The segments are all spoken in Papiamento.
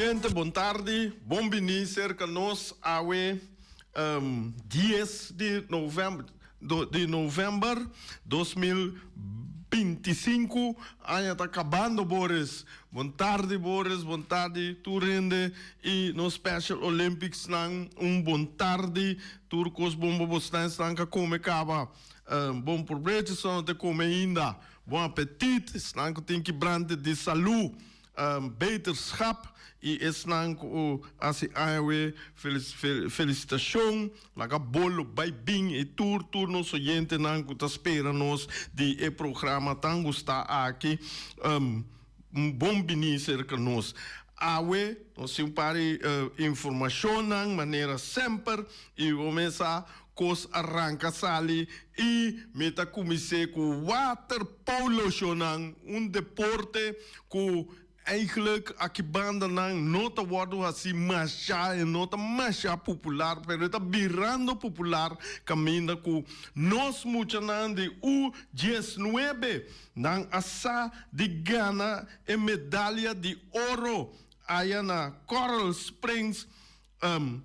Oyente bon tardi, bon bini serka nos awe dies di november di november 2025, aña ta kabando Boris. Bon tardi Boris, bon tardi tur hende y nos Special Olympics nan un bon tardi, tur kos bon pa bosnan esnan ka kome kaba. Bon probecho esnan no te kome ainda. Bon apetit esnan ku tin kibrante di salu. Beterschap y esnan cu haci aña we felicitacion laga bolo bay bin y tur tur nos oyentenan cu ta spera nos di e programa tan gusta aki un bon bini cerca nos. Awe nos tin un par di informacionnan manera semper y bo mes sa Kos a ranka sali i mi ta kumins'é ku waterpolo shownan, un deporte ku eigenlijk aki bandanan no ta wòrdu hasí masha, e no ta masha popular, pero e ta birando popular kaminda ku nos muchanan di U diesnuebe nan a sa di gana e medalia di oro aya na Coral Springs.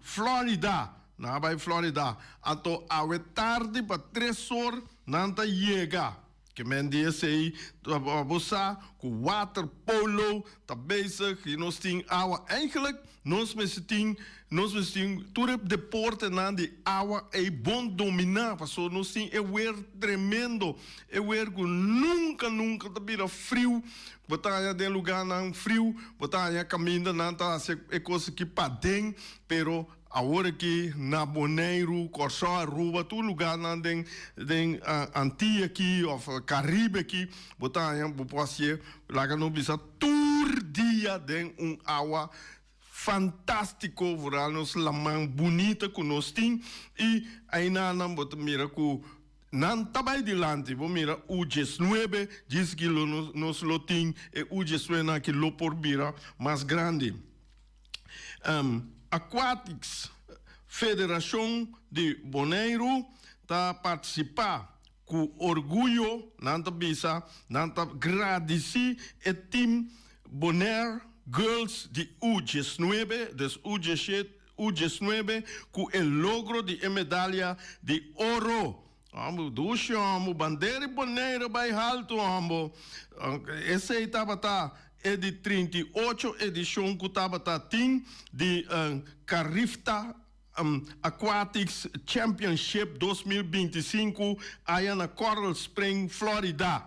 Florida, nan a bai Florida, anto awe tardi pa tres or nan ta yega. Ke men di esei ta bo sa ku waterpolo ta bezig i nos tin awa. Eigenlijk nos mester tin nos mester tin tur e deportenan di awa ei bon dominá pasobra nos tin e wer tremendo, e wer ku nunka nunka ta bira friu. Bo ta haña den lugánan friu, bo ta haña kaminda nan ta hasi e kos aki paden, pero awor aki na Boneiru, Kòrsou, Aruba, tur lugánan den den Antia aki òf Karibe aki, bo ta haña bo por hasié, laga nos bisa tur dia den un awa fantástiko, vooral nos laman bunita ku nos tin i ainanan bo ta mira ku nan ta bai dilanti. Bo mira U diesnuebe, djis ki lo nos lo tin e U diesnuebe aki lo por bira mas grandi. Aquatics Federashon di Boneiru ta partisipá ku orguyo nan ta bisa nan ta gradisí e team Bonaire Girls di U diesnuebe, des U dieshet, U diesnuebe ku e logro di e medalia di oro. Hombo, dushi hombo, bandera di Bonaire bai haltu hombo. Esei tabata e di 38 edishon ku tabata tin di Carifta Aquatics Championship 2025 aya na Coral Spring, Florida.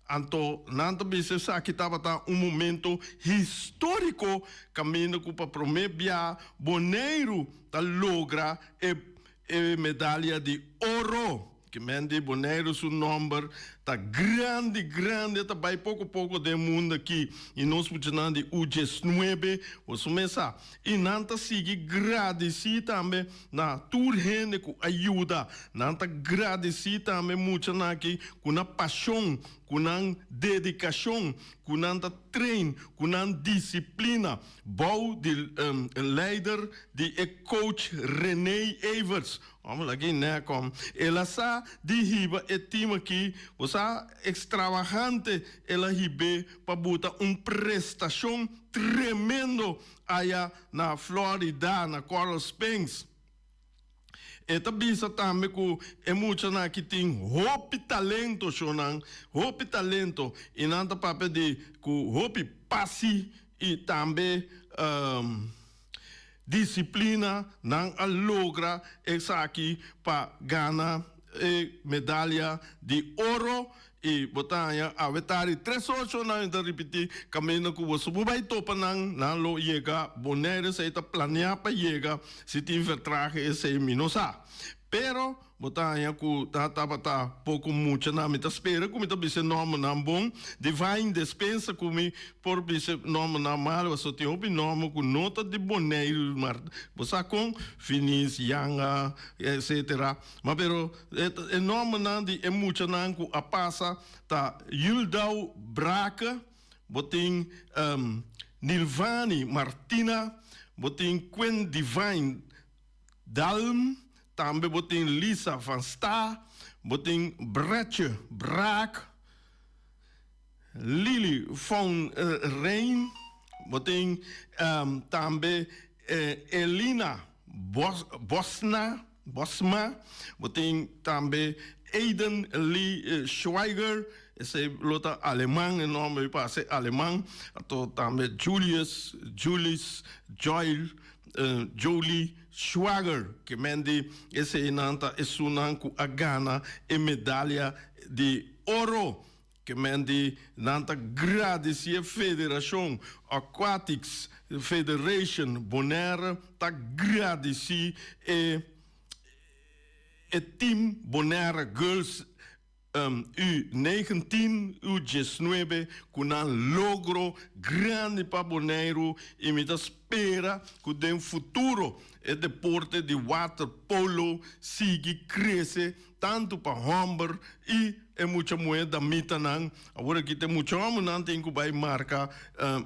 Anto nan ta bisa esaki tabata un momento historico caminda cu pa prome bia Boneiru ta logra e e medalia di oro. Ki men di Boneiru su nomber ta grandi grandi ta bai poco poco den mundo aki y nos muchanan di U diesnuebe boso mes sa y nan ta sigui gradici tambe na tur hende cu a yuda nan ta gradici tambe muchanan aki cu nan pasion cu nan dedicacion cu nan ta train cu nan disciplina bou di leider di e coach Rene Everts. Homber aki nè kom. El a sa di hiba e team aki. Bo sa extravagante el a hib'é pa buta un prestacion tremendo aya na Florida, na Coral Springs. E ta bisa tambe cu e muchanan aki tin hopi talento, shownan, hopi talento y nan ta papia di cu hopi pasi y tambe Disciplina, nan a logra esaki pa gana e medalia di oro y bo ta haña awe tardi tres ocho nan ta ripiti caminda cu boso por bay topa nan, nan lo yega Bonaire esey ta planea pa yega si tin vertrahe esey mi no sa pero Bo ta haña ku ta tabata poko mucha na mi ta spera ku mi ta bisa e nòmbernan bon. Divine Despensa ku mi por bisa e nòmbernan malu pasobra tin hopi nòmber ku no ta di Boneiru mar bo sa kon Finis, Yanga etcetera. Ma pero e nòmbernan di e muchanan ku a pasa ta Yuldau Brake, bo tin Nilvani Martina, bo tin Quinn Divine Dalm, tambe bo tin Lisa van Sta, bo tin Bretche Braak, Lily von Rijn, Bo tin tambe Elina Bosna, Bosma. Bo tin tambe Aiden Lee Schweiger, esei lo ta aleman, e nòmber mi parse aleman. Anto tambe Julius, Julius Joel, Jolie Schwager, ke men di eseinan ta esunnan ku a gana e medalia di oro. Ke men di nan ta gradisí e federashon Aquatics Federation Bonaire ta gradisí e e team Bonaire Girls U 19 U 19 ku nan logro grandi pa Boneiru i mi ta spera ku den futuro e deporte di waterpolo sigui krese tantu pa hòmber i e mucha muhé damitanan. Awor aki ta e mucha hòmbernan tin ku bai marka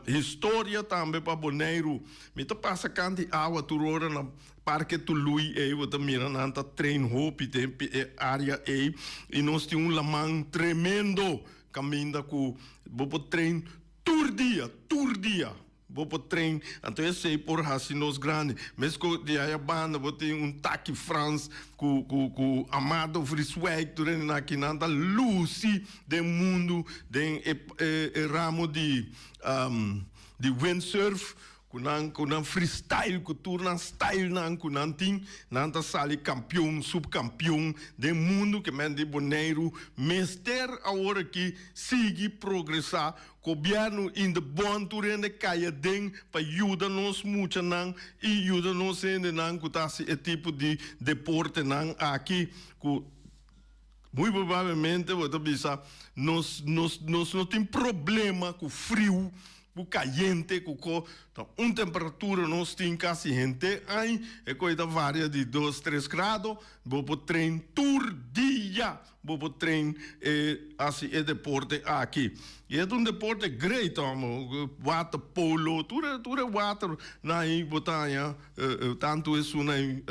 historia tambe pa Boneiru. Mi ta pasa kant di awa tur ora na Parke Tului ei, bo ta mira nan ta train hopi den e área ei i nos tin un laman tremendo kaminda ku bo por train tur dia, tur dia. Bo por train, anto esei por hasi nos grandi. Mesco di aya banda bo tin un Taki Frans cu cu cu Amado Vrieswijk tur hende aki nan ta luci den mundo den e e ramo di di windsurf cu nan cu nan freestyle cu tur nan style nan cu nan tin nan ta sali campeon subcampeon den mundo ke men di Boneiru mester awor aki sigui progresa Gobièrnu in de bon tur hende kai aden pa yuda nos muchanan i yuda nos hendenan ku ta hasi e tipo di deportenan aki ku muy probablemente bo ta bisa nos nos nos no tin problema ku friu ku kayente ku ko ta un temperatura nos tin kasi henter aña e koi ta varia di dos tres grado bo por train tur dia. Bo por train e hasi e deporte aki. I e ta un deporte great homo. Water polo, tur e tur e water nan ei bo ta haña tantu esun ei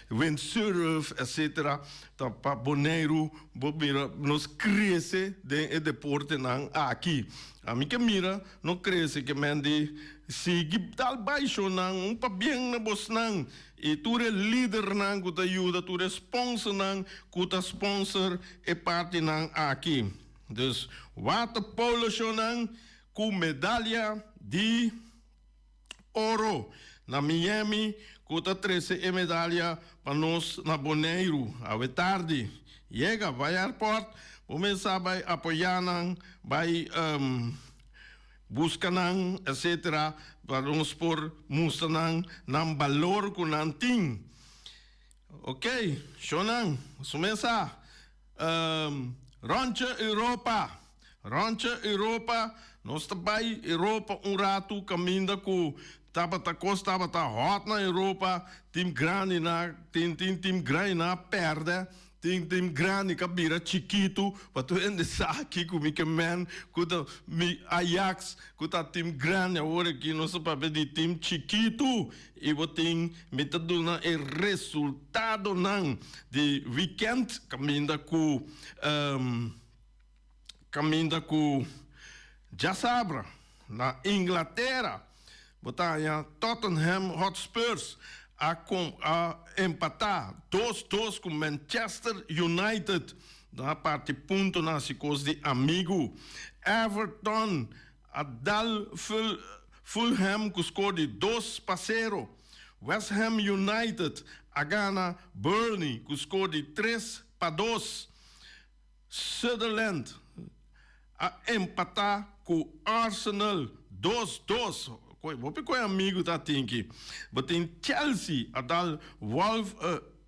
windsurf etcetera ta pa Boneiru bo mira nos krese den e deportenan aki. Ami ke mira no krese ke men di sigui dal bai shownan un pabien na bosnan. I tur e lidernan ku ta yuda, tur e sponsornan ku ta sponsor e partinan aki. Dus waterpoloshownan ku medalia di oro na Miami ku ta trese e medalia pa nos na Boneiru awe tardi. Yega bai airport, bo mester bai apoyá nan, bai. Buska nan, etcetera, pa nos por mustra nan nan balor ku nan tin. Ok, shownan, su mesa. Rondje Europa, rondje Europa, nos ta bai Europa un ratu kaminda ku tabata kos tabata hot na Europa, team grandi na tin tin team grandi na pèrdè. Tin tin grandi ka bira chikitu pa tur hende sa kiko mi ke men ku ta mi Ajax ku ta tim grandi awor aki nos ta papia di tim chikitu i bo tin mi ta duna e resultadonan di weekend kaminda ku kaminda ku djasabra na Inglatera bo ta haña Tottenham Hotspurs a a empatá dos dos ku Manchester United na parti puntonan hasi kos di amigu. Everton a dal Fulham ku skor di 2-0. West Ham United a gana Burnley ku skor di 3-2. Sunderland a empatá ku Arsenal dos dos. Koe hopi koe amigu ta tin aki. Bo tin Chelsea a dal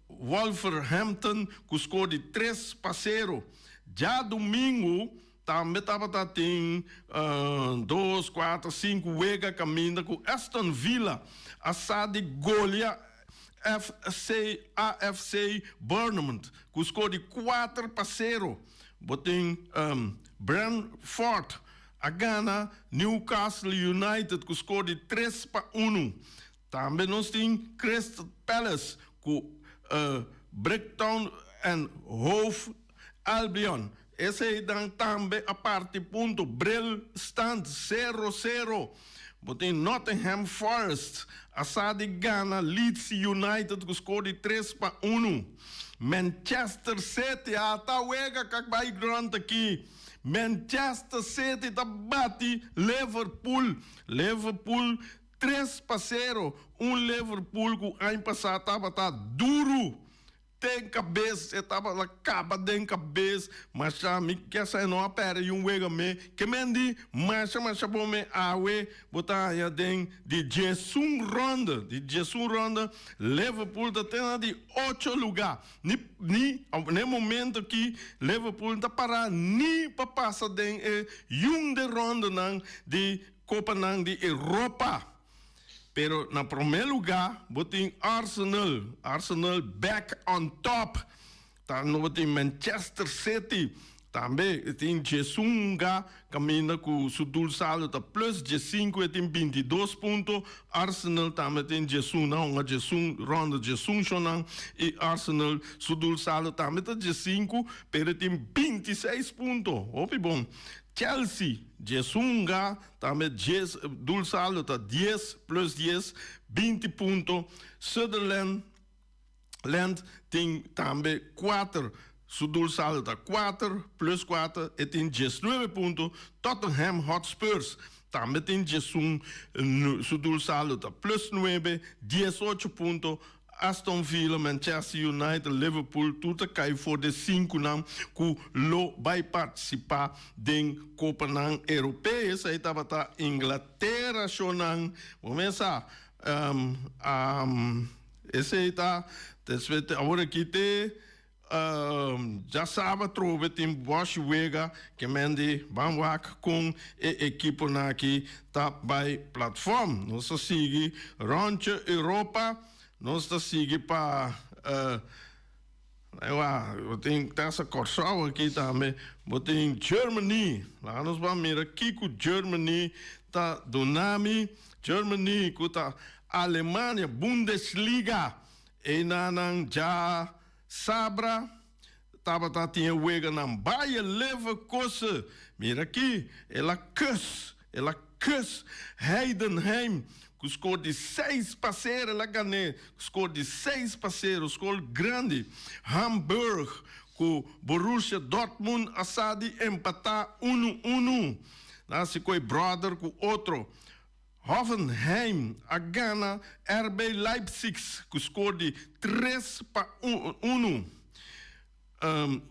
Wolverhampton ku skor di 3-0. Djadumingu tambe tabata tin dos, kuater, sinku wega kaminda ku Aston Villa a sa di golia FC AFC Bournemouth ku skor di 4-0. Bo tin Brentford a gana Newcastle United ku skor di 3-1. Tambe nos tin Crystal Palace ku Brighton and Hove Albion. Eseinan tambe a parti punto. Bril stand 0-0. Bo tin Nottingham Forest a sa di gana Leeds United ku skor di 3-1. Manchester City a ta wega kak bai grond aki. Manchester City ta bati Liverpool. Liverpool 3-0. Un Liverpool ku aña pasá tabata duru. Den kabes, e tabata kaba den kabes, masha mi ke sa e no a pèrdè yun wega me, ke men di masha masha bon me awe bo ta haña den di 11 ronda, di 11 ronda Liverpool ta te na di ocho lugá, ni ni na e momento aki Liverpool ta pará ni pa pasa den e yun de rondanan di kopanan di Europa. Pero na promé lugá bo tin Arsenal, Arsenal back on top. Ta no bo tin Manchester City, tambe e tin 11 ga kaminda ku su doelsaldo ta plus 15, e tin 22 punto. Arsenal tambe tin 11, nan hunga 11 ronda 11 shownan i Arsenal su doelsaldo tambe ta 15, pero e tin 26 punto. Hopi bon. Chelsea 11 ga Tambe 10, doelsaldo ta 10 plus 10, 20 punto. Sunderland Land tin tambe 4, su doelsaldo ta 4 plus 4, e tin 19 punto. Tottenham Hotspurs tambe tin 11, su doelsaldo ta plus 9, 18 punto. Aston Villa, Manchester United, Liverpool tur ta kai for de sinkunan ku lo bai partisipá den Kopanan Europeo. Esei tabata Inglatera shownan. Bo mes sa, esei ta despues awor aki te. Djasaba atrobe tin boshi wega ke men di ban wak kon e ekiponan aki ta bai platform. Nos ta sigui rondje Europa, nos ta sigui pa bo tin tasa Kòrsou aki tambe, bo tin Germany. Laga nos ban mira kiko Germany ta duna mi. Germany ku ta Alemania, Bundesliga. Einanan dja sabra tabata tin e weganan Bayer Leverkusen. Mira aki, el a kus, el a kus Heidenheim ku skor di 6-0. El a gan'é ku skor di 6-0, skor grandi. Hamburg ku Borussia Dortmund a sa di empatá 1-1. Nan a si koe brother ku otro. Hoffenheim a gana RB Leipzig ku skor di 3-1.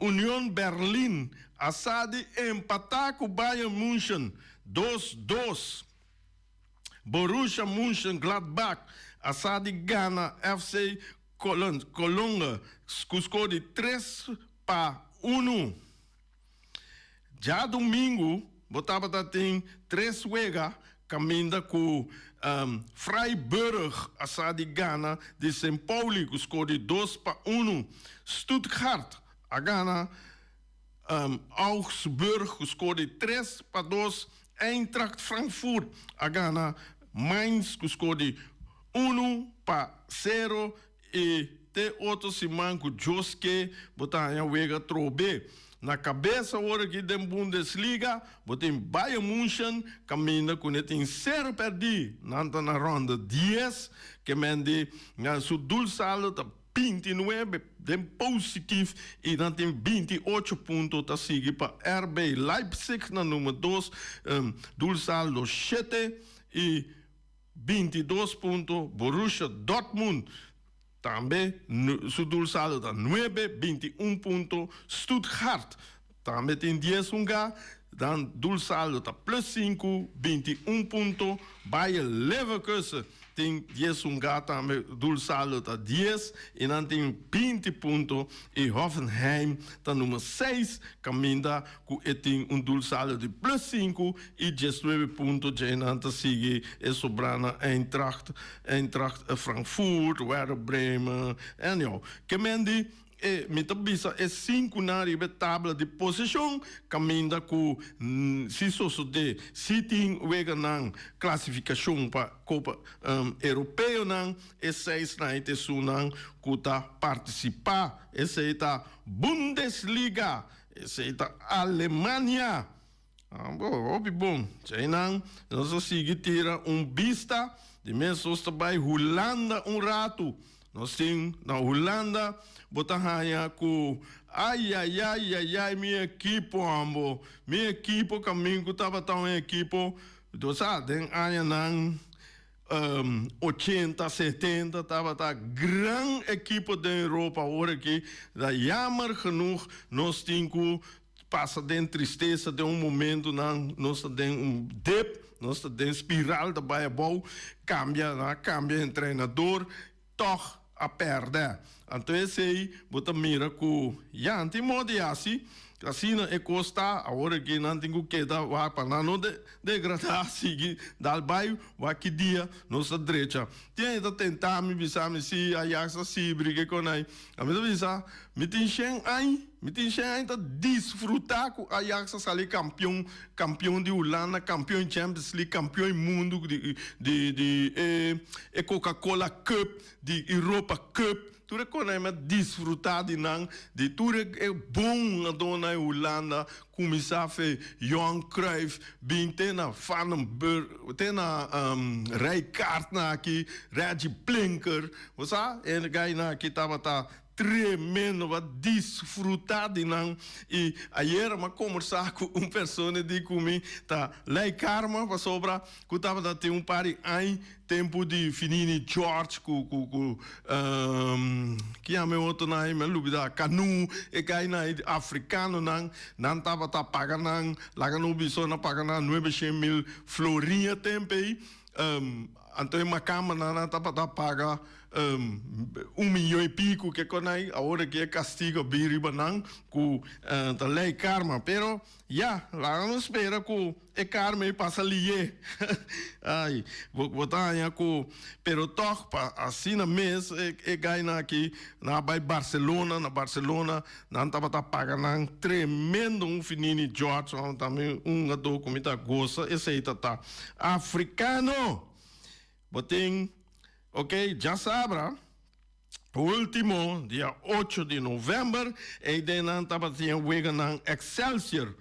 Union Berlin a sa di empatá ku Bayern München 2-2. Borussia Mönchengladbach a sa di gana FC Cologne ku skor di 3-1. Djadumingu bo tabata tin tres wega kaminda ku Freiburg a sa di gana di Saint Pauli ku skor di 2-1. Stuttgart a gana Augsburg ku skor di 3-2. Eintracht Frankfurt a gana Mainz ku skor di 1-0. I te otro siman ku Dios ke bo ta haña wega trobe. Na kabes awor aki den Bundesliga bo tin Bayern Munchen kaminda ku ne tin sero pèrdí. Nan ta na ronda 10 ke men di nan su doelsaldo ta 29 den positief i nan tin 28 punto, ta sigui pa RB Leipzig na number 2, doelsaldo 7 i 22 punto, Borussia Dortmund tambe su doelsaldo ta 9, 21 punto, Stuttgart tambe tin 10 hunga, nan doelsaldo ta plus 5, 21 punto, Bayer Leverkusen tin 10 hunga tambe doelsaldo ta 10 i nan tin 20 punto i Hoffenheim ta number 6 kaminda ku e tin un doelsaldo di plus 5 i 19 punto. Djei nan ta sigui e sobrana Eintracht, Eintracht Frankfurt, Werder Bremen, anyhow. Ke men di e mi ta bisa e sinkunan riba e tabla di posishon kaminda ku si sosodé si tin weganan klasifikashon pa Kopa Europeonan, e seisnan i ta esunnan ku ta partisipá. Esei ta Bundesliga, esei ta Alemania. Bo, hopi bon. Djeinan nos a sigui tira un bista. Di mes nos ta bai Hulanda un ratu. Nos tin na Hulanda bo ta haña ku ayayayayay mi ekipo ambo. Mi ekipo kamin ku tabata un ekipo, bo sa den añanan 80, 70 tabata gran ekipo den Europa. Awor aki ta jammer genoeg nos tin ku pasa den tristesa den un momentonan nos ta den un dip, nos ta den spiral ta bai abou, kambia nan a kambia entrenador tòg a pèrdè. Anto esei bo ta mira ku ya nan tin moda di hasi, asina e kos ta, awor aki nan tin ku keda wak pa nan no degradá sigui dal bai wak ki dia nos ta drecha. Tin hende ta tenta mi bisa mi si Ajax a sibri ke konai, ami ta bisa mi tin shen añ. Mi tin shen aña ta disfruta cu Ajax a sali campeon, campeon di Hulanda, campeon Champions League, campeon mundo di di di e e Coca Cola Cup, di Europa Cup. Tur e cosnan mi a disfruta di nan, di tur e e bon adornan e Hulanda, cuminsa fe Johan Cruijff, bin te na Vandenberg, te na Rijkaard nan aki, Reggie Blinker, bo sa e gainan aki tabata Tremendo, bo a disfruta di nan y ayera mi a combersa cu un persona di cu mi ta ley karma pasobra cu tabata tin un par di añ tempo di Finini George cu cu cu ki yama e otro nan mi a lubida Kanu e gainan e africanonan nan tabata paga nan laga no bisa nan paga nan nuebe shen mil florin e tempo ey anto e macambanan nan tabata paga Un miyon y pico ke con ay awor aki e castigo a bin riba nan cu ta ley karma pero ya laga nos spera cu e karma ey pasa liye ay bo ta haña cu pero toch pa asina mes e gainan aki nan a bay Barcelona na Barcelona nan tabata paga nan tremendo un finini George tambe un hungador cu mi ta goza esey ta ta africano bo tin. Ok, djasabra ultimo, dia ocho di november, eyden nan tabatin e weganan Excelsior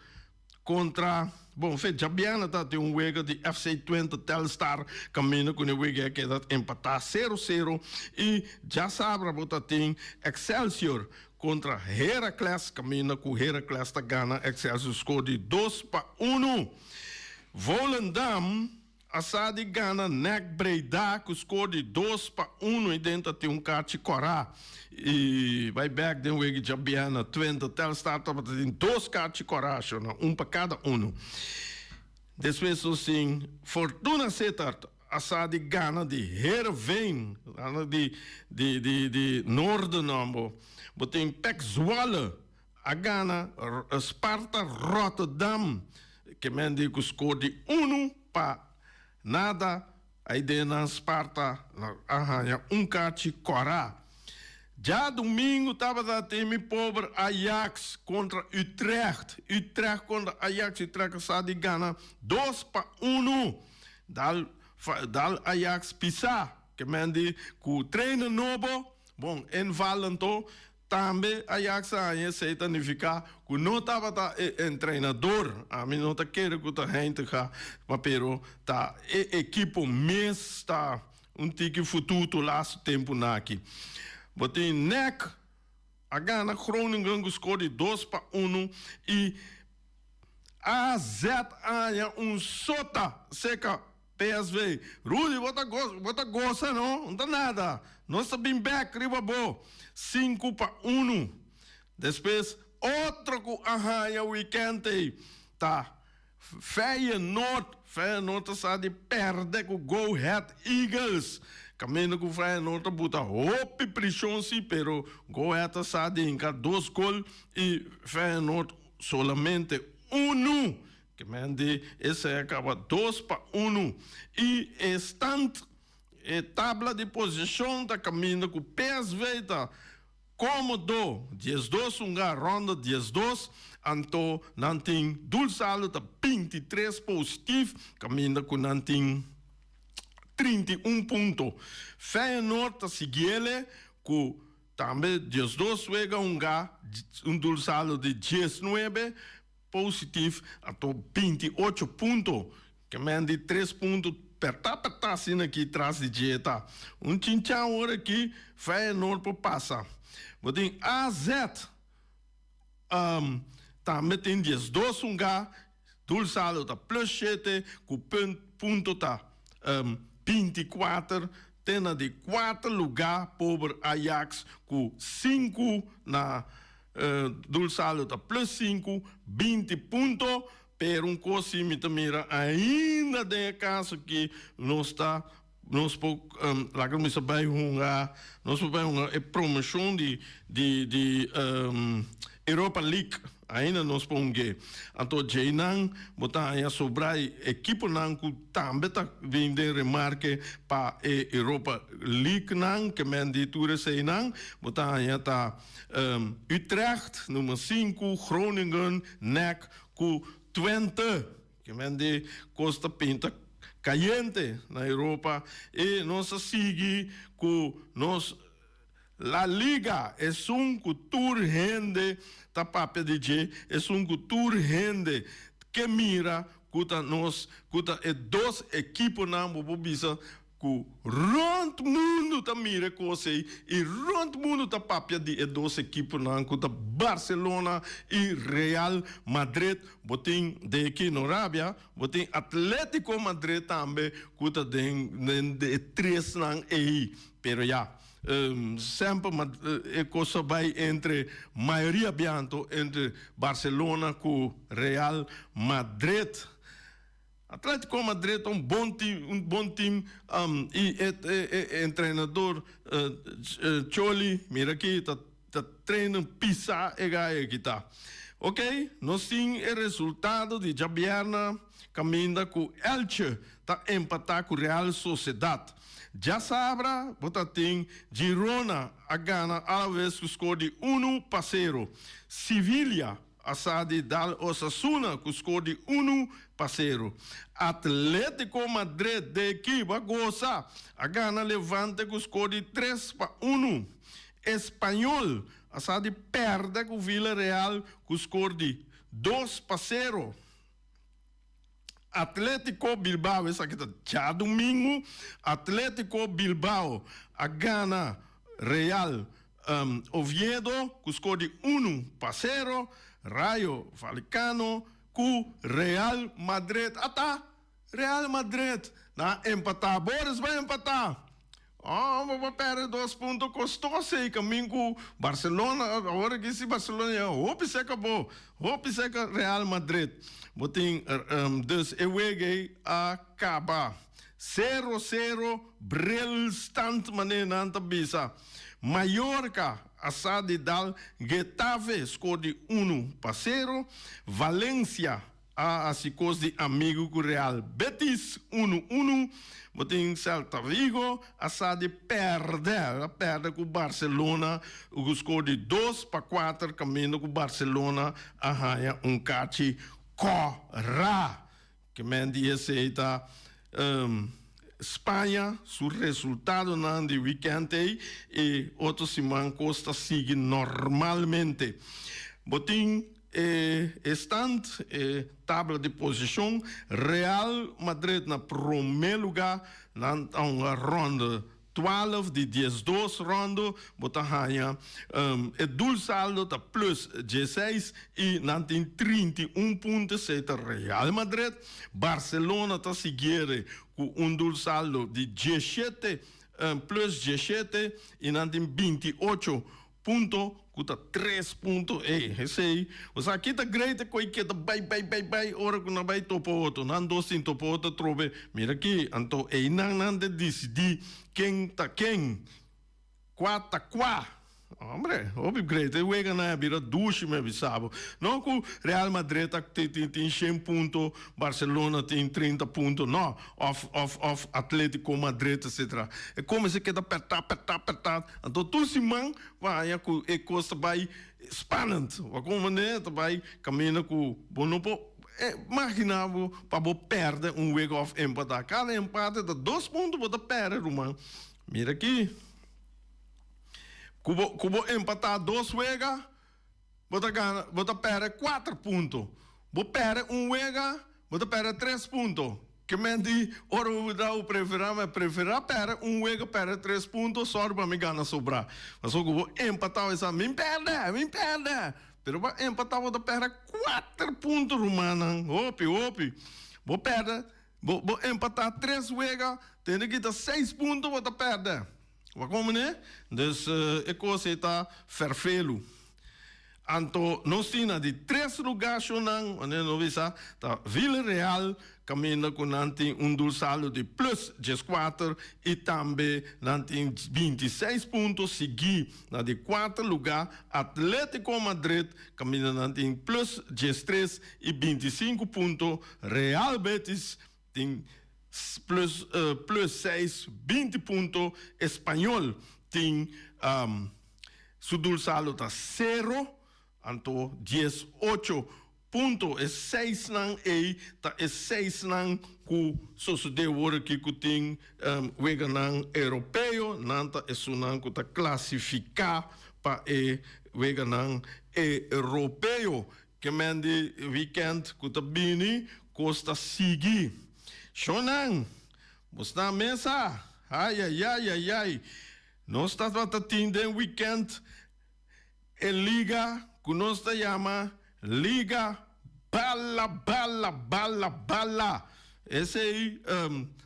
kontra, bon, fe djabièrnè tabatin un wega di FC Twente Telstar kaminda ku e wega a keda empatá sero sero i djasabra bo ta tin Excelsior kontra Heracles kaminda ku Heracles ta gana Excelsior skor di 2-1. Volendam A sa di gana NEC Breda ku skor di 2-1 i den ta tin un karchi kòrá i bai bèk den wega djabièrnè Twente Telstar tabata tin dos karchi kòrá shona un pa kada unu. Despues nos tin Fortuna Sittard a sa di gana di Heerenveen gana di di di di Noorden bo bo tin PEC Zwolle a gana Sparta Rotterdam ke men di ku skor di 1-0. Ai den nan Sparta a haña un kachi kòrá. Djadumingu tabata tin mi pober Ajax kontra Utrecht. Utrecht kontra Ajax, Utrecht a sa di gana 2-1. Dal dal Ajax pisá ke men di ku trainer nobo, bon inval anto Tambe Ajax a haña esei ta nifiká ku no tabata e entrenador, ami no ta kere ku ta Heitinga, ma pero ta e ekipo mes ta un tiki fututu lastu tempunan aki. Bo tin NEC a gana Groningen ku skor di 2-1 i AZ a haña un sota seka PSV, Rudy bo ta bo ta gosa no, no ta nada, nos ta bin bek riba bo, 5-1. Despues otro ku a haña weekend ei ta Feyenoord, Feyenoord ta sa di pèrdè ku Go Ahead Eagles, kaminda ku Feyenoord ta buta hopi prishon si, pero Go Ahead ta sa di hinka dos gol i Feyenoord solamente unu. Ke men di esei a kaba 2-1 i e stand, e tabla di posishon ta kaminda ku PSV ta komodo 12 hunga ronda 12, anto nan tin doelsaldo ta 23 positief kaminda ku nan tin 31 punto. Feyenoord ta siguiele ku tambe 12 wega hunga un doelsaldo di 19. positief, anto 28 punto. Ke men di tres punto pertá pertá asina aki tras di dje ta. Un chinchan ora aki Feyenoord por pasa. Bo tin AZ um, tambe tin 12 hungá, doelsaldo ta plus shete ku punto ta um, 24 te na di kuater lugá pober Ajax ku sinku na uh, doelsaldo ta plus sinku, 20 punto. Pero un kos si mi ta mira ainda den e kaso ki nos ta nos por um, laga mi sa bai hunga, nos por bai hunga e promoshon di di di um, Europa League. Ainda nos por hung'é. Anto djeinan bo ta haña sobra e ekiponan ku tambe ta bin den remarke pa e Europa League nan, ke men di tur eseinan, bo ta haña ta um, Utrecht, nummer 5, Groningen, NEC ku Twente. Ke men di kos ta pinta kayente na Europa i nos a sigui ku nos La Liga, esun ku tur hende ta papia di dje, esun ku tur hende ke mira ku ta nos, ku ta e dos ekiponan bo por bisa ku rònt mundu ta mira e kos ei i rònt mundu ta papia di e dos ekiponan ku ta Barcelona i Real Madrid. Bo tin den e kino rabia, bo tin Atletico Madrid tambe ku ta den den e tresnan ei. Pero ya, semper e kos a bai entre mayoria bianto entre Barcelona ku Real Madrid. Atletico Madrid ta un bon team, un bon team i e e entrenador Choli mira aki ta ta trainen pisa e gai aki ta. Ok, nos tin e resultado di djabièrnè kaminda ku Elche ta empatá ku Real Sociedad. Djasabra bo ta tin Girona a gana Alaves ku skor di unu pa sero. Sevilla a sa di dal Osasuna ku skor di unu pa sero. Atletico Madrid de ekipo a gosa a gana Levante ku skor di 3-1. Espanyol a sa di pèrdè ku Villarreal ku skor di 2-0. Atletico Bilbao, esaki ta djadumingu, Atletico Bilbao a gana Real Oviedo ku skor di 1-0, Rayo Vallecano ku Real Madrid ata Real Madrid nan a empatá, Boris bai empatá. Oh, bo por perde dos punto costoso ei camin cu Barcelona. Awor aki si Barcelona ya hopi seca bo, hopi seca Real Madrid. Bo tin dus e wega ei a caba 0-0 brilstand manera nan ta bisa. Mallorca a sa di dal Getafe score di 1-0. Valencia A hasi kos di amigu ku Real Betis unu unu. Bo tin Celta Vigo a sa di pèrdè, a pèrdè ku Barcelona ku skor di 2-4 kaminda ku Barcelona a haña un kachi kòrá. Ke men di esei ta Spaña su resultadonan di wikènt ei i otro siman kos ta sigui normalmente. Bo tin e stand, e tabla di posishon, Real Madrid na promé lugá, nan ta hunga rònde 12 di 12 rònde, bo ta haña e doelsaldo ta plus 16 i nan tin 31 punto, esei ta Real Madrid. Barcelona ta siguiere ku un doelsaldo di 17 plus 17 i nan tin 28 punto ku ta tres punto ey esey osea aki ta great e koe ke ta bai bai bai bai ora ku nan bai topa otro nan dos tin topa otro atrobe mira aki anto eynan nan ta disidí ken ta ken kua ta kua hombre hopi great e weganan a bira dushi mi a bisa bo no ku Real Madrid ta tin tin shen punto Barcelona tin 30 punto no of of of Atletico Madrid etcetera e komensa keda perta perta perta. Anto tur siman bo haña ku e kos ta bai spannend. Bo komo manera ta bai kaminda ku bo no por maginá bo pa bo pèrdè un wega òf empatá. Kada empate ta dos punto bo ta pèrdè ruman. Mira aki, ku bo ku bo empatá dos wega bo ta gana bo ta pèrdè kuater punto. Bo pèrdè un wega, bo ta pèrdè tres punto. Ke men di, ora bo ta bo preferá, mi a preferá pèrdè un wega, pèrdè tres punto, sòru pa mi gana sobrá. Pasobra ku bo empatá, bo sa, mi pèrdè, mi pèrdè. Pero bo a empatá, bo ta pèrdè kuater punto, rumannan. Hopi, hopi. Bo pèrdè, bo bo empatá tres wega, tende kita seis punto bo ta pèrdè. Bo a komprendé? Dus e kos ei ta fèrfelu. Anto nos tin na di tres lugá shonnan, wanneer nos bisa, ta Villarreal, kaminda ku nan tin un dulsalo di plus 14 i tambe nan tin 26 punto siguí. Na di kuater lugá Atletico Madrid, kaminda nan tin plus 13 i 25 punto. Real Betis tin plus plus 6, 20 punto. Espanyol tin Su dulsalo ta sero, anto 18 punto. E seisnan ei ta e seisnan ku sosodé wor aki ku tin weganan europeo. Nan ta esunnan ku ta klasifiká pa e weganan europeo. Ke men di wikènt ku ta bini, kos ta sigui. Shonnan, bo sta mesa? Ayayayayay! Nos tabata tin den weekend e liga ku nos ta yama Liga Bala Bala Bala Bala. Esei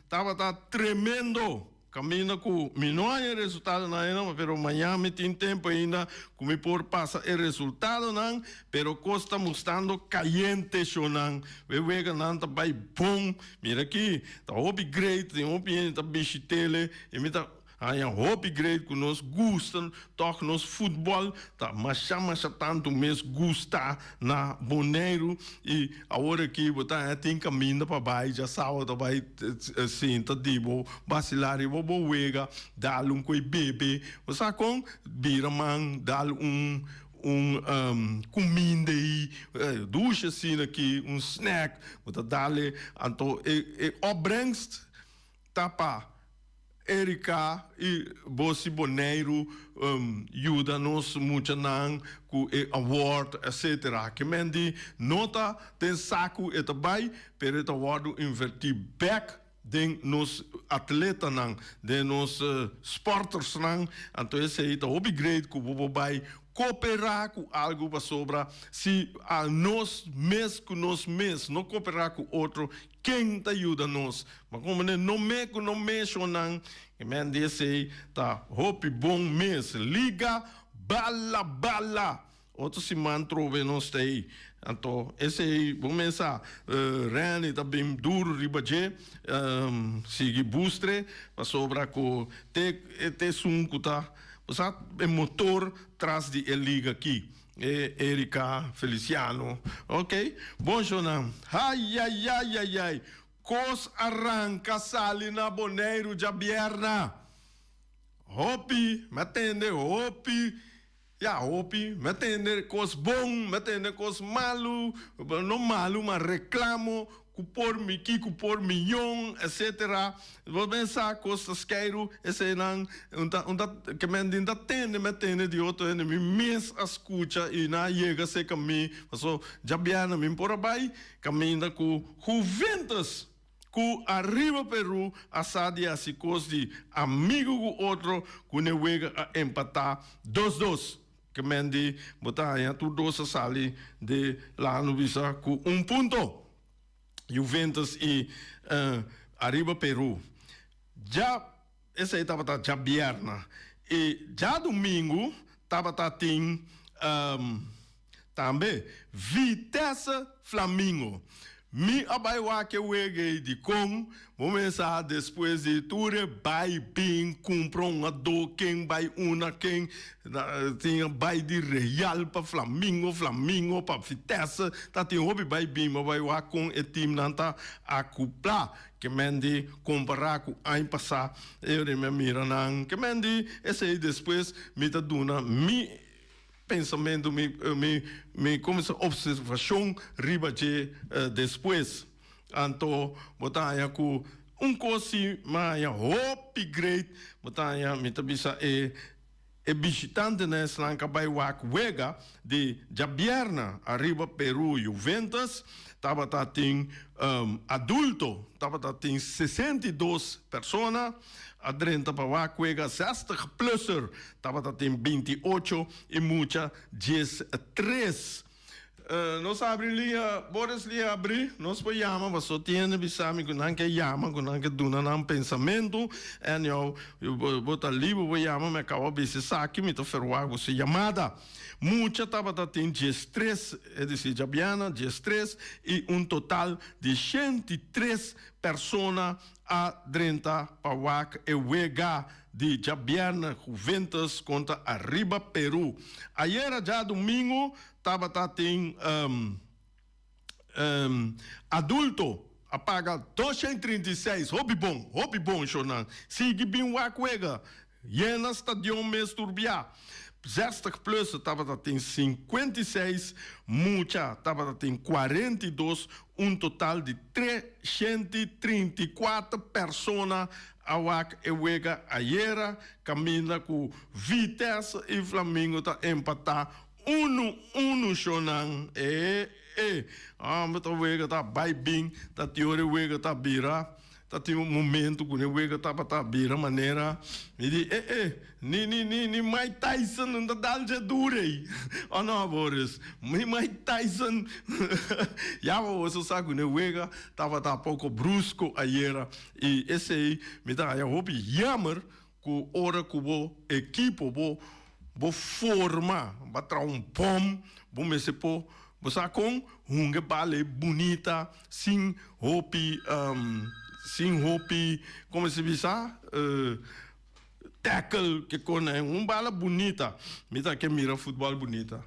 tabata tremendo. Kaminda ku mi no haña e resultadonan ainda, pero mañan mi tin tempu ainda ku mi por pasa e resultadonan. Pero kos ta mustrando kayente shownan. E weganan ta bai bon. Mira aki, ta hopi great, tin hopi hende ta bishit'ele i mi ta. Haña hopi great ku nos gusta tòg nos futbòl ta masha masha tantu mes gusta na Boneiru i awor aki bo ta haña tin kaminda pa bai djasabado ta bai sinta di bo basilá riba bo wega dal un koi bebe bo sa kon bira man dal un un kuminda ei dushi asina aki un snack bo ta dal anto e opbrengst ta pa Erika i Bosi Boneiru yuda nos muchanan ku e award etc. Ke men di no ta den saku e ta bai pero e ta wòrdu invertí bèk den nos atletanan, den nos sportersnan. Anto esei ta hopi great ku bo por bai Kooperá ku algu pasobra si a nos mes ku nos mes no kooperá ku otro, ken ta yuda nos? Ma komo ne no me ku no meshonan, e men di esei ta hopi bon mes. Liga bala bala! Otro siman trobe nos ta ei. Anto esei bo mes sa, Renny ta bin duru riba dje, sigui bustre pasobra ku te te esun ku ta. Bo sa e motor tras di e liga aki? E Erika Feliciano. Ok. Bon shownan. Hayayayayay. Kos a ranka sali na Boneiru djabierna. Hopi, mi a tende hopi, ya hopi, mi a tende kos bon, mi a tende kos malu, no malu ma reklamo Ku por mi ki, ku por miyon, etcetera. Bo ben sa kos ta skeiru, eseinan un ta un ta ke men di ta tende, mi a tende di otro hende, mi mes a skucha i nan a yega serka mi, paso djabièrnè mi por a bai kaminda ku Juventus ku ariba Peru a sa di hasi kos di amigu ku otro ku ne wega a empatá dos dos. Ke men di bo ta haña tur dos a sali di lano bisa ku un punto. Juventus i ariba Peru. Dja esei tabata djabierna i djadumingu tabata tin tambe Vitesse Flamingo. Mi a bai wak e wega ei dikon? Bo mesa despues di tur e bai bin kumpra un ado ken bai una ken tin a bai di Real pa Flamingo, Flamingo pa Vitesse ta tin hopi bai bin bo bai wak kon e teamnan ta akupla ke men di kompara ku aña pasa e ora mi a mira nan ke men di esei despues mi ta duna mi Pensamentu mi mi mi kuminsá opservashon riba dje despues. Anto bo ta haña ku un kos si mi haña hopi great, bo ta haña mi ta bisa e. E bishitantenan esnan ka bai wak wega di djabièrnè ariba Peru Juventus tabata tin adulto tabata tin 62 persona a drenta pa wak wega 60 plusser tabata tin 28 i mucha 13. Nos abri liña, Boris liña abri, nos por yama paso tin hende bisa mi ku nan ke yama, ku nan ke duna nan pensamentu, anyhow bo ta liber bo yama, mi a kaba bisa esaki, mi ta ferwagt bo su yamada. Mucha tabata tin 13, es disi djabièrnè 13 i un total di 103 persona a drenta pa wak e wega di djabièrnè Juventus kontra Arriba Peru. Ayera djadumingu tabata tin adulto a paga 236, hopi bon, hopi bon shornan. Sigui bin wak wega, yena stadion mes tur bia. 60 plus tabata tin 56, mucha tabata tin 42, un total di 334 persona a wak e wega ayera kaminda ku Vitesse i Flamingo ta empatá unu unu shownan e e homber ta wega ta bai bin ta tin ora e wega ta bira ta tin un momento ku e wega tabata bira manera mi di e e ni ni ni ni Mike Tyson no ta dal dje duro ei o no Boris ni Mike Tyson ya bo sa ku e wega tabata poko brusko ayera I esei mi ta haña hopi jammer ku ora ku bo ekipo bo bo forma bo a traha un bom bo mester por bo sa kon hunga e bal ei bunita sin hopi sin hopi komo se bisa tackle ke kon un bala bunita mi ta ke mira futbol bunita.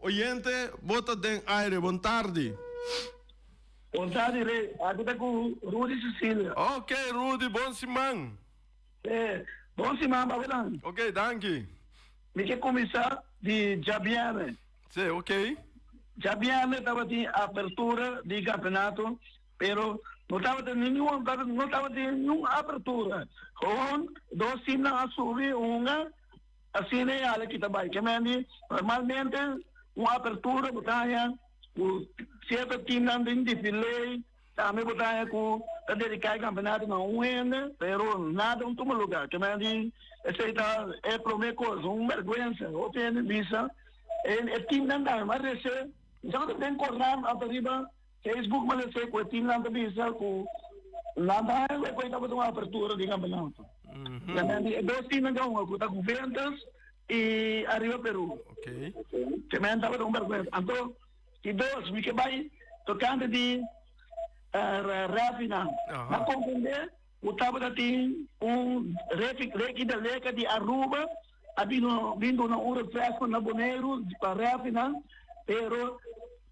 Oyente, bo ta den aire. Bon tardi. Bon tardi, Rey. Aki ta ku Rudy Cecilia. Ok, Rudy, bon siman. Sí, bon siman pa bo nan. Ok, danki. Mi ke kuminsá di djabièrnè. Sí, ok. Djabièrnè tabatin apertura di kampeonato, pero no tabatin ningun, no tabatin ningun apertura. Gewoon dos timnan a subi hunga. Asina e ala ki ta bai. Ke men di, normalmente un apertura bo ta haña ku sierto timnan den defilé, tambe bo ta haña ku ta dediká e kampeonato na un hende, pero nada un tuma lugá. Ke men di, esei ta e promé kos, un bèrgwensa. Hopi hende bisa e timnan tambe. Mas resé, mi sa ku ta den korant òf ta riba Facebook, mas resé ku e timnan ta bisa ku nan ta haña ku e tabata un apertura di kampeonato. E dos teamnan ta hunga ku ta Juventus i Arriba Peru. Ke men tabata un bèrgwensa. Anto di dos mi ke bai tokante di rèfinan. Nan komprendé ku tabata tin un rèfi Reki de Leka di Aruba a bino bin duna un refresko na Boneiru pa rèfinan pero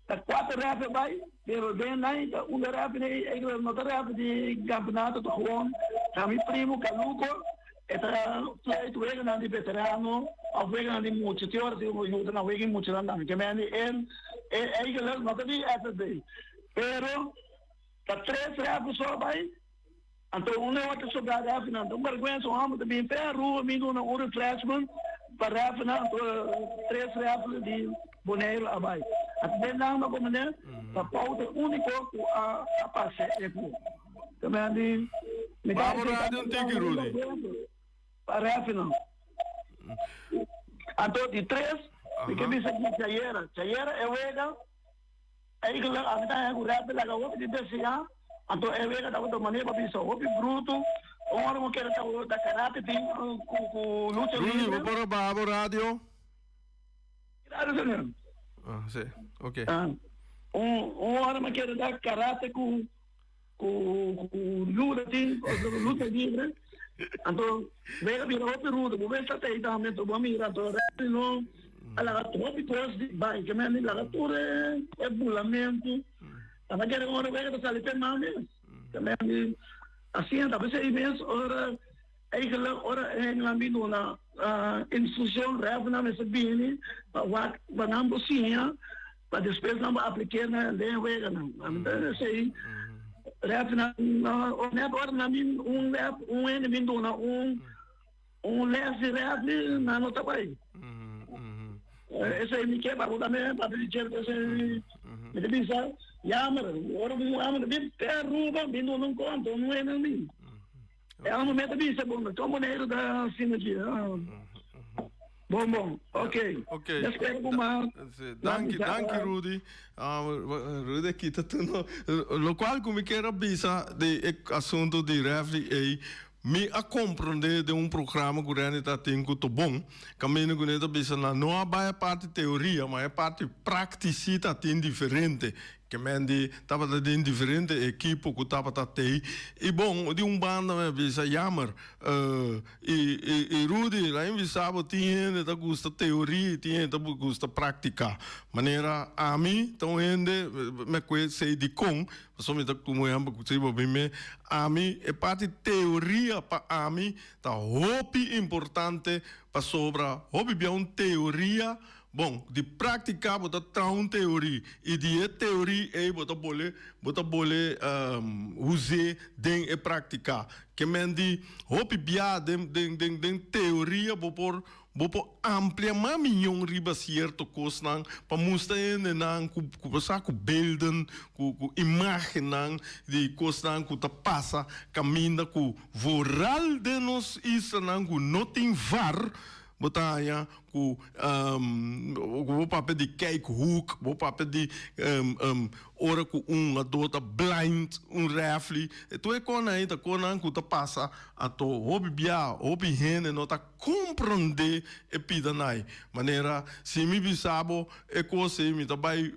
Ta kuater ref e bai, pero den nan ta unda ref di e no ta ref di campeonato ta gewoon ta mi primo Caluco e ta fluit weganan di veterano of weganan di mucha te ora tin yuda na wega e muchanan tambe ke men di el e eigenlijk no ta di FFB pero ta tres ref so a bai. Anto un e otro soldado a hafi nan ta un bergwensa un homber ta bin fe Aruba mi duna un refreshment pa refnan anto tres ref di Boneiru a bai. Anto den nan no komende ta Paul ta e uniko ku a a pasa e ku. Ta men di mi ta Babo radio un tiki Rudy. Pa refnan. Anto di tres mi ke bisa di Chayera. Chayera e wega. Eigenlijk ami ta haña ku rèp ta laga hopi di deseá, anto e wega tabata un manera pa bisa hopi brutu, un ora bo kere ta karate tin ku ku lucha Rudy, libre. bo por a baha bo radio? Radio señor. Ah, si, ok. Ah, un un ora mi kere ta karate ku ku ku luta tin, lucha libre, anto wega bira hopi rudo, bo mester ta ei tambe, anto bo a mira, anto rèp no a laga hopi kos di bai, ke men di laga tur e bulamentu, tabata kere ora wega ta sali p'e man mes, ke men di asina ta p'esei mes ora eigenlijk ora e hendenan bin duna instrukshon rèpnan mester bini pa wak pa nan por siña. Pa despues nan bo aplik'é na den e weganan. Ami ta esei. Ref nan no net ora nan bin un ref un hende bin duna un un les di ref nan no ta bai. Esei mi ke pa bo tambe papia di cierto esei mi ta bisa jammer ora un homber bin te Aruba bin duna un konto un hende bin. E amo me ta bisa bon, kon Boneiru ta asina aki. Bon bon, ok. Ok. Mi spera ku mas. Danki, danki Rudy. Rudy a kita tur no. Lokual ku mi kier a bisa di e asuntu di refri ei, mi a komprondé den un programa ku Renny ta tin ku Tobon, kaminda ku nan ta bisa nan no a bai e parti teoria, ma e parti praktisi ta tin diferente. Ke men di tabata den diferente ekipo ku tabata tei. I bon, di un banda mi a bisa jammer. I i Rudy, lain bisa bo tin hende ta gusta teoria i tin hende ta gusta praktika. Manera ami ta un hende, mi a kue sei dikon, pasobra mi ta komo ehèmpel ku si bo bin me, ami e parti teoria pa ami ta hopi importante pasobra hopi bia un teoria. Bon, di práktika bo ta traha un teorí i di e teorí ei bo ta bole bo ta bole us'é den e práktika. Ke men di hopi bia den den den den teoria bo por bo por amplia mas miyon riba sierto kosnan pa mustra hendenan ku ku bo sa ku beelden ku ku imágennan di kosnan ku ta pasa kaminda ku vooral den nos islanan ku no tin var bo ta haña Ku bo papia di kijkhoek, bo papia di ora ku un hungadó ta blind un refli. Tur e konan ei ta konan ku ta pasa anto hopi bia, hopi hende no ta komprondé e pidanai. Manera si mi bisa bo e kos ei mi ta bai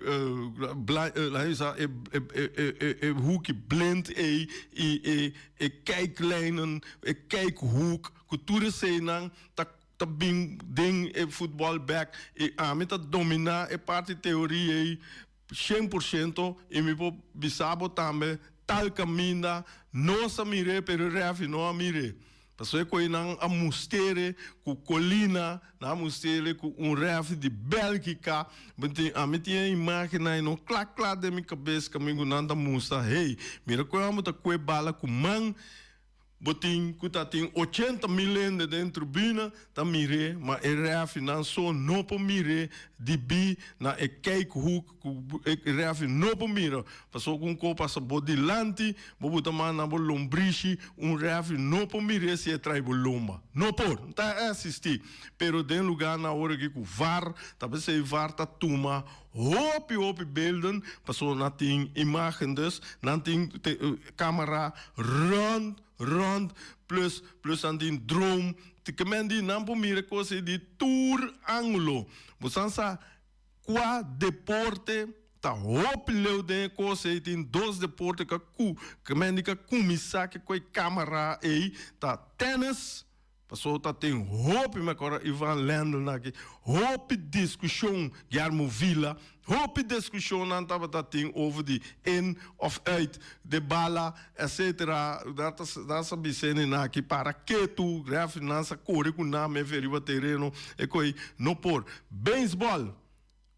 bisa e hoeki blind ei i e kijklijnen, e kijkhoek ku tur eseinan ta ta bin den e futbòl bèk i ami ta dominá e parti teoria ei 100% i mi por bisa bo tambe tal kaminda nos a mir'é pero e rèfri no a mir'é. Pasobra e koe nan a muster'é ku Colina, nan a muster'é ku un rèfri di Bèlgika. Ami tin e imágennan ei no kla kla den mi kabes kaminda ku nan ta mustra, hey, mira koe amo ta kue bala ku man. Bo tin ku ta tin 80.000 hende den tribuna ta mir'é, ma e rèfinan so no por mir'é dibí na e kijkhoek ku e rèfi no por mira. Pasobra ku un ko pasa bo dilanti, bo buta man na bo lombrishi, un rèfi no por mir'é si e trae bo lomba. No por! No ta èksistí. Pero den lugánan awor aki ku var, ta p'esei var ta tuma Hopi hopi beelden pasobra nan tin imagen dus nan tin camera rond rond plus plus nan tin drone te men di nan por mira cos ey di tur angulo bo san sa cua deporte ta hopi leu den e cos ey tin dos deporte ka cu ke men di ka cuminsa ke cu e camera ey ta tennis. Pasobra ta tin hopi, mi acorda Ivan Lendl na aki, hopi discusion, Guillermo Villa, hopi discusion nan tabata tin over di in of uit de bala, etcetera. Nan ta, nan sa biseni na aki para ketu, referee nan sa core cu nan mefe riba tereno, e coi no por. Baseball.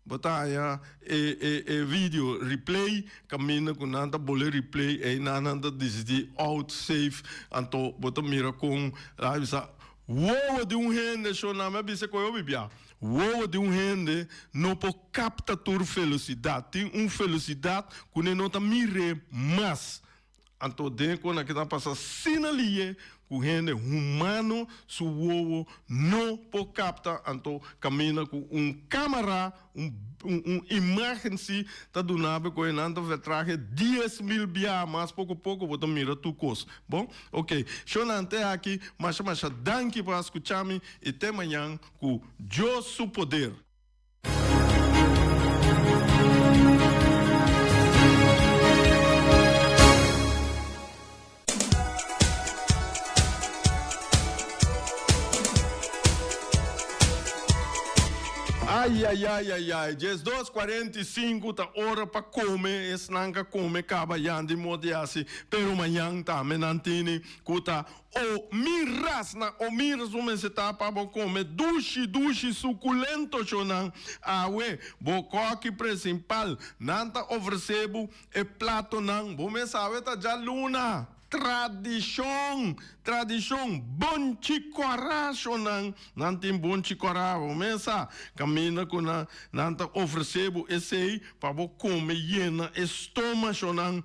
Bo ta haña e e e video replay kaminda ku nan ta bole replay einan nan ta disidí out safe anto bo ta mira kon nan a bisa wowo di un hende sho nan mi a bisa ku e hopi bia wowo di un hende no por kapta tur felosidat tin un felosidat ku ne no ta mir'é mas. Anto den kon aki ta pasa asina liye ku hende humano su wowo no por kapta, anto kaminda ku un kamara, un un imagen si ta duna bo ku nan ta vertrahe 10.000 biaha mas poko poko bo ta mira tur kos. Bon? Ok. Shownan te aki, masha masha danki pa a skucha mi i te mañan ku Dios su poder. Ai ai ai ai ai, 12:45 ta ora pa kome, esnan ka kome kaba yan di modi hasi, pero mañan tambe nan tini ku ta o miras na o miras bo mester ta pa bo kome dushi dushi sukulento shonnan. Awe bo kòki presimpal nan ta ofresé bo e platonan, bo mes sabe ta djaluna. Tradishon, tradishon, bonchi kòrá shonnan, nan tin bonchi kòrá, bo mes sa, kaminda ku nan nan ta ofresé bo esei pa bo kome yena e stoma shonnan.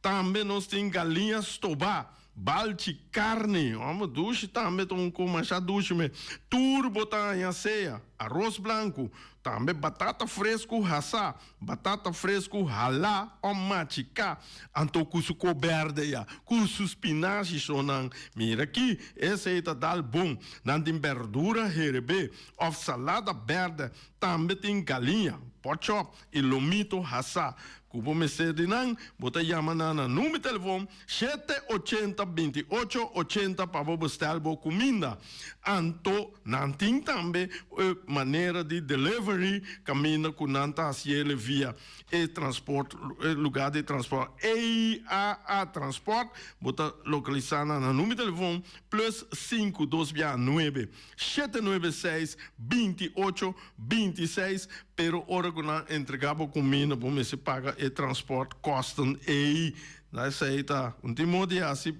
Tambe nos tin galiña stobá, balchi karni, hòmber dushi tambe ta un kos masha dushi mes. Tur bo ta haña sea aros blanku, tambe batata fresku hasá. Batata fresku halá o machiká, anto ku su ko bèrdè ya, ku su spinashi shonnan. Mira aki, esei ta dal bon. Nan tin bèrdura herebé òf salada bèrdè, tambe tin galiña, pòchòp i lomito hasá. Ku bo mester di nan, bo ta yama nan na number telefon shete ochenta 28 80 pa bo bestèl bo kuminda. Anto nan tin tambe e manera di delivery kaminda ku nan ta hasiele via e transport, e lugar di transport EAA Transport. Bo ta lokalisá nan na number di telefon plus sinku dos bia nuebe shete nuebe seis 28 26, pero ora ku nan entregá bo kuminda bo mester paga e transport kosten ei. Na esei ta un tin modo di hasi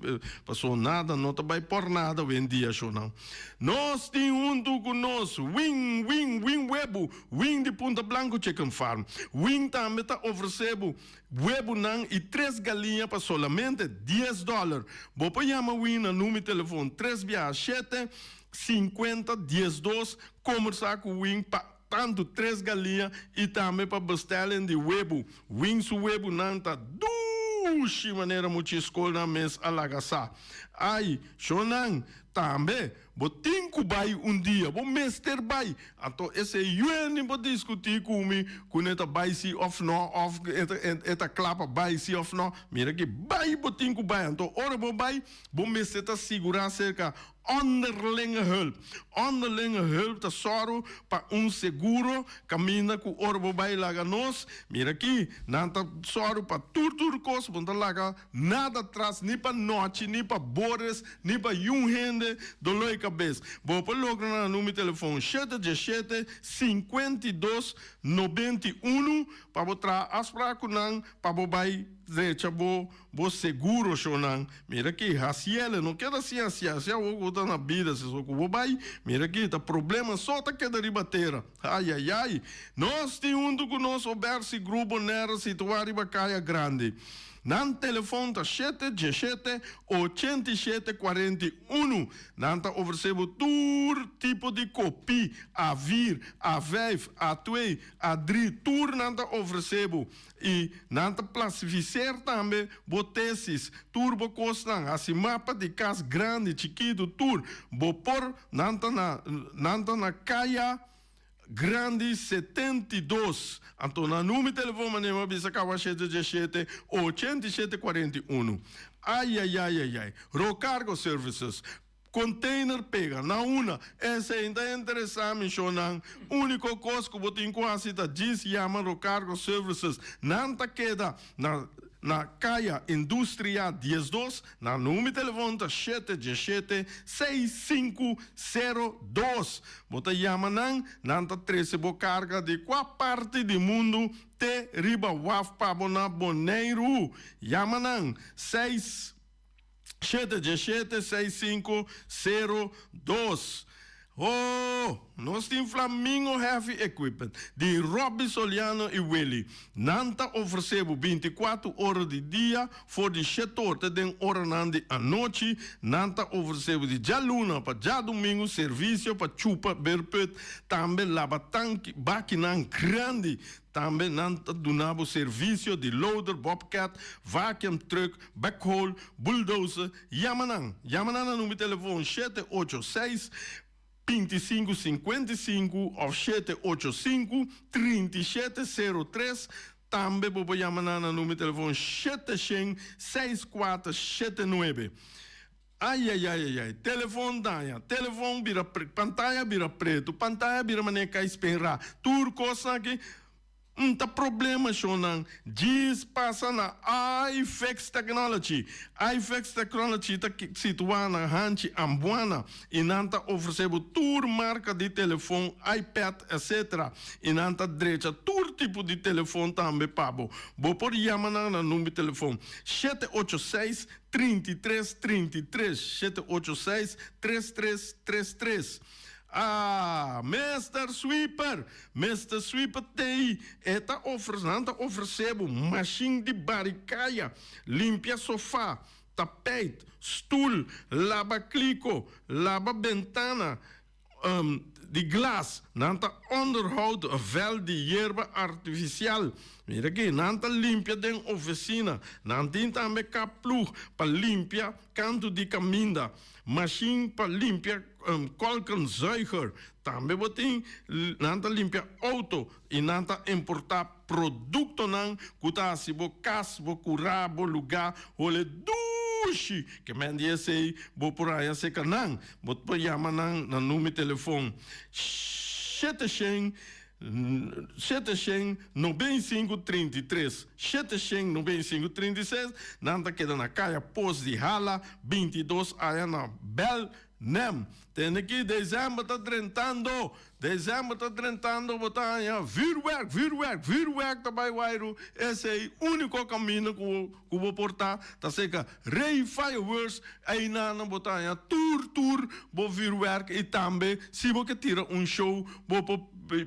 paso nada no ta bai por nada wendia shownan. Nos tin huntu ku nos Wing Wing Wing Webu Wing di Punta Blanco Chicken Farm. Wing tambe ta ofresé bo webunan i tres galiña pa solamente dies dòler. Bo por yama Wing na number di telefon tres biaha shete 50 12 kombersá ku Wing pa Tantu tres galiña i tambe pa bestellen di webu. Win su webunan ta dushi manera muchi skolnan mes a laga sa. Ai, shonnan, tambe bo tin ku bai un dia, bo mester bai. Anto esei yueni bo diskutí ku mi ku ne ta bai si òf nò, òf e ta kla pa bai si òf nò. Mira ki bai bo tin ku bai. Anto ora bo bai, bo mester ta sigurá serka Onderlinge hulp. Onderlinge hulp ta sòru pa un seguro kaminda ku ora bo bai laga nos. Mira aki, nan ta sòru pa tur tur kos, bo no ta laga nada atras, ni pa nochi, ni pa Boris, ni pa yun hende doló e kabes. Bo por logra nan na number di telefon shete diesshete, 52, 91 pa bo traha afsprak ku nan pa bo bai drecha bo Bo seguro shownan. Mira aki, hasiele, no keda sin hasia, hasia awor ku bo ta na bida, si so ku bo bai, mira aki, ta problema so ta keda riba tera. Ayayay! Nos tin huntu ku nos Obersi Group Bonaire situá riba Kaya Grandi. Nan telefon ta shete diesshete, 87 41. Nan ta ofresé bo tur tipo di kopí, A4, A5, A2, A3, tur nan ta ofresé bo. I nan ta plasifiseer tambe bo tesis, tur bo kosnan, hasi mapa di kas grandi, chikitu, tur. Bo por, nan ta na, nan ta na Kaya Grandi 72. Anto nan number di telefon manera mi a bisa kaba shete diesshete, 87 41. Ayayayayay. Rocargo Services. Container pega na una. Esei ta interesá mi shownan. Úniko kos ku bo tin ku hasi ta djis yama Rocargo Services. Nan ta keda na na Kaya Industria 12. Nan number di telefon ta shete 17 6502. Bo ta yama nan, nan ta trese bo karga di kua parti di mundu te riba waf pa bo na Boneiru. Yama nan seis. Shete 17 65 02. Oh, nos tin Flamingo Heavy Equipment di Robby Soliano i Willy. Nan ta ofresé bo 24 ora di dia for di shete or te den oranan di anochi. Nan ta ofresé bo di djaluna pa djadumingu servisio pa chupa beerput, tambe laba tanki, bakinan grandi. Tambe nan ta duna bo servisio di loader, bobcat, vacuum truck, Backhoe, bulldozer, yama nan. Yama nan na number telefon shete ocho seis, 25 55 of shete ocho sinku, 37 sero tres. Tambe bo por yama nan na number telefon shete shen, seis kuater shete nuebe. Ai ai ai ai ai, telefon daña, telefon bira pantaya bira pretu, pantaya bira manera kai spenra, tur kosnan aki N ta problema shonnan djis pasa na iFix Technology. iFix Technology ta situá na Hanchi Ambuana i nan ta ofresé bo tur marka di telefon, iPad etc. I nan ta drecha tur tipo di telefon tambe pa bo. Bo por yama nan na number di telefon 786 33 33, 786 33 33. Ah, Mister Sweeper! Mister Sweeper t'ei! E ta ofres, nan ta ofresé bo mashin di bari kaya, limpia sofá, tapijt, stul, laba kliko, laba bentana, di glas, nan ta onderhoud veld di yerba artifisial. Mira aki, nan ta limpia den ofisina. Nan tin tambe kaploeg pa limpia kantu di kaminda. Mashin pa limpia kolkenzuiger tambe bo tin. Nan ta limpia auto y nan ta importa productonan cu ta haci bo cas, bo cura, bo lugar hole dushi. Ke men di esey bo por haya cerca nan. Bo por yama nan na number telefon 700 795 33 795 36 Nan ta keda na Kaya Pos di Hala 22 aya na Belnem. Tende ki december ta drentando, december ta drentando bo ta haña vuurwerk, vuurwerk, vuurwerk ta bai wairu. Esei unico camino cu Ku bo por ta ta seka Rey Fireworks einan bo ta haña tur tur bo vuurwerk i tambe si bo ke tira un show bo por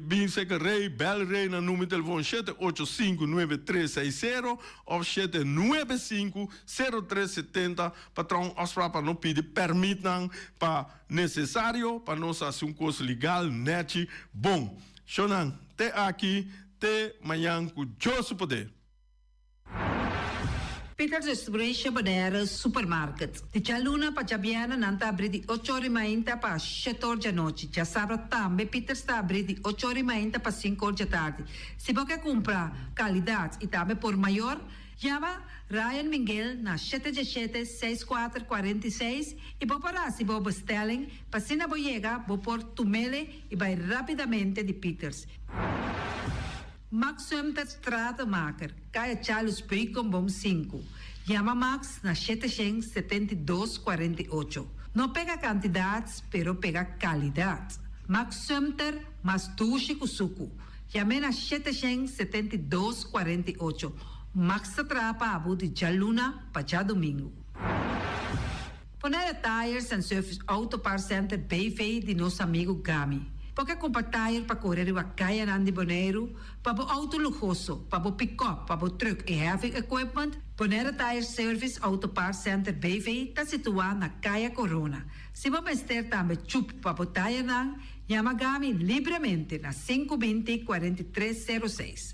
bin seka Rey bel Rey na numero di telefon 7859360 of 7950370 pa traha un afspraak pa no pidi permitnan pa nesesario pa nos hasi un kos legal nechi bon. Shownan te aki te mañan ku Dios su poder. Peters Restauration Bonaire Supermarket. Di djaluna pa djabièrnè nan ta abrí di ocho or i mainta pa shete or djanochi. Djasabra tambe Peters ta abrí di ocho or i mainta pa sinku or djatardi. Si bo ke kumpra kalidat i tambe por mayor, yama Ryan Minguel na shete djeshete seis kuater 46 i bo por hasi bo bestelling pa asina bo yega bo por tumele i bai rapidamente di Peters. Max Sumter Stratenmaker, Kaya Charles Beukenboom 5. Yama Max na 772 48. No pega kantidat, pero pega kalidat. Max Sumter, mas dushi ku suku. Yam'é na 772 48. Max ta traha pa bo di djaluna pa djadumingu. Bonaire Tires and Service Auto Parts Center BV di nos amigu Gami. Bo ke kumpra tire pa kore riba kayanan di Boneiru, pa bo outo luhoso, pa bo pikòp, pa bo trùk i heavy equipment? Bonaire Tire Service Auto Parts Center BV ta situá na Kaya Korona. Si bo mester tambe chup pa bo taiernan, yama Gami libremente na 520 43 06.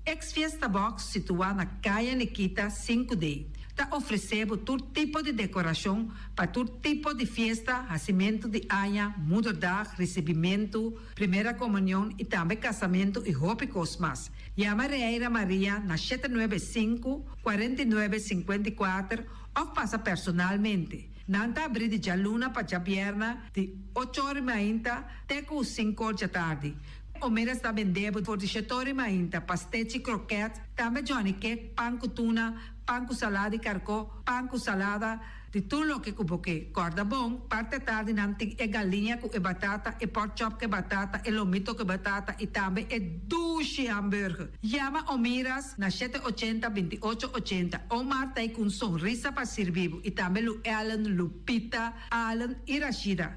Ex Fiesta Box situá na Kaya Nikita 5D ta ofresé bo tur tipo di dekorashon pa tur tipo di fiesta, hasimentu di aña, moederdag, risibimentu, primera komunion i tambe kasamentu i hopi kos mas. Yama Reira Maria na 795, 49, 54 òf pasa personalmente. Nan ta abrí di djaluna pa djabièrnè di ocho or i mainta te ku sinku or djatardi. Omeras ta bende bo for di shetori mainta, pastechi, kroket, tambe johnny cake, pan ku tuna, pan ku salada di karkó, pan ku salada, di tur loke ku bo ke. Kòrda bon, parti atardi nan tin e galiña ku e batata, e pork chop ku e batata, e lomito ku e batata i tambe e dushi hamburger. Yama Omiras na 780 28 80. Omar ta ei ku un sonrisa pa sirbi bo i tambe Lu Ellen, Lupita, Allen i Rashida.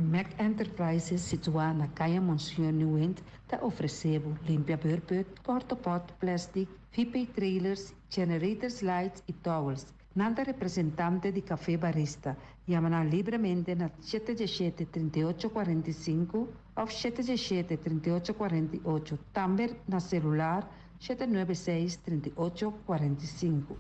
Mac Enterprises situá na Kaya Monseñor Nieuwind ta ofresé bo limpia beurput, portapot, plastic, VP trailers, generators lights i towels. Nan ta representante di Café Barista. Yama nan libremente na 717 38 45 òf 717 38 48, tambe na selular 796 38 45.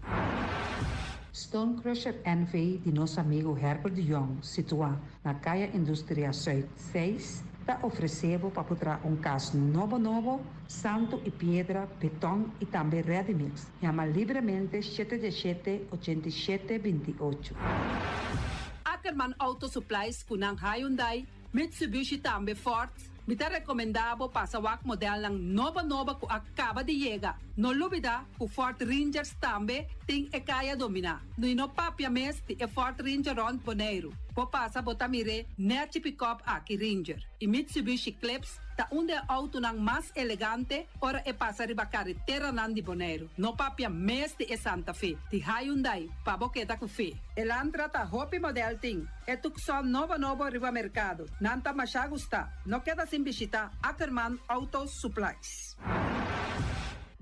Stone Crusher NV di nos amigo Herbert de Jong, situá na Kaya Industria Zuid 6. ta ofresé bo pa por traha un kas nobo nobo, santu i piedra, beton i tambe ready mix. Yama libremente shete diesshete, 87, 28. Ackerman Auto Supplies ku nan Hyundai, Mitsubishi tambe Ford. Mi ta rekomendá bo pasa wak modelnan nobo nobo ku a kaba di yega. No lubidá ku Ford Rangers tambe tin e kaya dominá. No i no papia mes di e Ford Ranger rònt Boneiru. Bo pasa bo ta mir'é nèchi pikòp aki Ranger i Mitsubishi Eclipse ta un di e outonan mas elegante ora e pasa riba kareteranan di Boneiru. No papia mes di e Santa Fe di Hyundai pa bo keda ku fe. Elantra ta hopi modèl tin. E Tucson nobo nobo riba merkado. Nan ta masha gustá. No keda sin bishitá Ackerman Auto Supplies.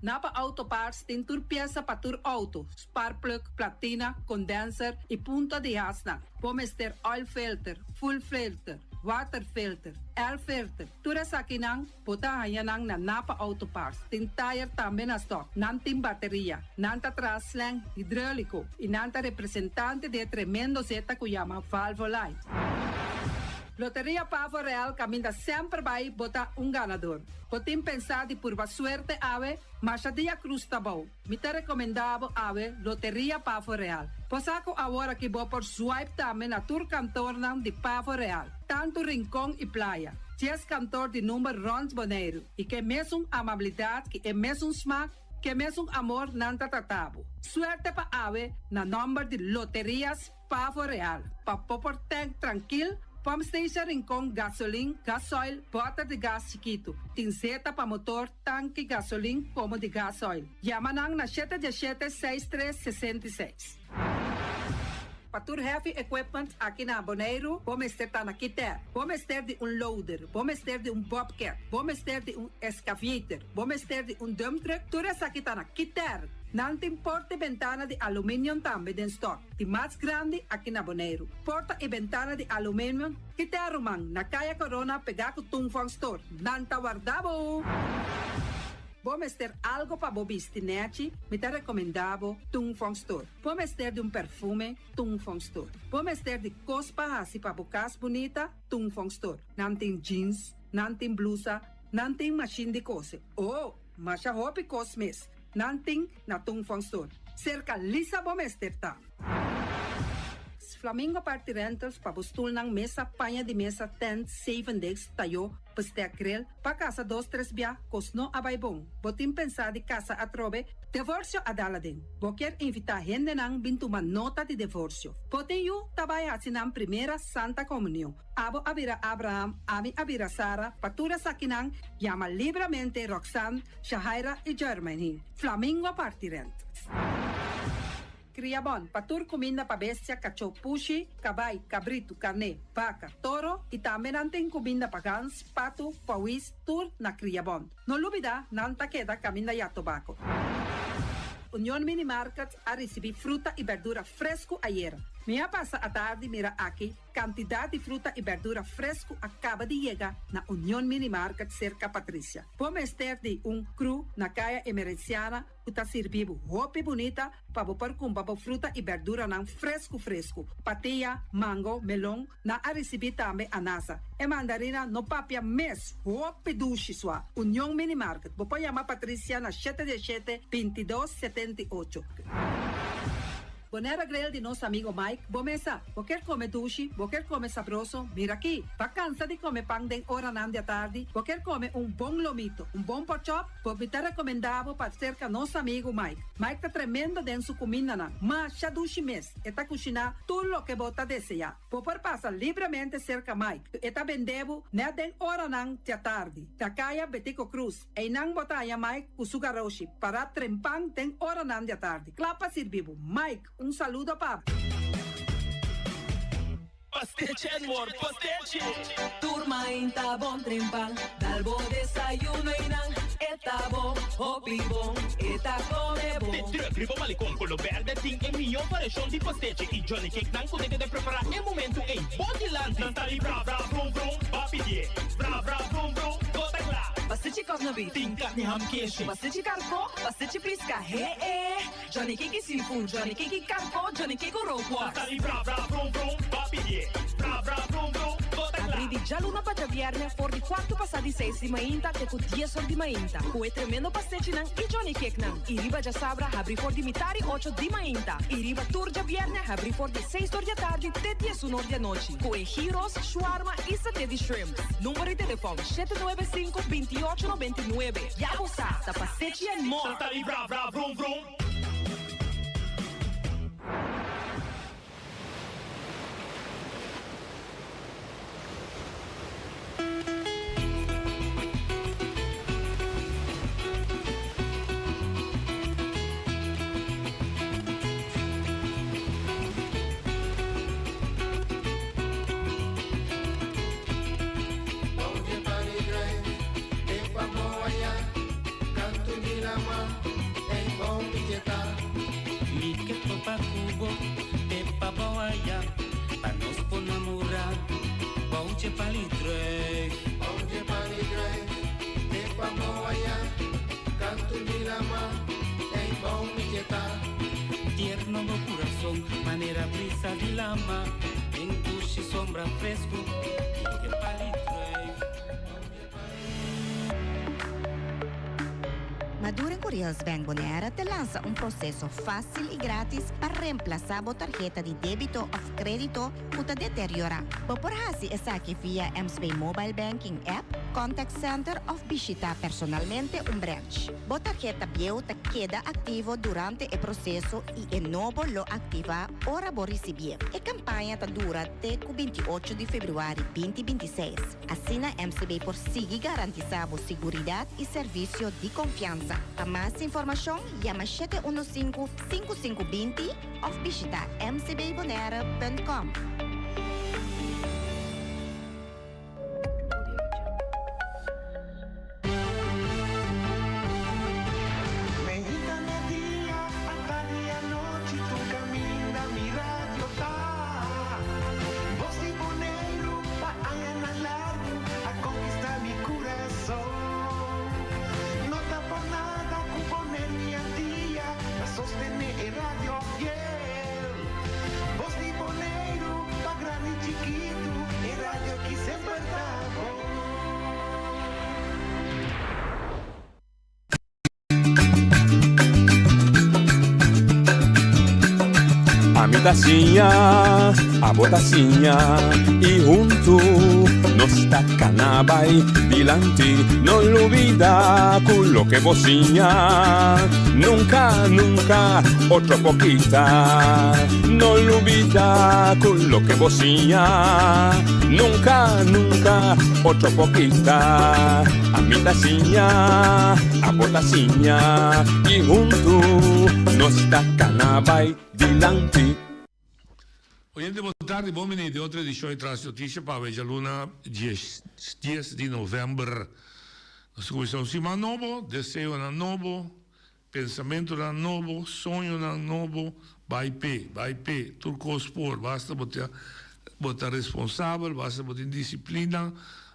Napa Auto Parts tin tur piesa pa tur auto, sparkplug, platina, condenser y punta di hasnan. Bo mester oil filter, fuel filter, water filter, air filter, tur esakinan bo ta haña nan na Napa Auto Parts. Tin tayer tambe na stock. Nan tin bateria. Nan ta traha slang hidrolico y nan ta representante di e tremendo zeta cu yama Valvoline. Loteria Pavo Real caminda semper bay bo ta un ganador. Bo tin pensá di purba suerte awe? Masha dia cruz ta bou. Mi ta recomendá bo awe Loteria Pavo Real. Bo sa cu awor aki bo por swipe tambe na tur kantornan di Pavo Real, tantu Rincon y Playa. Dies kantor di number rond Boneiru y ke mesun amabilidad ki e mesun smaak, ke mesun amor nan ta trata bo. Suerte pa awe na nomber di Loterias Pavo Real, pa bo por tank trankil, pump station Rincon, gasolin, gasoil, bòter di gas chikitu. Tin zeta pa motor, tanki, gasolin komo di gasoil. Yama nan na shete diesshete seis tres 66. Pa tur heavy equipment aki na Boneiru, bo mester ta na Kiter. Bo mester di un loader, bo mester di un bobcat, bo mester di un excavator, bo mester di un dump truck, tur esaki ta na Kiter. Nan tin porta i bentana di aluminium tambe den stock. Di mas grandi aki na Boneiru. Porta i bentana di aluminium Kiter ruman, na Kaya Corona pegá ku Tung Fong Store. Nan ta warda bo! Bo mester algo pa bo bisti nèchi? Mi ta rekomendá bo Tung Fong Store. Bo mester di un perfume? Tung Fong Store. Bo mester di kos pa hasi pa bo kas bunita? Tung Fong Store. Nan tin jeans, nan tin blusa, nan tin mashin di kose. Oh! Masha hopi kos mes. Nan tin na Tung Fong Store. Serka Lisa bo mester ta. Flamingo Party Rentals pa bo stulnan, mesa, paña di mesa, tent, zeven desk, tayó, bestek, grill, pa kasa dos tres bia, kos no a bai bon. Bo tin pensá di kasa atrobe? Devorsio a dal aden. Bo kier invitá hendenan bin tuma nota di devorsio. Bo tin yu ta bai hasi nan primera Santa Komunion. Abo a bira Abraham, ami a bira Sara, pa tur esakinan yama libramente Roxanne, Shahaira i Jermaine. Flamingo parti rent. Kria bon pa tur kuminda pa bestia, kachó, pushi, kabai, kabritu, karné, baka, toro i tambe nan tin kuminda pa gans, patu, pawis, tur na Kria Bon. No lubida nan ta keda kaminda ya tobako. Union Mini Market a risibí fruta i berdura fresku ayera. Mi a pasa atardi mira aki Kantidat di fruta i bèrdura fresku a kaba di yega na Union Mini Market serka Patricia. Bo mester di un kru na Kaya Emerenciana ku ta sirbi bo hopi bunita pa bo por kumpra bo fruta i bèrduranan fresku fresku. Patia, mango, melon, nan a risibí tambe anasa. E mandarina no papia mes, hopi dushi sua. Union Mini Market, bo por yama Patricia na shete diesshete, 22, 78. Bonaire Grill di nos amigo Mike, bo mesa. Bo kier come dushi, bo kier come sabroso, mira aki. Bo a cansa di come pan den oranan di atardi, bo kier come un bon lomito, un bon porkchop, bo mi ta recomenda bo pa cerca nos amigo Mike. Mike ta tremendo den su cumindanan, masha dushi mes, e ta cushina tur loke bo ta desea. Bo por pasa libremente cerca Mike, e ta bende bo net den oranan di atardi, na caya Betico Cruz. Einan bo ta haña Mike ku su garoshi pará trempan den oranan di atardi, kla pa sirbi bo. Mike, un saludo pa bo. Pastechi Edward, pastechi! Tur mainta bon trempan, dal bo desayuno einan, e ta bon, hopi bon, e ta come bon. De truck riba Malecon Colo Berde tin e mihó variashon di pastechi i Johnny Cake nan ku ta keda prepará e momentu ei bo dilanti. Nan ta di bra bra vrum vrum, ba pidié. Bra bra vrum vrum, bo ta kla. Pastechi kòsna beef. Tin karni ham keshi. Pastechi karkó, pastechi piska, he e. Johnny Cake i seafood, Johnny Cake i karkó, Johnny Cake ku rookworst. Nan ta di bra bra vrum vrum, ba pidié. Bra bra vrum vrum, bo ta kla. di djaluna pa djabièrnè for di kuartu pasá di seis di mainta te ku dies or di mainta ku e tremendo pastechinan i Johnny Cakenan. I riba djasabra habri for di mitari ocho di mainta i riba tur djabièrnè habri for di seis or di atardi te diesun or di anochi ku e gyros, shawarma i saté di shrimps. Number di telefòn, 795 28 99. Ya bo sa, ta Pastechi and More! Santa di vra vra vrum vrum. Mi ke topa ku bo, te pa bo aya, pa nos por namorá, bou dje pali druif. Bou dje pali druif, te pa bo aya, kantu di lama, ei bou mi ke ta. Tierno bo kurason, manera brisa di lama, den dushi sombra fresku, mi ke pali druif. Maduro Curios Bank Bonaire ta lansa un proseso fásil i grátis pa remplasá bo tarheta di débito òf krédito ku ta deteriorá. Bo por hasi esaki via MCB Mobile Banking app, contact center òf bishitá personalmente un branch. Bo tarheta bieu ta keda aktivo durante e proseso i e nobo lo aktivá ora bo risibié. E kampaña ta dura te ku 28 di febrüari 2026. Asina MCB por sigui garantisá bo siguridat i servisio di konfiansa. Pa mas informashon yama 715 5520 òf bishitá mcbbonaire.com. Meinta media atardi anochi tur caminda mi radio ta. Bos di Boneiru pa añanan largu a conquista mi curason. No ta por nada cu Boneiru y Antia ta sostene e radio fiel. Bos di Boneiru pa grandi y chikitu e radio ki semper ta bon. Ami ta siña, abo ta siña y huntu nos ta cana bay dilanti. No lubida cu loke bo siña nunca, nunca otro por kita. No lubida cu loke bo siña nunca, nunca otro por kita. Ami ta siña, abo ta siña y huntu nos ta cana bay dilanti. Oyente bon tardi, bon bini den otro edicion di Tras Noticia pa awe djaluna dies dies di november. Nos ta cuminsa un siman nobo, deseonan nobo, Pensamentunan nobo, soñonan nobo, bai p'e, bai p'e, tur kos por, basta bo ta bo ta responsabel, basta bo tin disiplina,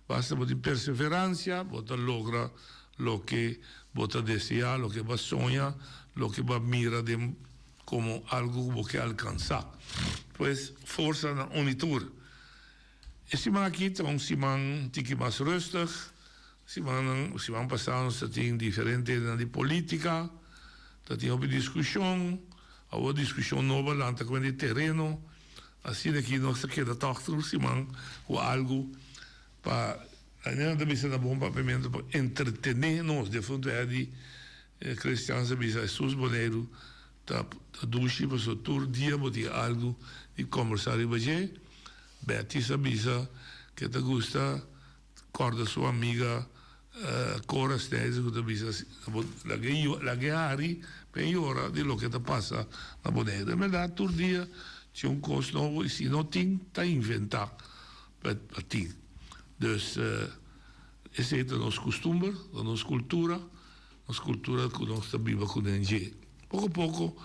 basta bo tin perseveransia, bo ta logra loke bo ta deseá, loke bo a soña, loke bo a mira den komo algu ku bo ke alkansá. Pues, forsa na un i tur. E siman aki ta un siman tiki mas rustig. Simannan, siman pasá nos ta tin diferente hendenan di polítika, ta tin hopi diskushon, awor diskushon nobo a lanta ku hende di tereno, asina ki nos ta keda tòg tur siman ku algu pa, nan ta bisa na bon papiamentu pa entretené nos, defuntu Eddy Christians a bisa Hesus Boneiru ta dushi pasobra tur dia bo tin algu di kòmbersá riba dje, Betty sa bisa ke ta gusta. Corda su amiga Cora Snyder cu ta bisa laga e hari pa e yora di loke ta pasa na Bonaire. En berdad tur dia tin un cos nobo y si no tin ta inventa pa tin. Dus esey ta nos custumber, ta nos cultura, nos cultura cu nos ta biba cu den dje. Poco poco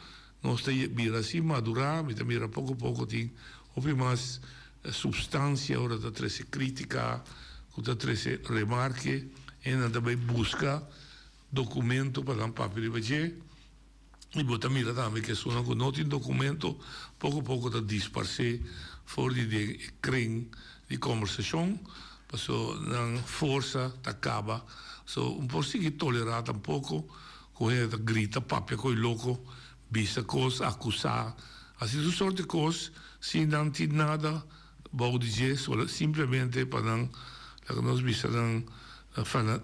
nos ta bira así madura, mi ta mira poco poco tin hopi mas Substancia ora ta trece critica cu ta trece remarke e nan ta bay busca documento pa nan papia riba dje y bo ta mira tambe cu esunnan cu no tin documento poco poco ta disparce for di den e kring. di kombersashon paso nan forsa ta kaba so un por sigui tolerá tampoko ku hende ta grita papia ko'i loko bisa kos akusá hasi tur sort di kos sin nan tin nada bou di dje simplemente pa nan laga nos bisa nan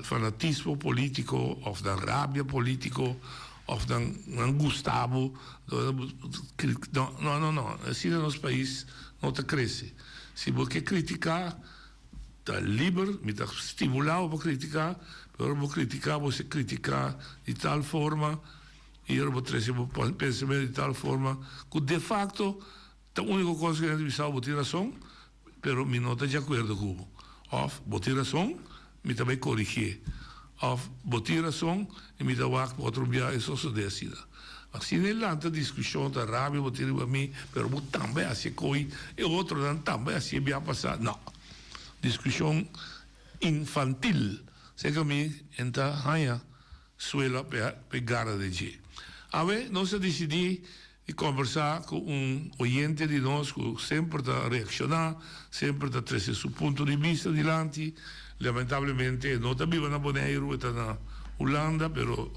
fanatismo politico of nan rabia politico of nan nan gusta bo no no no no asina nos pais no ta crece si bo ke critica ta liber mi ta stimula bo pa critica pero ora bo critica bo se critica di tal forma y ora bo trece bo pensamento di tal forma cu de facto Ta úniko kos ku hende bisa bo tin rason, pero mi no ta di akuerdo ku bo. Òf, bo tin rason, mi ta bai korigié. Òf, bo tin rason i mi ta wak pa otro bia e sosodé asina. Asina e lanta diskushon, ta rabia bo tin riba mi, pero bo tambe hasi e koi, e otronan tambe hasi e bia pasá. No. Diskushon infantil. Serka mi e ta haña suela p'e gara den dje. Awe nos a disidí di kòmbersá ku un oyente di nos ku semper ta reakshoná, semper ta trese su punto di bista dilanti. Lamentablemente e no ta biba na Boneiru, e ta na Hulanda, pero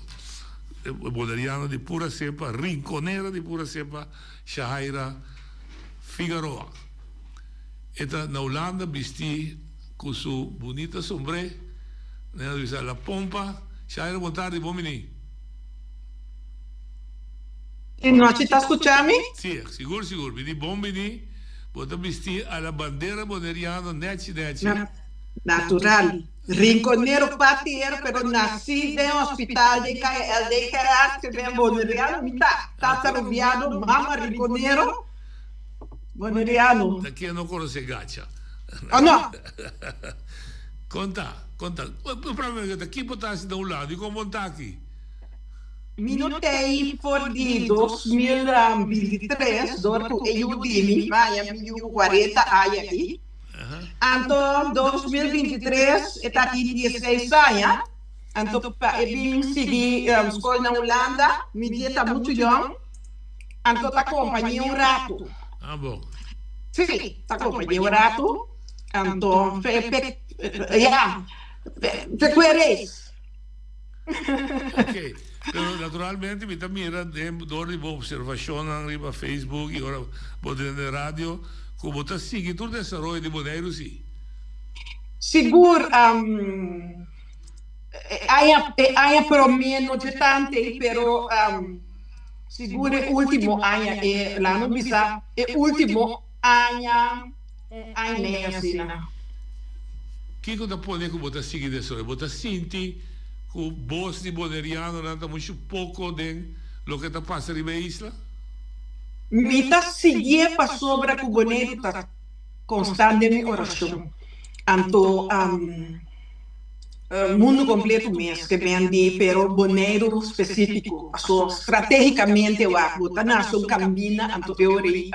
e boneriano di pura sepa, rinkonera di pura sepa, Shahaira Figaroa. E ta na Hulanda bistí ku su bunita sombré, nan a bisa la pompa. Shahaira bon tardi, bon bini. E nochi ta scucha mi? Si, sigur sigur. Mi di bon bini. Bo ta bisti a la bandera boneriano nechi nechi. Natural. Rinconero pa tera pero naci den hospital den Kaya LD Gerard que ben boneriano mi ta. Tata Rubiano, mama Rinconero, boneriano. Ta ken no conoce Gacha? Oh no. Conta, conta. Prome ta ki bo ta haci na un lado y con bo ta aki? Mi no t'ei for di 2023 dor ku e yu di mi baña mi yu ku 40 aña aki. Anto 2023 e ta tin 16 aña, anto pa e bin sigui skol na Hulanda mi di e ta muchu yòn, anto ta kompañ'é un ratu. Si, ta kompañ'é un ratu, anto ya, fe kue reis. Ok, pero naturalmente mi ta mira den door di bo observacionnan riba Facebook y ora bo den den radio cu bo ta sigui tur desaroyo di Boneiru si. Sigur, e aña e aña prome no dje tant'ey pero sigur e ultimo aña e laat mi bisa e ultimo aña un aña y medio asina. Kiko ta pone ku bo ta sigui desaroyo? Bo ta sinti ku bos di bonerianonan ta muchu poko den loke ta pasa riba e isla? Mi ta siguié pasobra ku Boneiru ta konstant den mi orashon. Anto mundu kompletu mes ke ben di, pero Boneiru spesífiko. Paso stratégikamente wak bo ta nase un kaminda anto e ora ei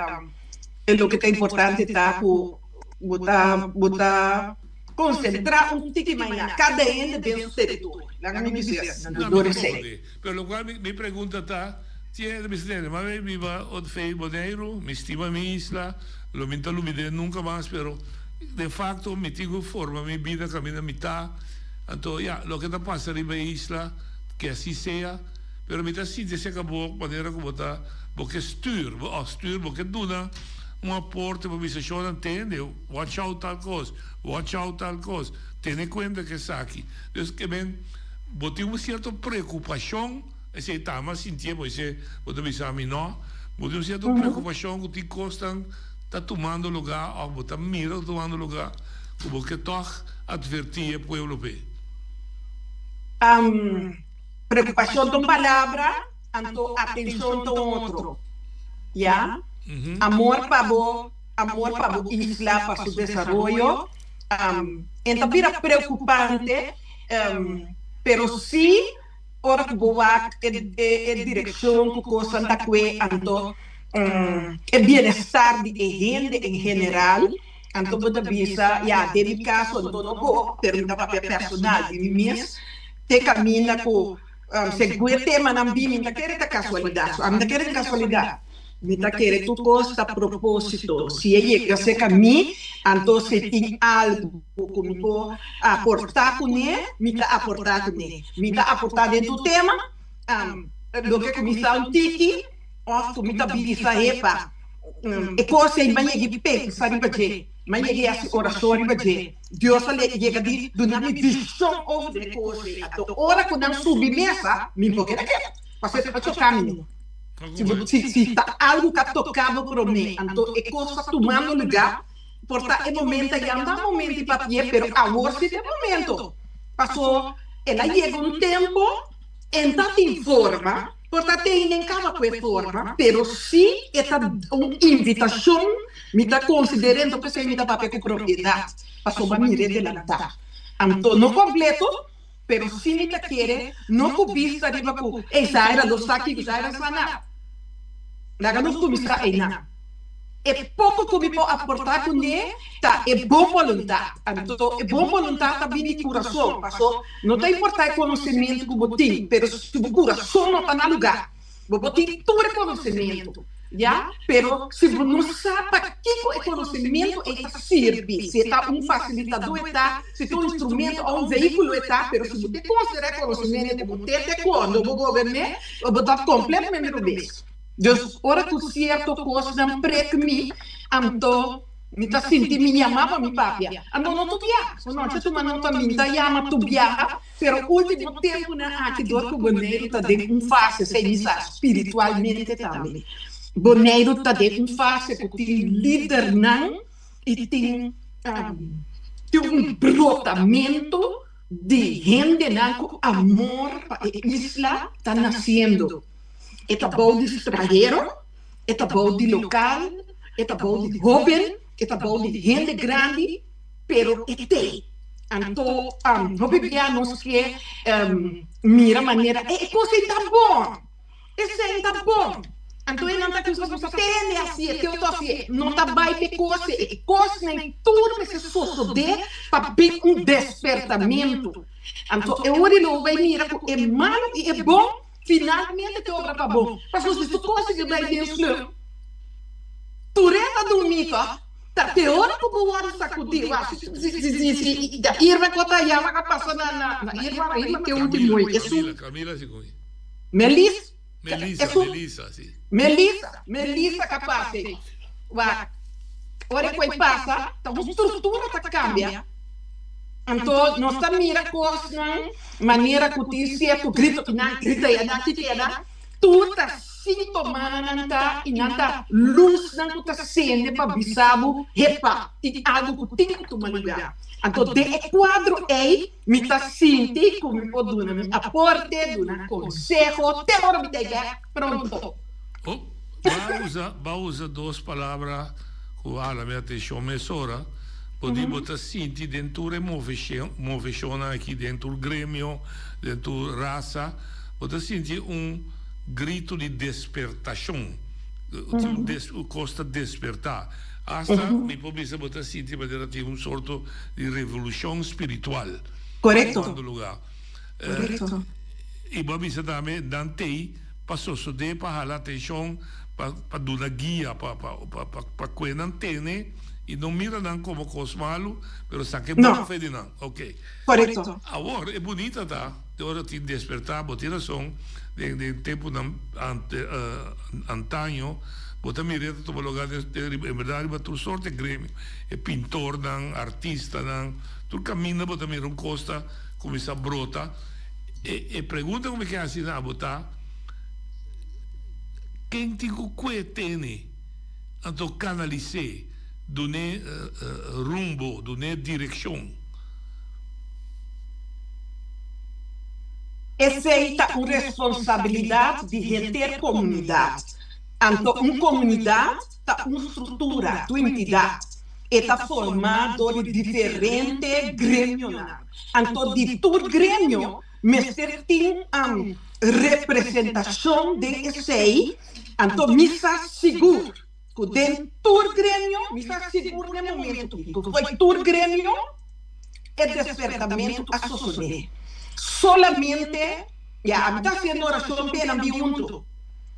e loke ta importante ta ku Bo ta bo ta concentra un tiki maña cada hende den su territorio. Laga mi bisa asina, No, mi dor ta esey. comprende. Pero locual mi mi pregunta ta, tin hende bisa tende, ma mi biba ot fey Boneiru, mi stima mi isla, lo mi ta lubid'é nunca mas, pero de facto mi tin cu forma mi bida caminda mi ta, anto ya, loke ta pasa riba e isla, ke asi sea, pero mi ta sinti acerca bo manera cu bo ta, bo ke stuur, bo of stuur, bo ke duna Un aporte pa bisa shownan tende, watch out tal kos, watch out tal kos, tene kuenta ku esaki. Dus ke men bo tin un sierto preokupashon, esei ta ama sintié bo esei bo ta bisa ami no, bo tin un sierto preokupashon ku tin kosnan ta tumando lugá òf bo ta mira ku ta tumando lugá ku bo ke tòg atvertí e pueblo p'e. Preokupashon ta un palabra. Anto atencion ta un otro. Ya. Amor pa bo, amor pa bo isla, pa su desaroyo. En ta bira preocupante, pero si ora cu bo wak e direccion cu cosnan ta cue, anto e bienestar di e hende en general, anto bo ta bisa, ya, den mi caso anto no bo, pero mi ta papia personal di mi mes, te caminda cu Segun e temanan bi, mi ta kere ta kasualidat. So, ami ta kere den kasualidat. Mi ta kere tur kos ta propósito. Si e yega serka mi, anto si tin algu ku mi por aportá kuné, mi ta aportá kuné. Mi ta aportá den tur tema, loke ku mi sa un tiki òf ku mi ta bisa, Epa, e kos ei m'a yega i pensa riba dje, m'a yega i hasi orashon riba dje. Dios a yega di duna mi vishon over di e kos ei. Anto ora ku nan subi mesa, mi por keda ketu, pasobra e ta choká mi. Si bo si si ta algu ka toká bo promé, anto e kos ta tumando lugá, por ta e momento ya no ta momento di papi'é, pero awor si ta e momento. Paso el a yega un tempu, en ta tin forma, por ta te hende kaba ku e forma, pero si e ta un invitashon, mi ta konsider'é, anto p'esei mi ta papia ku propiedat, pasobra mir'é delantá. Anto no kompleto. Pero si mi ta kere, no ku bista riba ku ey Zaira lo sa kiko Zaira sa na. Laga nos kuminsá eynan. E poko ku mi por aportá kuné ta e bon boluntat. Anto e bon boluntat ta bini di kurason, paso no ta importá e konosementu ku bo tin, pero si bo kurason no ta na lugá, Bo por tin tur e konosementu, ya, pero si bo no sa pakiko e konosementu ei ta sirbi, si e ta un fasilitadó e ta, si ta un instrumento òf un vehíkulo e ta, pero si bo te konsiderá e konosementu komo te te kondo bo goberné, bo ta kompletamente robes. Dus ora ku sierto kosnan prek mi, anto Mi ta sinti mi yama pa mi papia. Anto no tur biaha. So nochi tuma nota mi ta yama tur biaha, pero ultimo tempunan aki dor ku Boneiru ta den un fase, esei mi sa spiritualmente tambe, Boneiru ta den un fase ku tin lidernan i tin tin un brotamentu di hendenan ku amor pa e isla ta nasiendo. E ta bou di strahero, e ta bou di lokal, e ta bou di hóben, e ta bou di hende grandi, pero e t'ei. Anto hopi bia nos ke mira manera e kos ei ta bon, esei ta bon. Anto e nan ta kusa kusa tende hasié, te otro hasié. No ta bai p'e kos ei. E kosnan tur mester sosodé pa bin un despertamentu. Anto e ora lo bai mira ku e malu i e bon Finalmente te obra pa bo. Pasobra si su kos di bai den slum, tur e ta durmi to, ta te ora ku bo wòrdu sakudí. Wak, si si si si da Irma ku ta yama a pasa na na na Irma, Irma ke ultimo Camila, esun Camila, Camila si komi. Melis, Melissa, esun Melissa si. Melissa, Melissa ka pasa ei. Wak, ora ku ei pasa, ta un struktura ta kambia. Anto nos ta mira kosnan manera ku tin sierto grito i nan grita i anan kiko i anan, tur ta sintomanan ta i nan ta lusnan ku ta sende pa bisa bo, hepa, tin algu ku tin ku tuma lugá. Anto den e kuadro ei mi ta sinti ku mi por duna mi aporte, duna konseho te ora mi ta ei bèk pronto. Oh, ba usa, ba usa dos palabra ku a hala mi atenshon mesora. Bo di bo ta sinti den tur e moveshonnan aki, den tur gremio, den tur rasa, bo ta sinti un grito di despertashon. Tin un des, un kos ta despertá. Asta mi por bisa bo ta sinti manera tin un sorto di revolushon spiritual Korekto. tumando lugá. Korekto. I bo a bisa tambe nan t'ei pa sosodé, pa hala atenshon, pa pa duna guia, pa pa pa kue nan tene. I no mira nan komo kos malu, pero saka e bon No. fe di nan. Ok. Korekto. Awor, e bunita ta, di ora tin despertá, bo tin rason, den den tempunan ante antaño, bo ta mira e ta tuma lugá den den riba, en bèrdat riba tur sorte gremio, e pintornan, artistanan, tur kaminda bo ta mira un kos ta kuminsá brota. E e pregunta ku mi ke hasi na abo ta, ken tin ku kue tene? Anto kanalis'é, dun'é rumbo, dun'é direkshon. Esei ta un responsabilidat di henter komunidat. Anto un komunidat ta un struktura, tu entidat. E ta formá dor di diferente gremionan. Anto di tur gremio mester tin representashon den esei. Anto mi sa sigur ku den tur gremio, mi sa sigur den momentu ku foi tur gremio e despertamentu a sosodé. Solamente, ya, mi ta hasiendo orashon p'e nan bin huntu,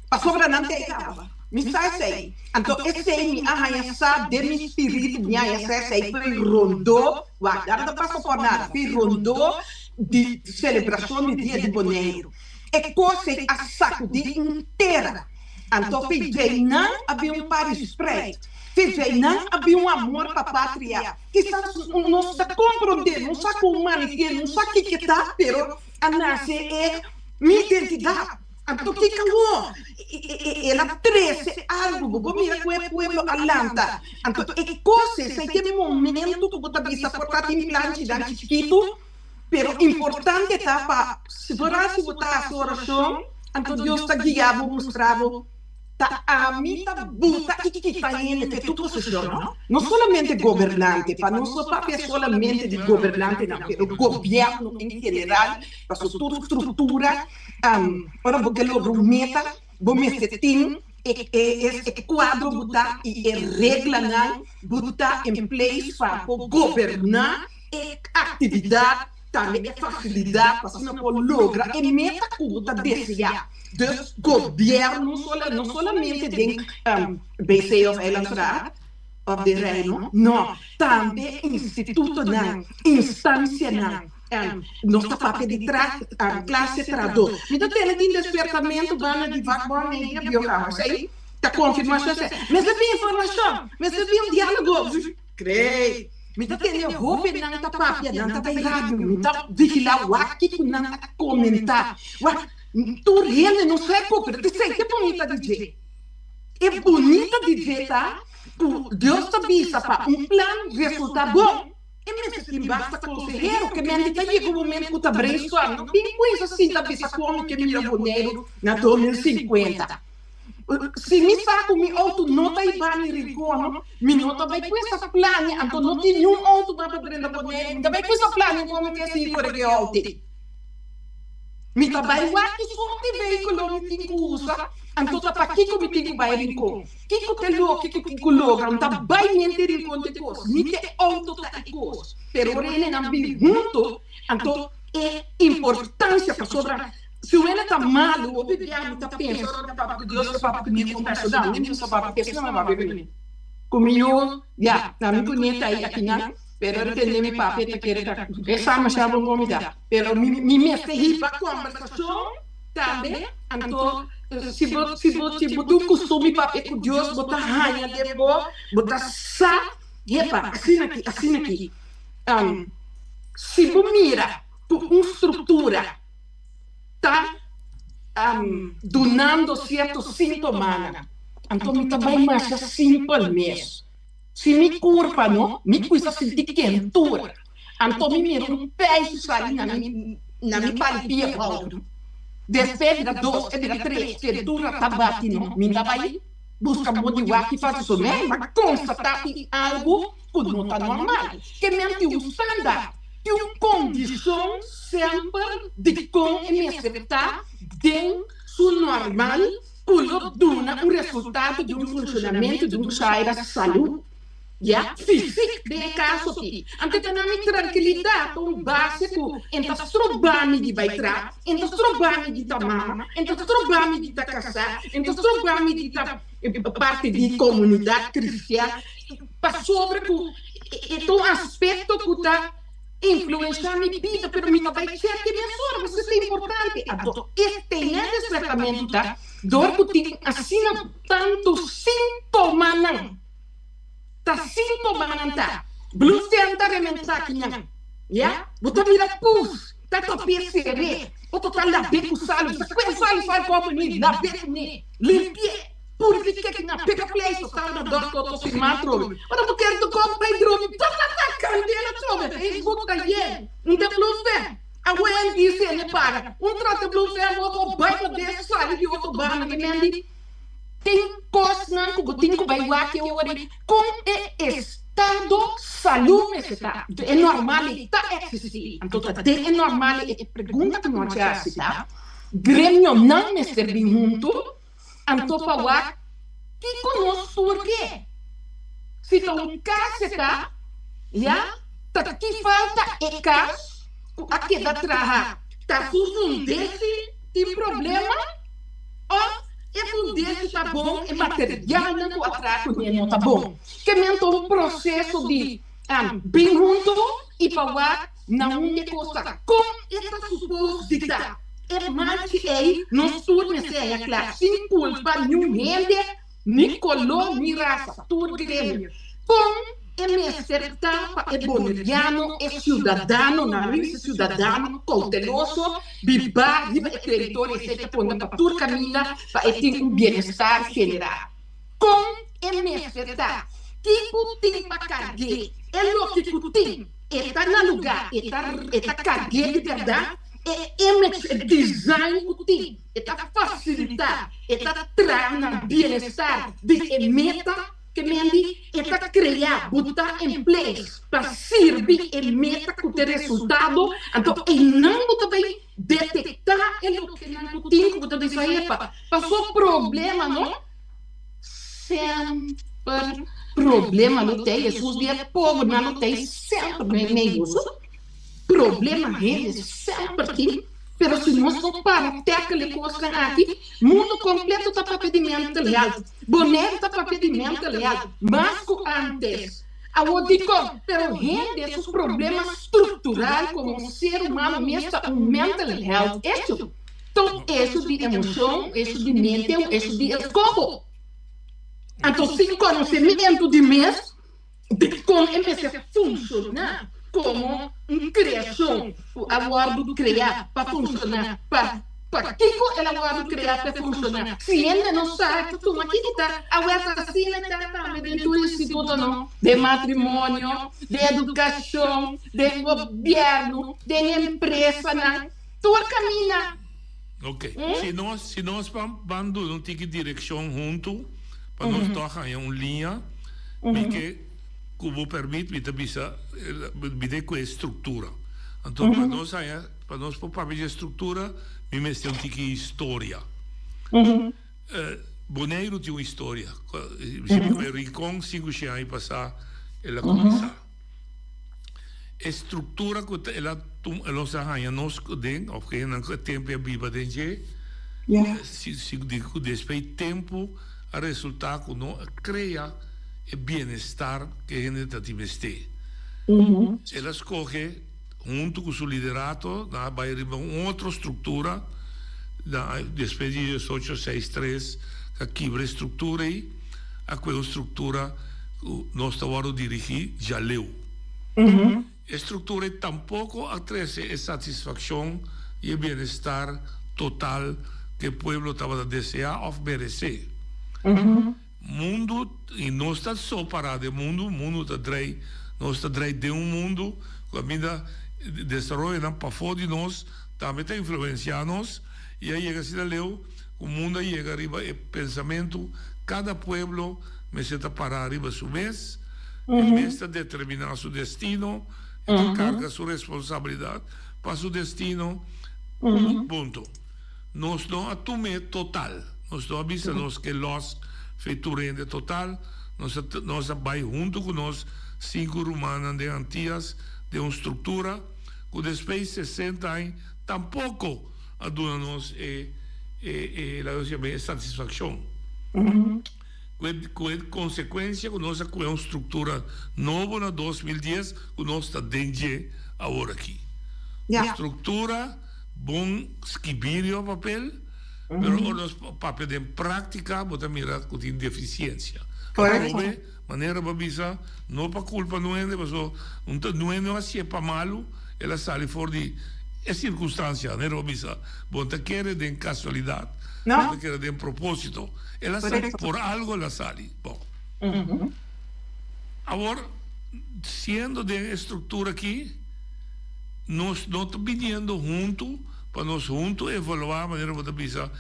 pasobra nan ta e kaba. Mi sa esei. Anto esei mi a haña sa den mi spiritu, mi a haña sa esei for e rondó, wak, nada ta pasa por nada, for e rondó di selebrashon di Dia di Boneiru. E kos ei a sakudí un tera. Anto for djeinan a bin un par di spreit, for djeinan a bin un amor pa patria. Kisas nos ta komprondé, no sa kon manifie, no sa kiko ta, pero a nase e mi identidat. Anto kiko awor? El a trese algu, bo por mira ku e pueblo a lanta. Anto e kos esei ta e momento ku bo ta bisa por ta tin planchinan chikitu, pero importante ta pa si bo hasi bo ta hasi orashon, anto Dios ta guia bo, mustra bo. Ta ami ta buta i kita hende p'e tur posishon, no? No solamente gobernante, pa nos no papia solamente di gobernantenan, pero gobièrnu en general, pasobra tur struktura, ora bo ke logra un meta, bo mester tin e e kuadro butá i e reglanan butá en place pa por goberná e aktividat. Tambe e facilidad pa asina por logra e meta cu bo ta desea. Dus gobierno no solamente den BC of Eilandsraad of den Reino, no, tambe institutonan, instancianan, nos ta papia di clase trahador. Mi ta tene tin despertamento banda di vakbond media biokamer, esey ta confirmacion esey. Mester bin informacion, mester bin un dialogo. Cree. Mi ta tende hobennan ta papia, nan ta bay radio, mi ta vigila wak kico nan ta comenta. Wak, tur hende no sa e poco, pero esey ta e bunita di dje. E bunita di dje ta cu Dios ta bisa pa un plan resulta bon, e mester tin basta consehero, ke mente ta yega un momento cu ta brainstorm, no bin cuensa sinta bisa con mi ke mira Boneiru na 2050. Si mi sa ku mi outo no ta hiba mi Rincon, mi no ta bai ku esa plania, anto no tin niun outo mas pa drenta Boneiru, mi ta bai ku esa plania kon mi ke sigui kore ku e outo ei. Mi ta bai wak ki sorti vehíkulo mi tin ku usa, anto ta pakiko mi tin ku bai Rincon, kiko ta e loke ku tin ku logra, mi ta bai mente Rincon ta e kos, ni ku e outo ta e kos, pero ora hendenan bin hunto, anto e importansia pasobra. Si un hende ta malu, hopi bia mi ta pensa ora mi ta papia ku Dios, ta papia ku mi kon personal, mi ta papia personal, mi papia ku mi. Ku mi yu, ya, na mi kuñe ta ei akinan, pero ora tende mi papia ta kere ta e sa masha bon kon mi ta. Pero mi mi mester hiba kombersashon tambe, anto si bo si bo si bo tin un kustumber di papia ku Dios, bo ta haña den bo, bo ta sa, hepa, asina aki, asina aki. Si bo mira ku un struktura. ta dunando cierto sintomanan, anto mi ta bay masha simpel mes. Si mi curpa no, mi cuinsa sinti kentura, anto mi mira un peisu sali na mi na mi palipia bou. Despues bira dos, e bira tres, kentura ta bati no, mi ta bay busca bon di wak ki fasi so me, ma constata tin algo cu no ta normal. Ke men tin un standaard, tin un condicion semper di con e mester ta den su normal cu lo duna un resultado di un funcionamento di un chaira salud, ya, fisic den e caso aki. Anto ta na mi trankilidad ta un base cu en ta stroba mi di bay tra, en ta stroba mi di ta mama, en ta stroba mi di ta casa, en ta stroba mi di ta parti di comunidad cristian. Pasobra ku e ta un aspekto ku ta influenshá mi bida, pero mi ta bai chèk e mesora pasobra ta importante. Anto e tene despertamentu ta dor ku tin asina tantu síntomanan. Ta síntomanan ta, Bluestem ta rementá kinan, ya, bo ta bira pus, ta top'é seré, otro ta lab'é ku salu, sa kue salu sal kòp ni lab'é kuné, limpi'é. Purifica ki na peka pleito ta na dòkter otro siman trobe. Ora bo kere ta kòp bai dromi ta ta ta kandela trobe Facebook ta yen un ta blue fen awe NDC ne paga un trata blue fen bo otro bai pa des sali di otro banda ke men di tin kosnan ku bo tin ku bai wak e ora ei kon e estado salu mester ta e normal ei ta existi anto ta den e normal ei e pregunta ku no a hasi ta gremionan mester bin huntu. Anto pa wak kiko nos tur ke. Si ta un kas e ta, ya, ta ki falta e kas ku a keda traha? Ta su fundesi tin problema òf E fundeshi ta bon, e materialnan ku a traha kuné no ta bon. Ke men ta un proseso di bin huntu i pa wak na unda e kos ta, kon e ta supos di ta. E malchi ei nos tur mester haña kla, sin kulpa niun hende, ni koló ni rasa, tur gremio. Kon e mester ta pa e boneriano, e siudadano, nan lo bisa siudadano kouteloso, bibá riba e teritorio esei ta pone pa tur kaminda pa e tin un bienestar general. Kon e mester ta? Kiko tin pa karg'é? E loke ku tin, e ta na lugá, e ta e ta karg'é di bèrdat? E image, e design ku tin, e ta fasilitá, e ta traha na bienestar di e meta? Ke mendi e ta krea buta en place pa sirbi e meta ku ta e resultado, anto einan bo ta bai detektá e lokenan ku tin ku bo ta bisa epa paso problema no semper problema lo tei Hesus di e pobernan lo tei semper meimei boso problema hende semper tin pero si nos no para tackle e kosnan aki mundo kompleto ta papia di mental health. Boneiru ta papia di mental health mas ku antes. Awor dikon? Pero hende su problema struktural komo ser humano mes ta un mental health issue. Ta un issue di emoshon, un issue di mente, un issue di eskoho. Anto sin konosementu di mes dikon e mester funshoná komo un kreashon ku a wòrdu kreá pa funshoná pa Pakiko el a wòrdu kreá pa e funshoná? Si hende no sa ta tuma kiko ta awèt asina ta tambe den tur institutonan, den matrimonio, den edukashon, den gobièrnu, den empresanan, tur kaminda. Ok, si nos si nos ban ban duna un tiki direkshon huntu pa nos tòg haña un liña, mi ke ku bo pèrmit mi ta bisa mi ta ku e struktura. Anto pa nos haña Pa nos por papia dje struktura, mi mester un tiki historia. Boneiru tin un historia. Si mi kue Rincon, sinku shen aña pasá el a kuminsá. E struktura ku el a nos a haña nos den, òf hendenan ku e tempu a biba den dje, despues di tempu a resultá ku no a krea e bienestar ku e hende ta tin mester. El a skohe. Huntu ku su liderato nan a bai riba un otro struktura, nan despues di diesocho seis tres a kibra e struktura ei, a kue un struktura ku nos ta wòrdu dirigí djaleu. E struktura ei tampoko a trese e satisfakshon i e bienestar total ku e pueblo tabata deseá òf meresé. Mundu, i nos ta so pará den mundu, mundu ta drei, nos ta drei den un mundu ku kaminda desaroyonan pafó di nos tambe ta influensiá nos, i a yega asina leu ku mundu a yega riba e pensamentu kada pueblo mester ta pará riba su mes, e mes ta determiná su destino, e ta karga su responsabilidat pa su destino, punto. Nos no a tum'é total. Nos no a bisa nos ke lòs fe tur hende total. Nos a nos a bai huntu ku nos sinku rumannan den Antias den un struktura ku despues sesenta añ tampoko a duna nos e e e laga nos yam'é e satisfakshon. Ku e ku e konsekuensia ku nos a ku'é un struktura nobo na 2010 ku nos ta den dje aworakí. Un struktura. Bon skibí riba papel, pero ora nos papia den práktika bo ta mira ku tin defisiensia. Atrobe, manera bo a bisa, no pa kulpa no hende, pasobra un ta no hende no a hasié pa malu, el a sali for di e sirkunstansia, manera bo a bisa, bo no ta kere den kasualidat, bo ta kere den propósito. El a sali, por algo el a sali. Bon. Awor, siendo den e struktura aki. Nos no ta biniendo huntu pa nos huntu evaluá manera bo ta bisa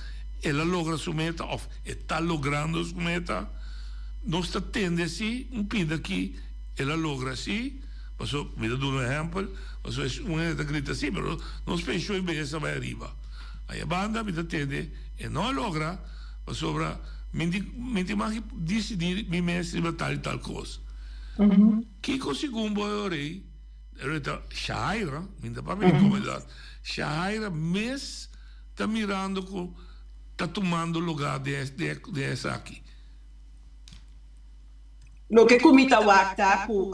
el a logra su meta òf e ta logrando su meta. Nos ta tende si un pida aki el a logra si, paso mi ta duna un ehèmpel, paso es un hende ta grita si pero nos penshon i beyesa bai ariba. Aya banda mi ta tende e no a logra pasobra mi mi tin mag disidí mi mes riba tal i tal kos. Kiko segun bo e ora ei? Pero e ta Shahaira, mi ta papia di komunidat, Shahaira mes ta mirando ku ta tumando lugá den den esaki? Loke ku mi ta wak ta ku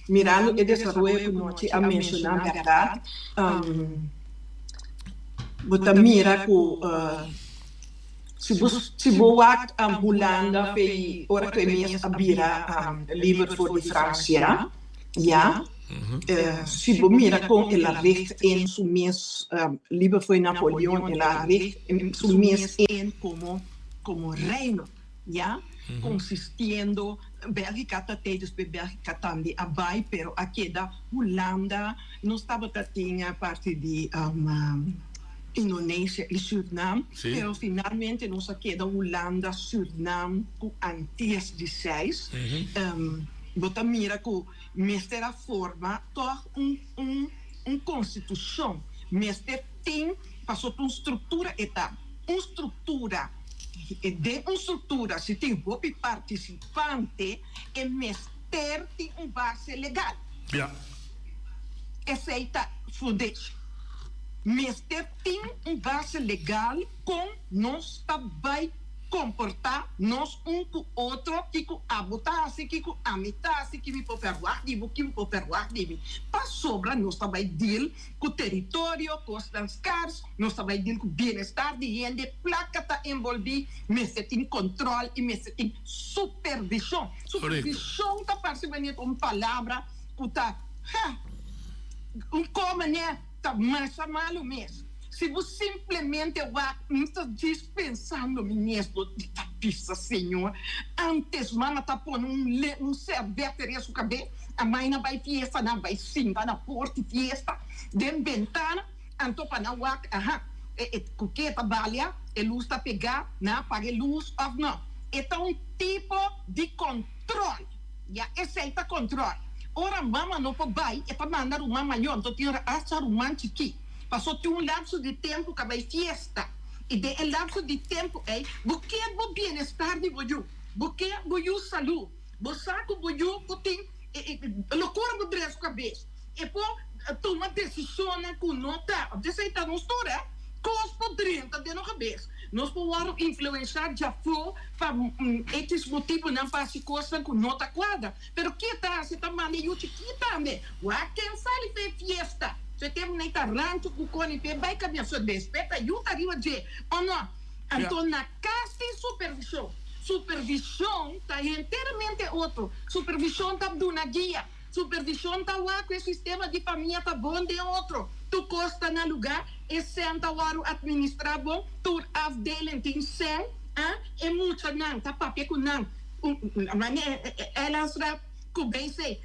mirando e desaroyo ku Nochi a menshoná bèrdat, bo ta mira ku si bo si bo wak Hulanda p'e ora ku e mes a bira liber for di Fransia ya, si bo mira kon el a richt in su mes liber for di Napoleon el a richt su mes in komo komo reino. Ya, consistiendo, Belgica ta tey, despues Belgica tambe a bay, pero a keda Hulanda, nos tabata tin parti di Indonesia y Surinam, pero finalmente nos a keda Hulanda, Surinam cu Antillas di seis. Bo ta mira cu mester a forma toch un un un constitucion, mester tin, pasobra un structura e ta, un structura. Den un struktura si tin hopi partisipante e mester tin un base legal. Esei ta fundeshi. Mester tin un base legal kon nos ta bai komportá nos un ku otro, kiko abo ta hasi, kiko ami ta hasi, ki mi por ferwagt di bo, ki bo por ferwagt di mi. Pasobra nos ta bai deal ku teritorio, kosnan skars, nos ta bai deal ku bienestar di hende, plaka ta enbolbí, mester tin kontròl i mester tin supervishon. Supervishon ta parse manera un palabra ku ta, ha, un ko manera ta masha malu mes. Si bo simplemente wak, mi ta djis pensando mi mes, bo ta bisa, Señor, antes mama ta pone un un sèrbèt riba su kabes, A mai na bai fiesta, nan bai sinta na porti fiesta, den bentana, anto pa nan wak, aha, e e ku ke ta balia, e lus ta pegá, nan a paga e lus òf no. E ta un tipo di kòntròl, ya, esei ta kòntròl. Ora mama no por bai, e ta manda ruman mayó, anto tin ora asta ruman chikí. Pasó tin un lapso di tempu ku a bai fiesta, i den e lapso di tempu ei, bo ke bo bienestar di bo yu, bo ke bo yu salú. Bo sa ku bo yu ku tin lokura bo dres kabes. E por tuma desishonnan ku no ta. Esei ta nos tur, eh. Kos por drenta den nos kabes. Nos por wòrdu influenshá djafó pa ekis motibunan pa hasi kosnan ku no ta kuadra. Pero ke ta hasi ta manda e yu chikí tambe. Wak ken sali pa e fiesta. So e tempu nan ta rancho ku koni p'e bai kabia. So despues ta yu ta riba dje, o no? Anto na kas tin supervishon. Supervishon ta henteramente otro. Supervishon ta duna guia. Supervishon ta wak ku e sistema di famia ta bon den otro. Tur kos ta na lugá, e sèn ta wòrdu atministrá bon, tur afdeling tin sèn, a e muchanan ta papia ku nan. Manera Eilandsraad ku BC,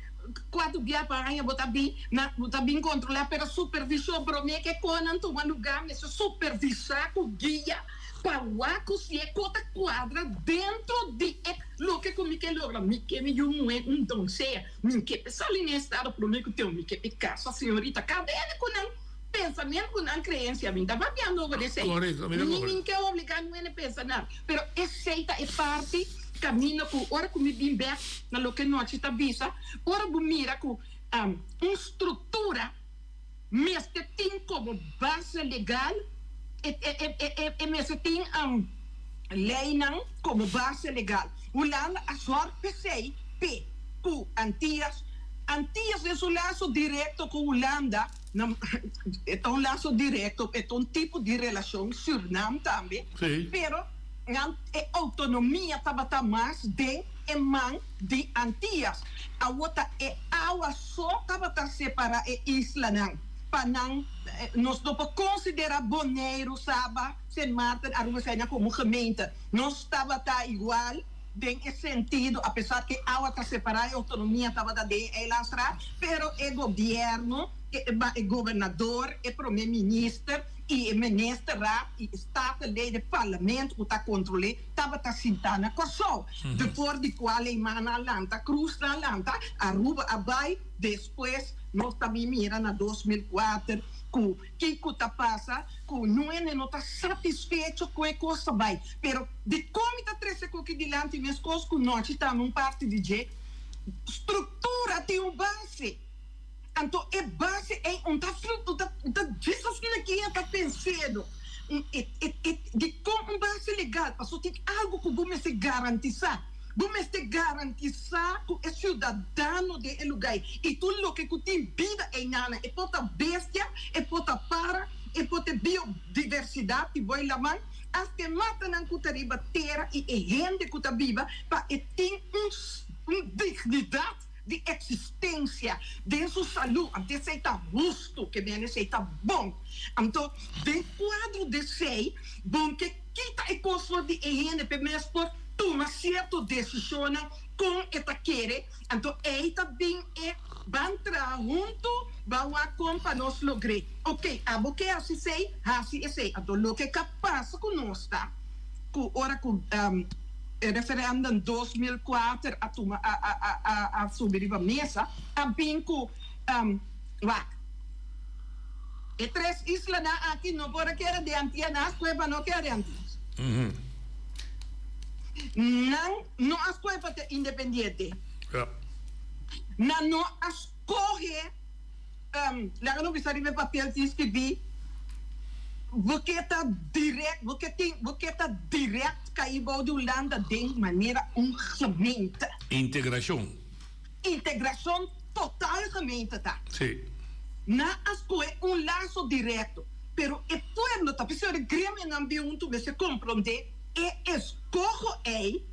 kuatu bia pa aña bo ta bin na bo ta bin kontrolá, pero supervishon promé ku e konan tuma lugá mester supervisá ku guia. Pa wak ku si e ko ta kuadra dentro di e loke ku mi ke logra. Mi ke mi yu muhé un doncella. Mi ke pe sali n'e estado promé ku teu. Mi ke pe kasa señorita. Kada hende ku nan pensamentu, ku nan kreensia. Mi ta papiando over esei. Ni mi ke obliga nu hende pensa nada. Pero esei ta e parti kaminda ku ora ku mi bin bek na loke Nochi ta bisa, ora bo mira ku un struktura. Mester tin komo base legal e mester tin leinan komo base legal. Hulanda a sòrg p'esei p'e ku Antias. Antias den su laso direkto ku Hulanda, e ta un laso direkto, e ta un tipo di relashon, Sürnam tambe, pero nan e outonomia tabata mas den e man di Antias. Awor ta e awa so tabata separá e islanan. Pa nan, nos no por konsiderá Boneiru, Saba, Sint Maarten, Aruba esei nan komo gemeente. Nos tabata igual den e sentido, apesar ku e awa ta separá, e outonomia tabata den e eilandsraad, pero e gobièrnu, e gobernador, e promé minister i e ministerraad i e statenleden, e parlamento ku ta kontrol'é, tabata sintá na Kòrsou, de for di kual e mana a lanta, Cruz a lanta, Aruba a bai, despues nos ta bin mira na 2004 ku kiko ta pasa, ku nuene no ta satisfecho ku e kos ta bai. Pero dikon mi ta trese koki dilanti meskos ku nochi tambe un parti di dje? Struktura tin un base, anto e base ei un ta un ta djis asina ki e ta pensedo. Dikon un base. Paso tin algu ku bo mester garantisá. Bo mester garantisá ku e siudadano den e lugá ei i tur loke ku tin bida einan, e por ta bestia, e por ta para, e por ta e biodiversidat di boi laman, asta e matanan ku ta riba tera i e hende ku ta biba, pa e tin un un dignidat di eksistensia den su salú. Anto esei ta hustu, ke men esei ta bon. Anto den kuadro di esei, bon ke kita e kos for di e hende p'e mes por tuma sierto desishonnan kon e ta kere. Anto ei ta bin e ban traha huntu, ban wak kon pa nos logr'é. Oke, abo ke hasi esei, hasi esei. Anto loke ka pasa ku nos ta ku ora ku e referendum 2004 a tuma a a a a a subi riba mesa, a bin ku wak e tres islanan aki no por a keda den Antia, nan a skohe pa no keda den Antia. Nan no a skohe pa ta independiente. Nan no a skohe. Laga no bisa riba e papel tin skibí, Bo ke ta direct, bo ke tin, bo ke ta direct kai bou di Hulanda den manera un gemeente. Integrashon. Integrashon total gemeente ta. Sí. Nan a skohe un laso directo, pero e pueblo ta p'esei ora e gremionan bin huntu mester komprondé e eskoho ei,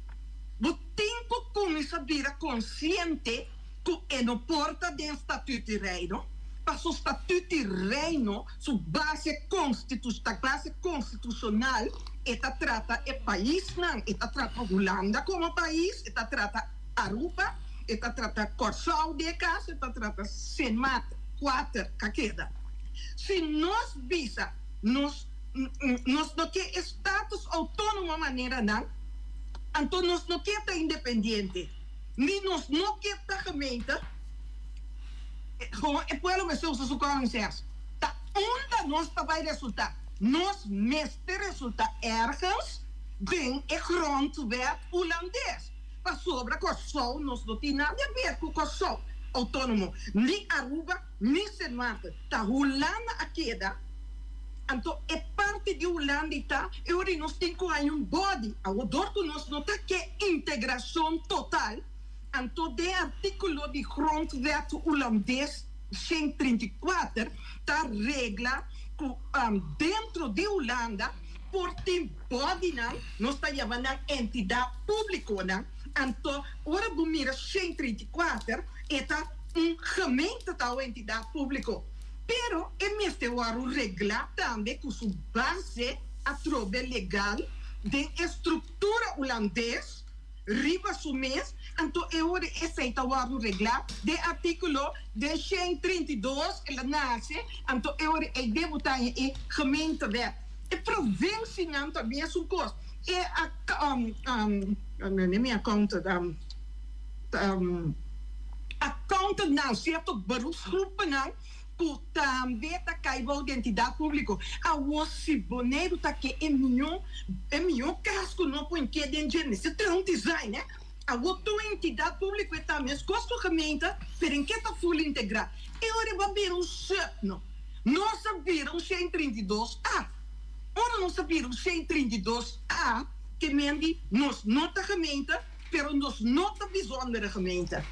bo tin ku kuminsá bira konsiente ku e no por ta den Statuut di Reino, paso Statuut di Reino su base konstitu ta base konstitushonal, e ta trata e paisnan, e ta trata Hulanda komo pais, e ta trata Aruba, e ta trata Kòrsou den e kaso, e ta trata Sint Maarten, kuater ka keda. Si nos bisa nos nos no ke e status outónomo manera nan, anto nos no ke ta independiente. Ni nos no ke ta gemeente, gewoon e pueblo mester usa su common sense. Ta unda nos ta bay resulta? Nos mester resulta ergens den e grondwet Hulandes. Pasobra Kòrsou nos no tin nada di haber ku Kòrsou outónomo, ni Aruba, ni Sint Maarten. Ta Hulanda a keda, anto e parti di Hulanda i ta e ora nos tin ku haña un body. Awor dor ku nos no ta ke integrashon total, anto den artíkulo di Grondwet Hulandes 134 ta regla ku dentro di Hulanda por tin bodynan, nos ta yama nan entidat públikonan, anto ora bo mira 134 e ta un gemeente ta un entidat públiko, pero e mester wòrdu reglá tambe ku su base atrobe legal den e struktura hulandes riba su mes, anto e ora esei ta wòrdu reglá den artíkulo den 132 el a nase, anto e ora ei den bo ta haña e gemeentewet. E provinsianan ta mesun kos, e mi accountant. Accountantnan, sierto beroepsgroepennan ku tambe ta kai bou di entidat públiko. Awor si Boneiru ta ke e mihó e mihó kas ku no por ke den dje mester traha un design eh. Awor tur entidat públiko e ta meskos ku gemeente pero en ke ta full integrá. E ora e bo a bira un sub no. Nos a bira un 132 A. Ora nos a bira un 132 A ke men di nos no ta gemeente. Pero nos no ta bijzondere gemeente.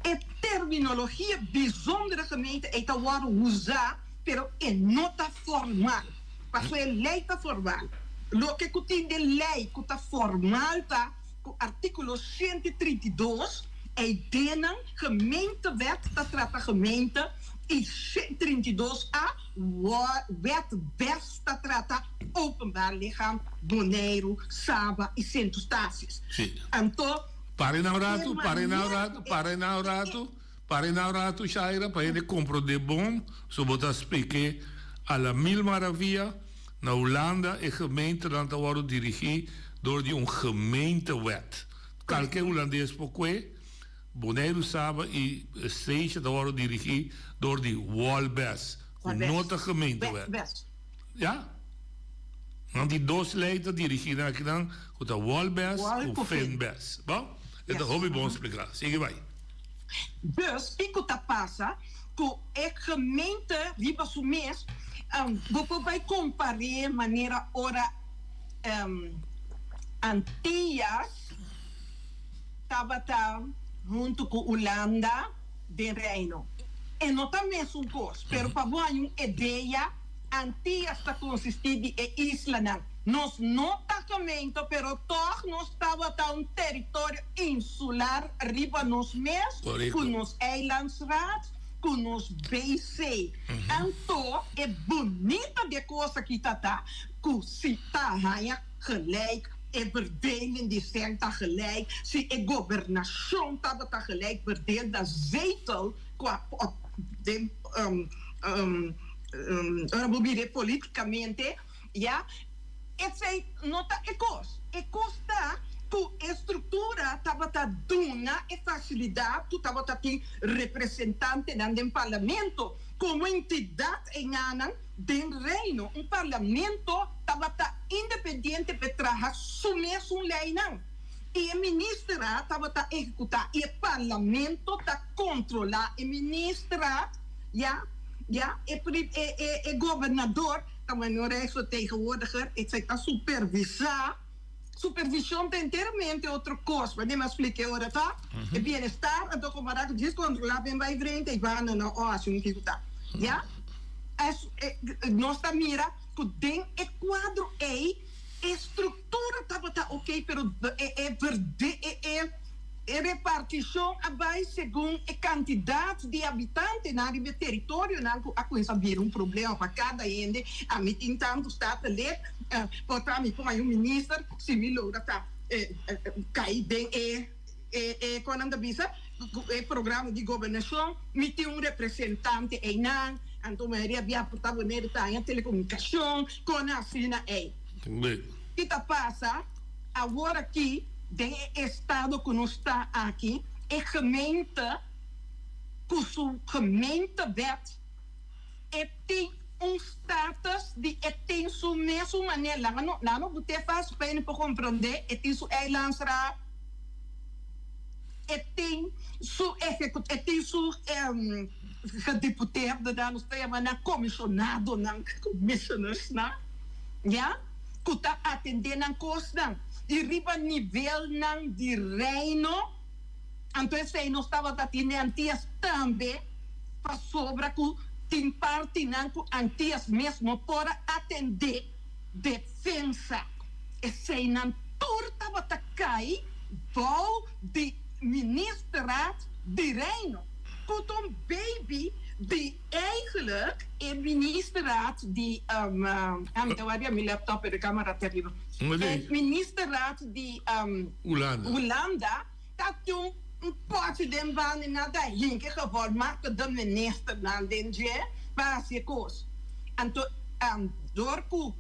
E terminologia bijzondere gemeente ei ta wòrdu usá, pero e no ta formal. Pasobra e lei ta formal. Loke ku tin den lei ku ta formal ta ku artíkulo 132 ei denan Gemeentewet ta trata gemeente i 132 a Wet bes ta trata openbaar lichaam Boneiru, Saba i Sint Eustatius. Sí. Anto, Pare na un e ratu, pare na un manera ratu, pare na un ratu, pare na un ratu, Shaira, pa hende komprondé bon, so bo ta splik'é a la mil maravia. Na Hulanda e gemeentenan ta wòrdu dirigí dor di un gemeentewet. Kalke hulandes por kue. Boneiru, Saba i Statia ta wòrdu dirigí dor di Wolbes, ku no ta gemeentewet. Ya. Nan tin dos lei ta dirigí nan akinan, ku ta Wolbes ku Finbes. Bon, e ta hopi bon spliká. Sigui bai. Dus, kiko ta pasa ku e gemeente riba su mes? Bo por bai kompar'é manera ora. Antillas tabata huntu ku Hulanda den Reino. E no ta mesun kos, pero pa bo haña un idea, Antillas ta konsistí di e islanan. Nos no ta gemeente, pero tòg nos tabata un teritorio insular riba nos mes, ku nos eilandsraad, ku nos BC. Anto e bunita di e kos aki ta ta ku si ta haña gelijk, e verdeling di stem ta gelijk, si e gobernashon tabata gelijk verdeeld na zetel ku a den ora bo mir'é politikamente. Ya, esei no ta e kos. E kos ta ku e struktura tabata duna e fasilidat ku tabata tin representantenan den parlamento komo entidat eñanan den Reino. Un parlamento tabata independiente p'e traha su mesun leinan i e ministerat tabata ehekutá i e parlamento ta kontrolá e ministerat, ya, ya, e e gobernador. Ta bueno Rijksvertegenwoordiger, esei ta supervisá. Supervishon ta enteramente otro kos, wanneer mi a splika e ora ta e bienestar, anto kompará ku djis kontrolá ben bai frente i banda no o hasi un kiko ta. Ya? Es nos ta mira ku den e kuadro ei e struktura tabata oke pero e e verde e e E repartishon a bai segun e kantidat di habitantenan riba e teritorionan ku a kuminsá bira un problema pa kada hende. Ami tin tantu statenlid, por ta mi por haña un minister si mi logra ta kai den e e kon nan ta bisa e programa di gobernashon. Mi tin un representante einan, anto mayoria bia por ta Boneiru ta haña telekomunikashon, kon asina ei. Ki ta pasa? Awor aki, den e estado ku nos ta aki, e gemeente ku su gemeentewet e tin un status di e tin su mesun manera. Laga no, laga no but'é fácil pa hende por komprondé, e tin su eilandsraad, e tin su ehecu, e tin su gedeputeerdenan, nos ta yama nan komishonadonan, commissioners-nan, ya. ku ta atendé nan kosnan i riba nivelnan di Reino, anto esei nos tabata tin den Antias tambe, pasobra ku tin partinan ku Antias mes no por a atendé defensa. Eseinan tur tabata kai bou di Ministerraad di Reino, ku ta un baby di. Eigenlijk e ministerraad di, ah mi ta wak mi laptop pero e camera ta riba. E ministerraad di Hulanda ta tin un potje den banda nan ta hinke gevolmachtigde ministernan den dje pa haci e cos. Anto door cu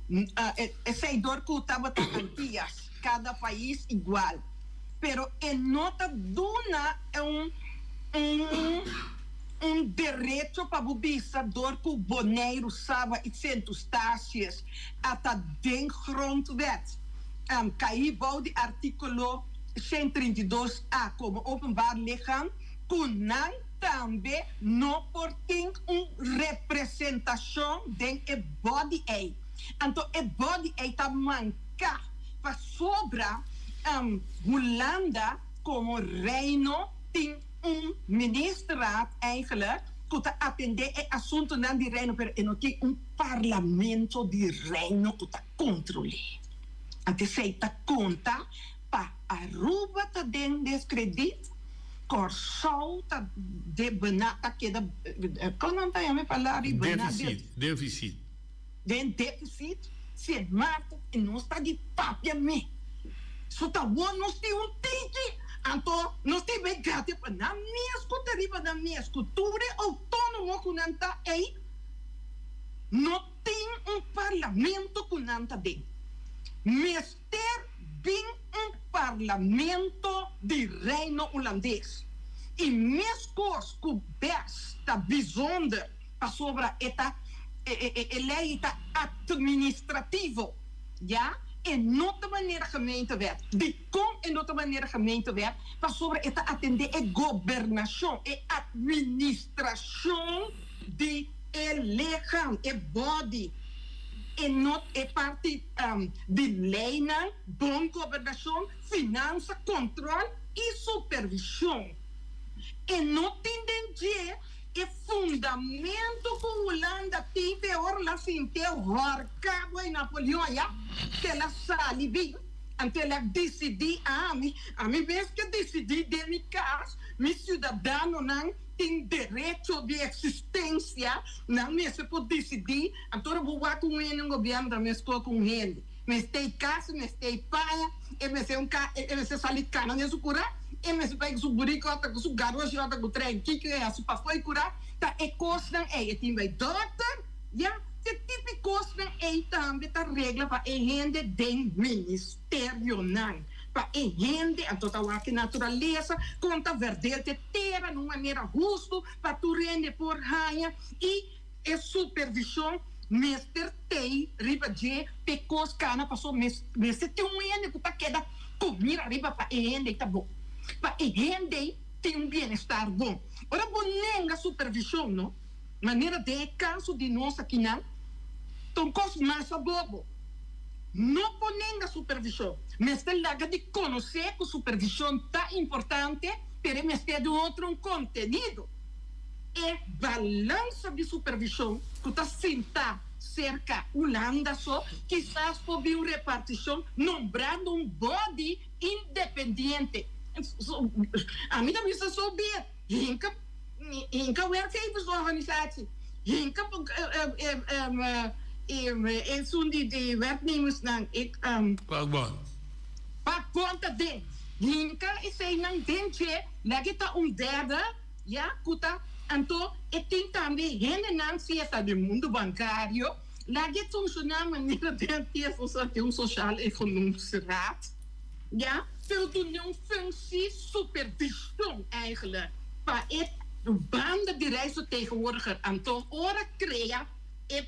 esey door cu tabata Antillas cada pais igual pero e no ta duna un un. Un derecho pa bo bisa dor ku Boneiru, Saba i Sint Eustatius a ta den Grondwet kai bou di artíkulo 132 a komo openbaar lichaam ku nan tambe no por tin un representashon den e body ei. Anto e body ei ta manká pasobra Hulanda komo Reino tin un ministerraad eigenlijk ku ta atendé e asuntunan di Reino, pero e no tin un parlamento di Reino ku ta kontrol'é. Anto esei ta konta pa Aruba ta den deskrediet, Kòrsou ta debená, ta keda, kon nan ta yama e palabra? Defisit, defisit. Den defisit, Sint Maarten i nos ta di papia mi. So ta won nos tin un tiki, anto nos tin bay gate pa nan mes ku ta riba nan mes ku tur e outónomo ku nan ta ey no tin un parlamento ku nan ta den. Mester bin un parlamento di Reino Hulandes i meskos ku bes ta bijzonder. Pasobra e ta e lei ta administrativo, ya, e no ta manera gemeentewet. Dikon e no ta manera gemeentewet? Pasobra e ta atendé e gobernashon, e administrashon di e lichaam, e body. E no e parti di leynan, bon gobernacion, finansa, control y supervision. E no tin den dje e fundamento cu Hulanda tin pe ora la sintié horca bo e Napoleon ya ke la sali bin. Anto el a dicidí, Ami, ami mes ke dicidí den mi cas, mi ciudadanonan tin derecho di existencia, nan mester por dicidí. Anto ora bo wak un hende, un gobierno ta meskos ku un hende. Mester ei cas, mester ei paña, e mester un ca, e mester sali cana den su cura, e mester bai ku su burico ota ku su garoshi ota ku trein, kiko e haci pafó e cura, ta e cosnan ei. E tin bai dokter, ya. E tipi kosnan ei tambe ta regla pa e hende den ministerionan. Pa e hende anto ta wak e naturalesa, kon ta verdeel e tera na un manera hustu pa tur hende por haña i e supervishon mester tei riba dje p'e kos kana paso mester tin un hende ku ta keda ku mira riba pa e hende ei ta bon, pa e hende ei tin un bienestar bon. Ora bo nenga supervishon no. Manera den e kaso di nos akinan, ta un kos masha bobo. No por nenga supervishon. Mester laga di konosé ku supervishon ta importante, pero e mester di un otro un kontenido. E balansa di supervishon ku ta sintá serka Hulanda so, kisas por bin un repartishon nombrando un body independiente. Ami ta bisa so bien. Hinka hinka werkgeversorganisatie, hinka esun di di werknemersnan, ik Vakbond. Vakbond ta den. Hinka eseinan den dje, lege ta un derde, ya, ku ta, anto e tin tambe hendenan si e ta den mundu bankario, lage funshoná manera den antes nos a tin un Sociaal Economische Raad. Ya, pero duna un functie supervision eigenlijk pa e banda di Rijksvertegenwoordiger. Anto ora crea e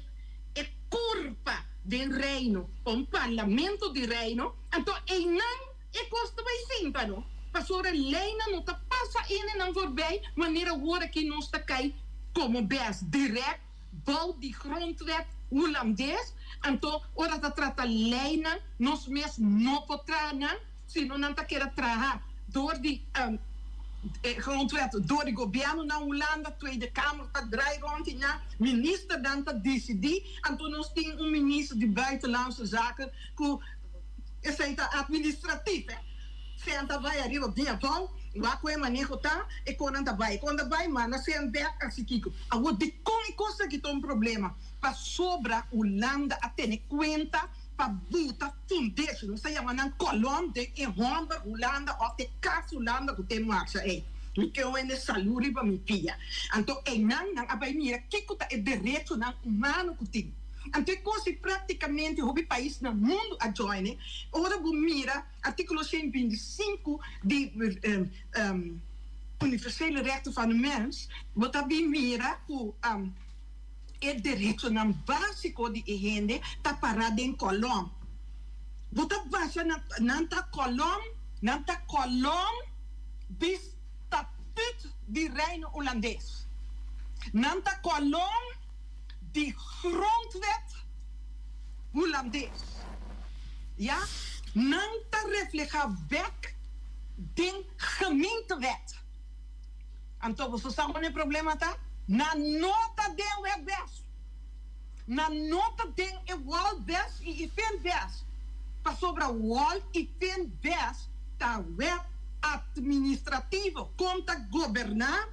e curpa den Reino, pa un parlamento di Reino, anto eynan e cos ta bay sinta no, pasobra leynan no ta pasa enenan voorbij manera awor aki nos ta cay como bes direct bou di grondwet Hulandes, anto ora ta trata leynan nos mes no por traha nan, sino nan ta keda traha door di e grondwet door di gobierno na Hulanda, Tweede Kamer ta draai rond y nan ministernan ta dicidi, anto nos tin un minister di buitenlandse zaken cu esey ta administratief. Sean ta bai ariba bin abou, wak ku e maneho ta, e konan ta bai. E kon ta bai, manda sean bek hasi kiko. Awor dikon e kos aki ta un problema? Pasobra Hulanda a tene kuenta pa buta fundeshi, nos ta yama nan kolom den e hòmber Hulanda òf e kas Hulanda ku ta e marcha ei. Mi ke wende salu riba mi pia. Anto einan nan a bai mira kiko ta e derechonan humano ku tin. Anto e kos ei praktikamente hopi pais na mundu a join e. Ora bo mira. Artíkulo 125 di Universele Rechten van de Mens, bo ta bin mira ku e derechonan básiko di e hende ta pará den kolòm. Bo ta basha nan, nan ta kolòm, nan ta kolòm di Statuut di Reino Hulandes. Nan ta kolòm di Grondwet Hulandes. Ya, nan ta reflehá bek den Gemeentewet. Anto boso sa unda e problema ta? Nan no ta den wet bes. Nan no ta den e wòl bes i e fin bes. Pasobra wòl i fin bes ta wet atministrativo, kon ta goberná,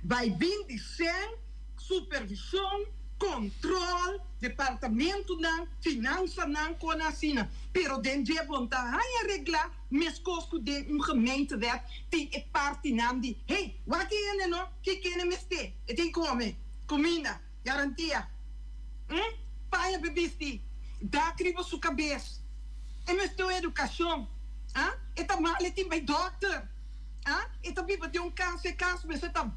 bai bin di sèn, supervishon, kontrol, departamentunan, finansanan, kon asina. Pero den dje bon ta haña reglá meskos ku den un gemeentewet tin e partinan di, hey, wak e hende no, ki kende mester, e tin kome, kuminda, garantia, hm, paña pa bisti, dak riba su kabes, e mester un edukashon, ah, e ta mal e tin bai dòkter. Ah, e ta biba den un kas, e kas mester ta,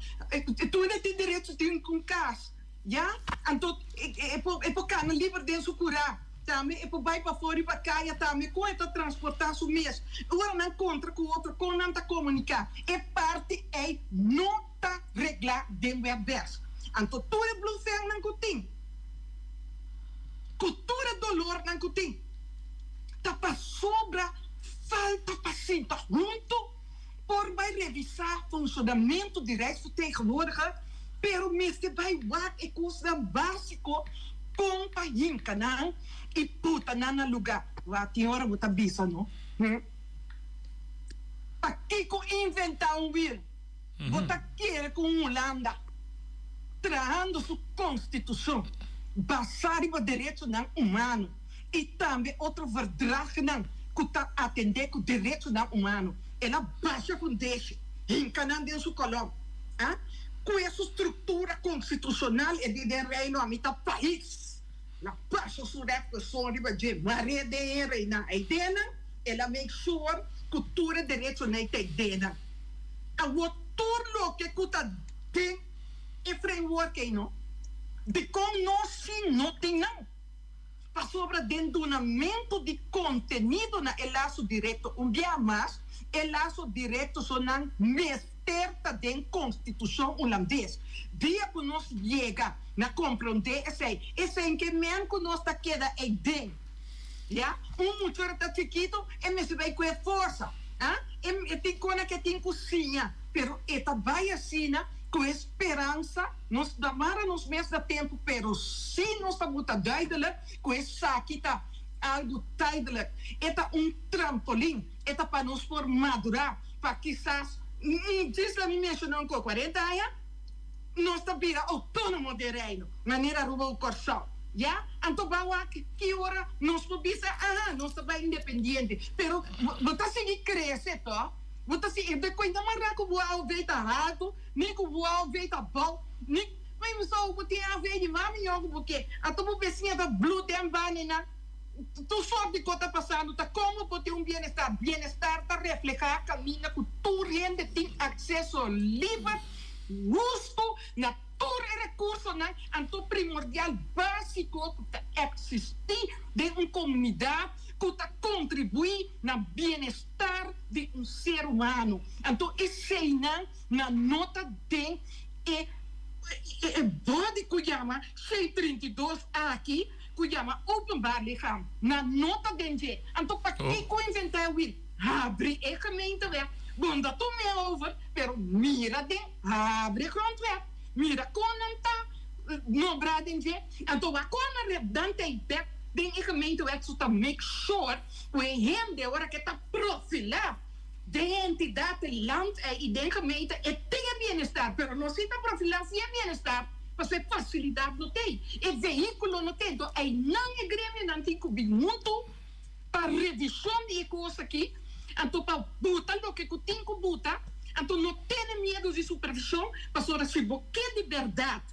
tur hende tin derecho tin un kas, ya? Anto e por e por kana liber den su kurá, tambe e por bai pafó riba kaya tambe, kon e ta transportá su mes? Ora nan kontra ku otro, kon nan ta komuniká? E parti ei no ta reglá den wet bes. Anto tur e blufènnan ku tin. Ku tur e dolornan ku tin, ta pasobra falta pa sinta huntu por bai revisá funshonamentu di Rijksvertegenwoordiger, pero mester bai wak e kosnan básiko kon pa hinka nan i puta nan na lugá. Wak tin ora bo ta bisa no. Pakiko inventá un wiel? Bo ta kere ku un Hulanda trahando su konstitushon basá riba derechonan humano i tambe otro verdragnan ku ta atendé ku derechonan humano, el a basha fundeshi, hinka nan den su kolòm, a kue su struktura konstitushonal e di den Reino a mitá pais, el a basha su rèftpersoon riba dje, mar'é den e reinan eidenan, el a make sure ku tur e derechonan ei ta eidenan. Awor tur loke ku ta den e framework ei no, dikon nos si no tin nan? Pasobra den dunamentu di kontenido na e laso direkto un bia mas, e laso direkto so nan mester ta den konstitushon hulandes. Dia ku nos yega na komprondé esei, esei ke men ku nos ta keda ei den. Ya, un mucha ora ta chikitu e mester bai ku e forsa, ah, e e tin kona ke tin ku siña, pero e ta bai asina ku e speransa, nos ta mara nos mes na tempu, pero si nos ta buta duidelijk ku esaki ta algu tijdelijk, e ta un trampolin, e ta pa nos por madurá, pa kisas, djis la mi menshoná un ko kuarenta aña, nos ta bira outónomo den Reino, manera Aruba ku Kòrsou. Ya? Anto ba wak ki ora nos por bisa, aha, nos ta bai independiente. Pero bo ta sigui krese tò? Bo ta sigui, e kuenta mará ku bo AOV ta haltu, ni ku bo AOV ta bou, ni, mi so bo tin AOV di mas mihó ku bo ke. Anto bo besiña ta blu den baninan. Tur sort di kos ta pasando, ta komo bo tin un bienestar? Bienestar ta reflehá kaminda ku tur hende tin akseso liber, hustu na tur e rekursonan, anto primordial básiko ku ta eksistí den un komunidat ku ta kontribuí na bienestar di un ser humano. Anto eseinan nan no ta den e e body ku yama 632 aki. Ku yama openbaar lichaam, nan no ta den dje. Anto pakiko inventá e wiel? Habri e gemeentewet, bon ta tum'é over, pero mira den habri e grondwet, mira kon nan ta nombrá den dje. Anto wak kon nan redante ei bek den e gemeentewet so ta make sure ku e hende ora ke ta profilá den e entidat, e land ei i den gemeente e tin e bienestar, pero no si ta profilá sin e bienestar. Pasobra e fasilidat no t'ei, e vehíkulo no t'ei. Enton einan e gremionan tin ku bin huntu pa revishon di e kos aki, anto pa buta loke ku tin ku buta, anto no tene miedu di supervishon, pasobra si bo ke di bèrdat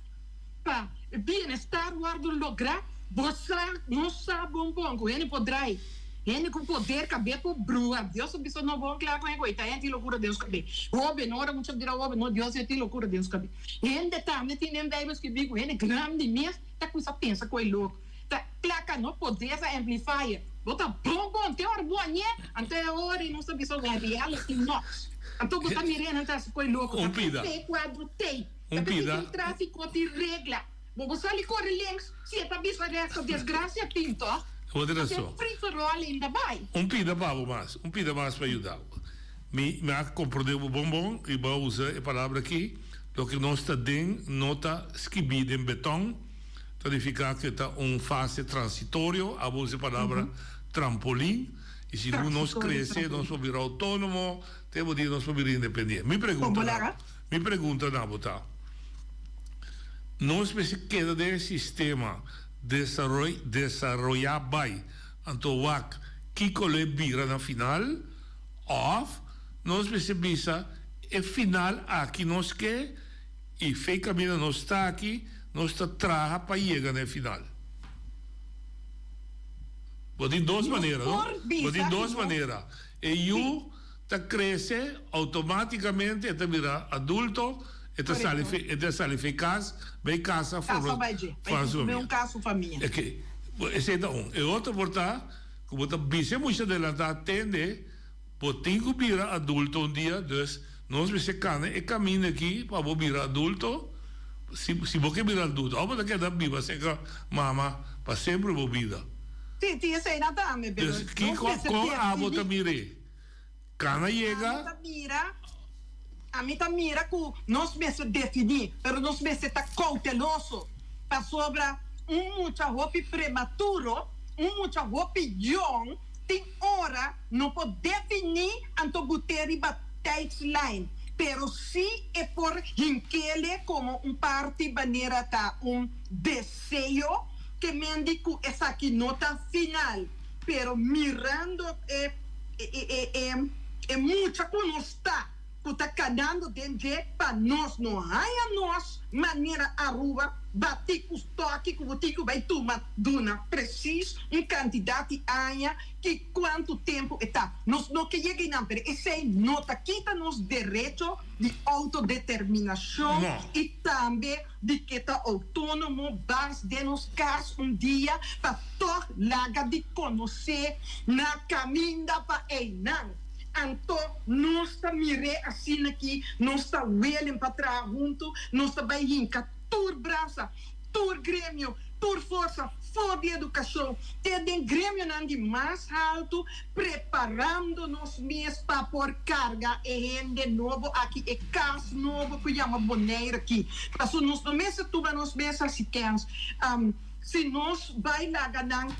pa bienestar wòrdu lográ, bo sa, nos sa bon bon ku hende por drai. Hende ku poder kab'é por brua. Dios a bisa no bon kla ku hende ku ei ta hende tin lokura den su kab'é. Hoben, ora mucha bira hoben, no Dios ya tin lokura den su kab'é. Hende tambe tin den Bijbel skibí ku hende grandi mes ta kuminsá pensa ku e loko. Ta plaka no poder ta amplifier. Bo ta bon bon te ora bo a ñe, anto e ora ei nos ta bisa wen reality knocks. Anto bo ta mira nan ta hasi ku e loko. Un Ta pida. p'e kuadro tei. Un Ta p'e pida. tin tráfiko tin regla. Bo bo sali kore links si e ta bisa rechts desgracia tin toch? Bo tin Ta rason. free for all ainda bai. Un pida pa bo mas, un pida mas pa yuda bo. Mi mi a komprondé bo bon bon i bo a usa e palabra aki, loke nos ta den no ta skibí den beton, ta nifiká ku e ta un fase transitorio, abo usa e palabra trampolin, i segun nos krese nos por bira outónomo, te bo dia nos por bira independiente. Mi pregunta na mi pregunta na bo ta, nos mester keda den e sistema desaroy desaroyá bai, anto wak kiko lo e bira na final? Òf nos mester bisa e final aki nos ke i fe kaminda nos ta aki nos ta traha pa yega na e final. Bo tin dos manera, no? Bo tin dos manera. E yu ta krese outomátikamente e ta bira adulto, e ta sali e ta sali fe kas, bai kasa forma su famia. Esei ta un. E otro por ta. Ku bo ta bisa e mucha adelantá, Tende, bo tin ku bira adulto un dia, dus nos mester kana e kaminda aki pa bo bira adulto. Si si bo ke bira adulto òf bo ta keda biba serka mama pa semper bo bida. Si, tin eseinan tambe, pero Dus nos kiko mester kon abo ta definí. mir'é? Kana Ami yega. ta mira, ami ta mira ku nos mester definí, pero nos mester ta kouteloso, pasobra un mucha hopi prematuro, un mucha hopi yòn, tin ora no por definí anto but'é riba tijdslijn, pero sí e por hink'ele komo un parti manera ta un deseo ke men di ku esaki no ta final, pero mirando e e mucha ku nos ta ku ta kanando den dje pa nos no haña nos manera Aruba bati ku stoki ku bo tin ku bai tuma duna presis un kantidat di aña ki kuantu tempu e ta. Nos no ke yega einan pero esei no ta kita nos derecho di outodeterminashon i tambe di ke ta outónomo bas den nos kas un dia pa tòg laga di konosé na kaminda pa einan. Anto nos ta mir'é asina ki nos ta welen pa traha huntu, nos ta bai hinka tur brasa, tur gremio, tur forsa for di edukashon te den gremionan di mas haltu, preparando nos mes pa por karga e hende nobo aki, e kas nobo ku yama Bonaire aki. Pasobra nos no mester tuma nos mes hasi kens. Si nos bai laga nan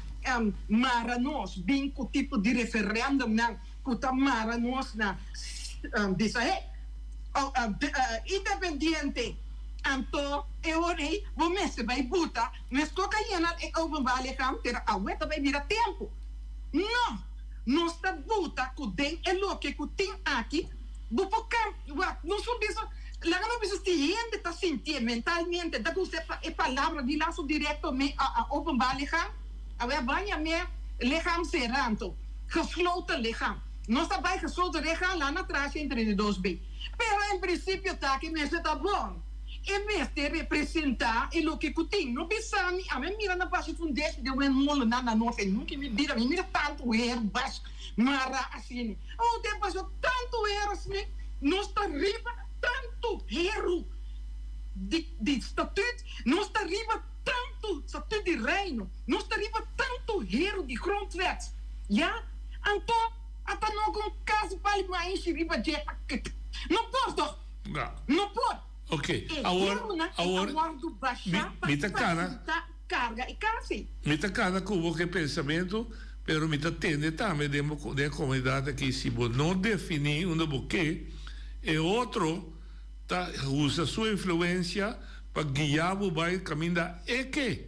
mara nos, bin ku tipo di referendumnan ku ta mara nos na bisa he, independiente, anto e ora ei bo mester bai buta meskos ku a yena e openbaar lichaam, pero awe ta bai bira tempu. No! Nos ta buta ku den e loke ku tin aki, bo por wak, nos por bisa. Laga nos bisa si hende ta sintié mentalmente ta gusta e palabra di laso directo me a a openbaar lichaam, awe a baña me lichaam cera anto, gesloten lichaam. Nos ta bay gesloten lichaam la na traha 132 B. Pero en principio ta ke mester ta bon. E mester representa e loke cu tin. No bisa mi, ami a mira na bashi fundeshi den wen molonan na norte, nunca mi bira mi mira tanto her bash mara asina. Oh, den pasó tanto her asina. Nos ta riba tantu heru di di statuut, nos ta riba tantu statuut di reino, nos ta riba tantu heru di grondwet, ya? Anto ata no ku un kas bali maishi riba dje pa no por toch? Ja. No por. Ok, E awor, herunan e a awor, wòrdu mi, bashá pa mi ta kana. fasilitá karga e kas ei. Mi ta kana ku bo ku e pensamentu, pero mi ta tende tambe den bo den e komunidat aki, si bo no definí unda bo ke, e otro ta usa su influensia pa guia bo bai kaminda e ke.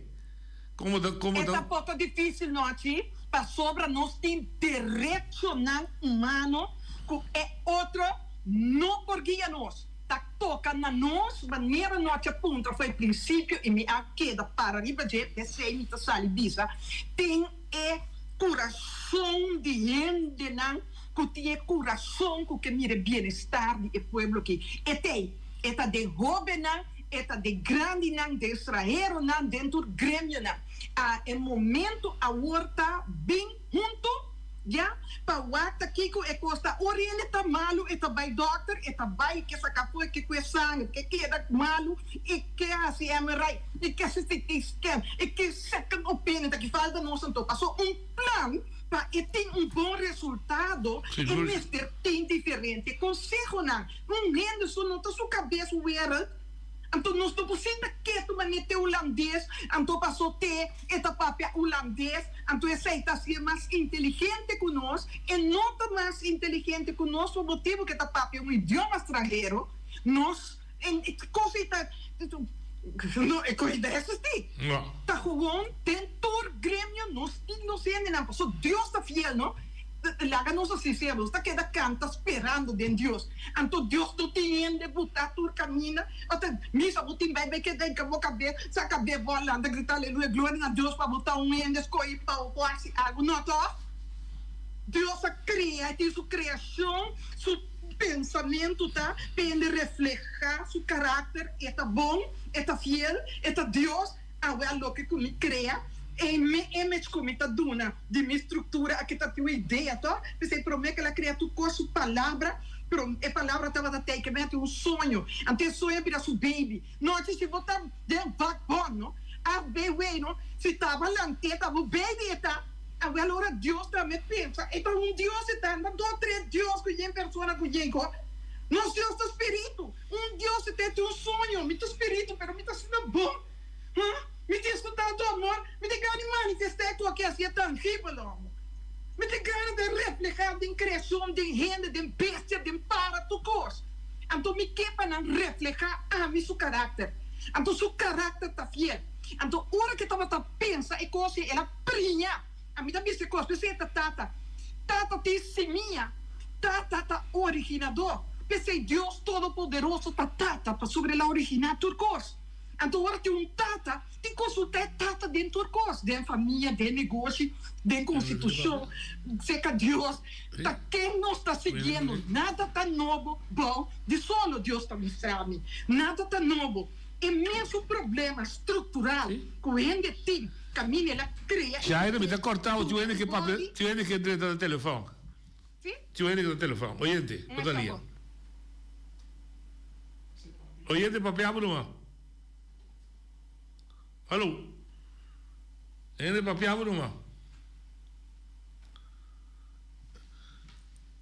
Komo ta, komo E ta. ta poko difísil no achi, pasobra nos tin derechonan humano ku e otro no por guia nos. Ta toka na nos manera no a puntra for e prinsipio i mi a keda para riba dje, p'esei mi ta sali bisa, tin e kurason di hendenan ku tin e kurason ku ke mira e bienestar di e pueblo aki. E t'ei, e ta den hóbennan, e ta den grandinan, den straheronan, den tur gremionan. A e momento awor ta bin huntu. Ya, pa wak ta kiko e kos ta. Ora hende ta malu e ta bai dòkter, e ta bai ke saka afó, e ke kue sanger, ke keda malu, e ke hasi MRI, e ke hasi CT scan, e ke second opinion. Ta ki falta nos anto. Paso un plan pa e tin un bon resultado e mester tin diferente konsehonan. Un hende su no ta su kabes wereld. Anto nos no por sinta ketu manera te hulandes, anto paso te e ta papia hulandes, anto esei ta hacié mas inteligente cu nos, e no ta mas inteligente cu nos por motibo cu e ta papia un idioma stranhero, nos e cos ei ta no e cos ei ta existi, ta gewoon den tur gremio nos tin nos hendenan, paso Dios ta fiel no. Laga nos a sincero, nos ta keda canta sperando den Dios. Anto Dios no tin hende buta tur camina. Ota misa bo tin bay bay keda hinca bo cabes, saca be bo a lanta grita aleluya, gloria na Dios pa bo ta un hende scogi pa bo por haci algo. No toch? Dios a crea, e tin su creacion, su pensamento ta pa hende refleha su caracter, e ta bon, e ta fiel, e ta Dios. Awe a loke ku mi krea, e mi image ku mi ta duna di mi struktura aki ta tin un idea to. P'esei promé ku el a krea tur kos, su palabra Pero e palabra tabata tei ke mete un soño. Anto e soño a bira su baby. Nochi si bo ta den vakbond no, ABW no, si taba lant'é ta bo baby e ta. Awel ora Dios tambe pensa e ta un Dios e ta, no dos tres Dios ku yen persona ku yen ko. Nos Dios ta spiritu. Un Dios e ta e tin un soño. Mi ta spiritu pero mi ta asina bon. Huh? Mi disfrutá tu amor. Mi tin gana di manifestá e koke asi e tangibel amo. Mi tin gana di reflehá den kreashon, den hende, den bestia, den para, tur kos. Anto mi ke pa nan reflehá ami su karakter. Anto su karakter ta fiel. Anto ora ke tabata pensa e kos ei, el a priña. Ami ta bisa e kos, p'esei e ta tata. Tata tin simia. Tata ta originadó. P'esei Dios Todopoderoso ta Tata, pasobra el a originá tur kos. Anto ora tin un tata, tin konsultá e tata den tur kos, den famia, den negoshi, den konstitushon, serka Dios. Ta ken nos ta siguiendo? Nada ta nobo bou di solo, Dios ta mustra mi. Nada ta nobo. E mesun problema struktural ku hende tin kaminda el a krea e Shaira, mi ta kòrta bo, tin hende ke papia, tin hende ke drenta na telefòn. Tin hende ke ta telefòn. Oyente, bo ta lia. Oyente papia bo numa. Hallo. Hende papia bo numa.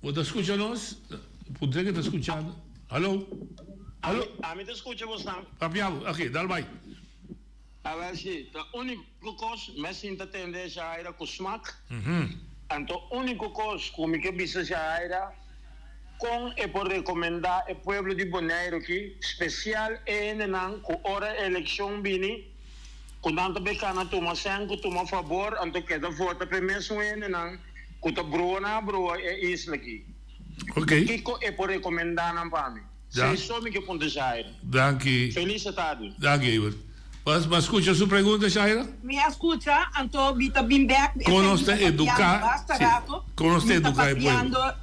Bo ta scucha nos? Puntra ke ta scuchando. Hallo. Hallo. Ami ta scucha bosnan. Papia bo. Ok, dal bai. Awel si, ta unico cos mi a sinta tende Shahaira cu smak. Anto unico cos cu mi ke bisa Shahaira, con e por recomenda e pueblo di Boneiru aki, special e hendenan cu ora eleccion bini, cu nan ta bay cana tuma cen cu tuma fabor, anto keda vota p'e mesun hendenan cu ta brua nan a brua e isla aki. Kico e por recomenda nan pa mi? Sei so mi ke punta Shaira. Danki. Feliz tardi. Danki Evert. Bas bas skucha su pregunta Shaira? Mi a skucha, anto mi ta bin bek. Kon nos ta eduká, Basta si, rato. kon nos ta Mi ta eduká e pueblo? papiando,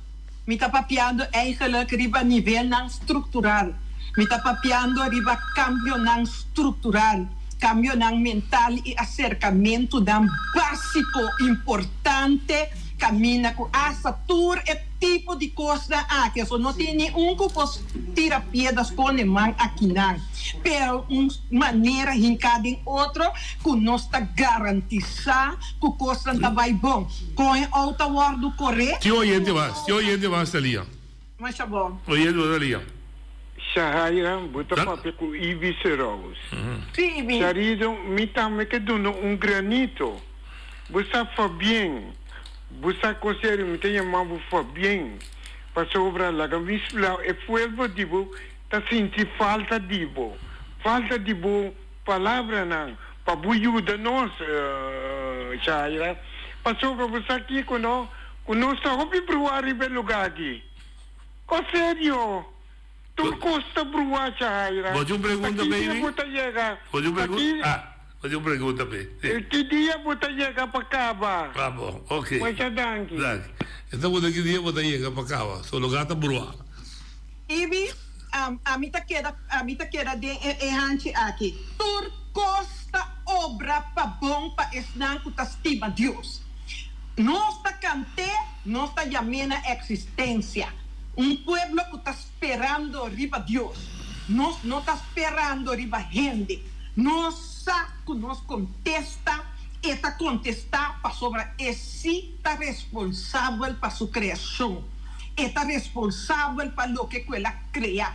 mi ta papiando eigenlijk riba nivelnan struktural. Mi ta papiando riba kambionan struktural, kambionan mental i aserkamentunan básiko importante Caminda cu hasta tur e tipo di cosnan aki, aso no tin ni un cu por tira piedra sconde man akinan, pero un manera hinca den otro cu nos ta garantisa cu cosnan ta bay bon. Con e auto ta wordo core? Tin oyente mas, tin oyente mas ta lia. Masha bon. Oyente mas ta lia. Shahaira, bo ta papia cu Ibi Serous. Si, Ibi. Sharido, mi tambe ke duna un granito. Bo sa Fabien, bo sa con serio mi ta yama bo Fabien, pasobra laga mi spla e pueblo di bo ta sinti falta di bo, falta di bo palabranan pa bo yuda nos, Shaira, pasobra bo sa kico no, cu nos ta hopi brua riba e lugar aki. Con serio, tur cos ta brua, Shaira, Bo tin un ta pregunta ki pa dia Ivy? bo ta yega? Bo tin un Ta pregunta? ki. Ah. Bo tin un pregunta p'e. Sí. Ki dia bo ta yega pa kaba? Ah bon, ok. Masha danki. Danki. E ta puntra ki dia bo ta yega pa kaba. So lugar ta bruá. Ibi, ami ta keda, ami ta keda den e e hanchi aki. Tur kos ta obra pa bon pa esnan ku ta stima Dios. Nos ta kant'é, nos ta yam'é na eksistensia. Un pueblo ku ta sperando riba Dios. Nos no ta sperando riba hende. Nos sa ku nos kontesta, e ta kontestá pasobra e sí ta responsabel pa su kreashon. E ta responsabel pa loke ku el a krea.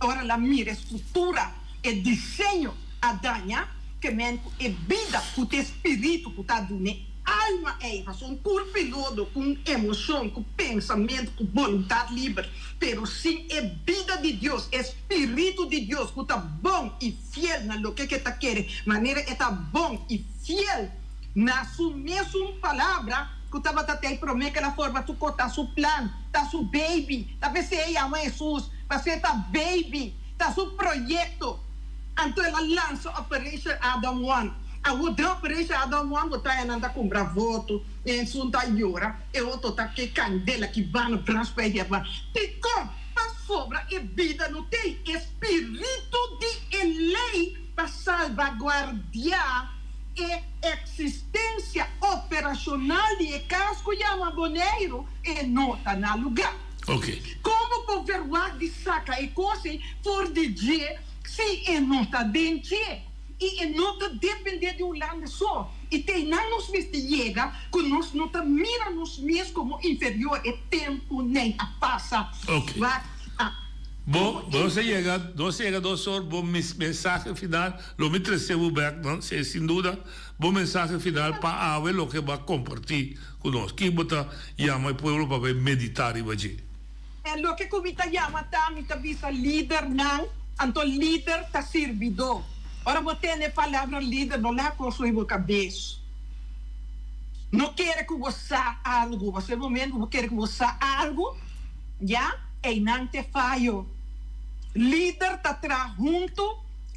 Ora el a mira e struktura, e diseño a daña, ke men ku e bida ku ta e spiritu ku ta dun'é alma ei, pasobra un kurpi lodo ku un emoshon, ku pensamentu, ku boluntat liber, pero sin e bida di Dios, e spiritu di Dios ku ta bon i fiel na loke ku e ta kere, manera e ta bon i fiel na su mesun palabra ku tabata tei promé ku el a forma tur kos, ta su plan, ta su baby, ta p'esei e yama Hesus, pasobra e ta baby, ta su proyekto. Anto el a lansa Operation Adam One. Awor den Operation Adam One bo ta haña nan ta kumpra voto, esun ta yora, e otro ta ke kandela ki bana brans pa e hierba. Dikon? Pasobra e bida no tei e spiritu di e lei pa salbaguardiá e eksistensia operashonal di e kas ku yama Boneiru, e no ta na lugá. Ok. Kon bo. bo verwagt di saka e kos ei for di dje si e no ta den dje? I e no ta dependé di Hulanda so. I te einan nos mester yega ku nos no ta mira nos mes komo inferior. E tempu nei a pasa. Ok. Wak a. Bo, nos a yega, nos a yega dos or, bo mensahe final, lo mi trese bo bek, no, sin duda, bo mensahe final pa awe loke bo a kompartí ku nos. Ki bo ta yama e pueblo pa bai meditá riba dje? E loke ku mi ta yama ta, mi ta bisa lidernan, anto lider ta sirbidó. Ora bo tende e palabra lider, no laha kos hui bo kabes. No kere ku bo sa algu, pasobra e momento ku bo kere ku bo sa algu, ya, einan te fayo. Lider ta traha huntu,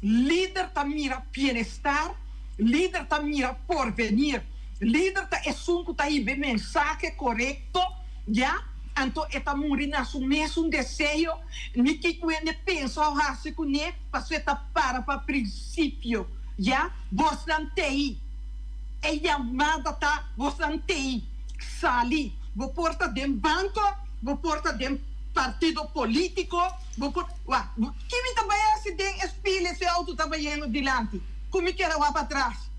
lider ta mira bienestar, lider ta mira porvenir. Lider ta esun ku ta hiba e mensahe korekto, ya, anto e ta muri na su mesun deseo, ni kiko hende pensa o hasi kuné, pasobra e ta para pa prinsipio, ya. Bosnan t'ei. E yamada ta, bosnan t'ei. Sali. Bo por ta den banko, bo por ta den partido polítiko, bo por, wak, ki mi ta bai hasi den e spil si e outo ta bayendo dilanti, ku mi keda wak patras?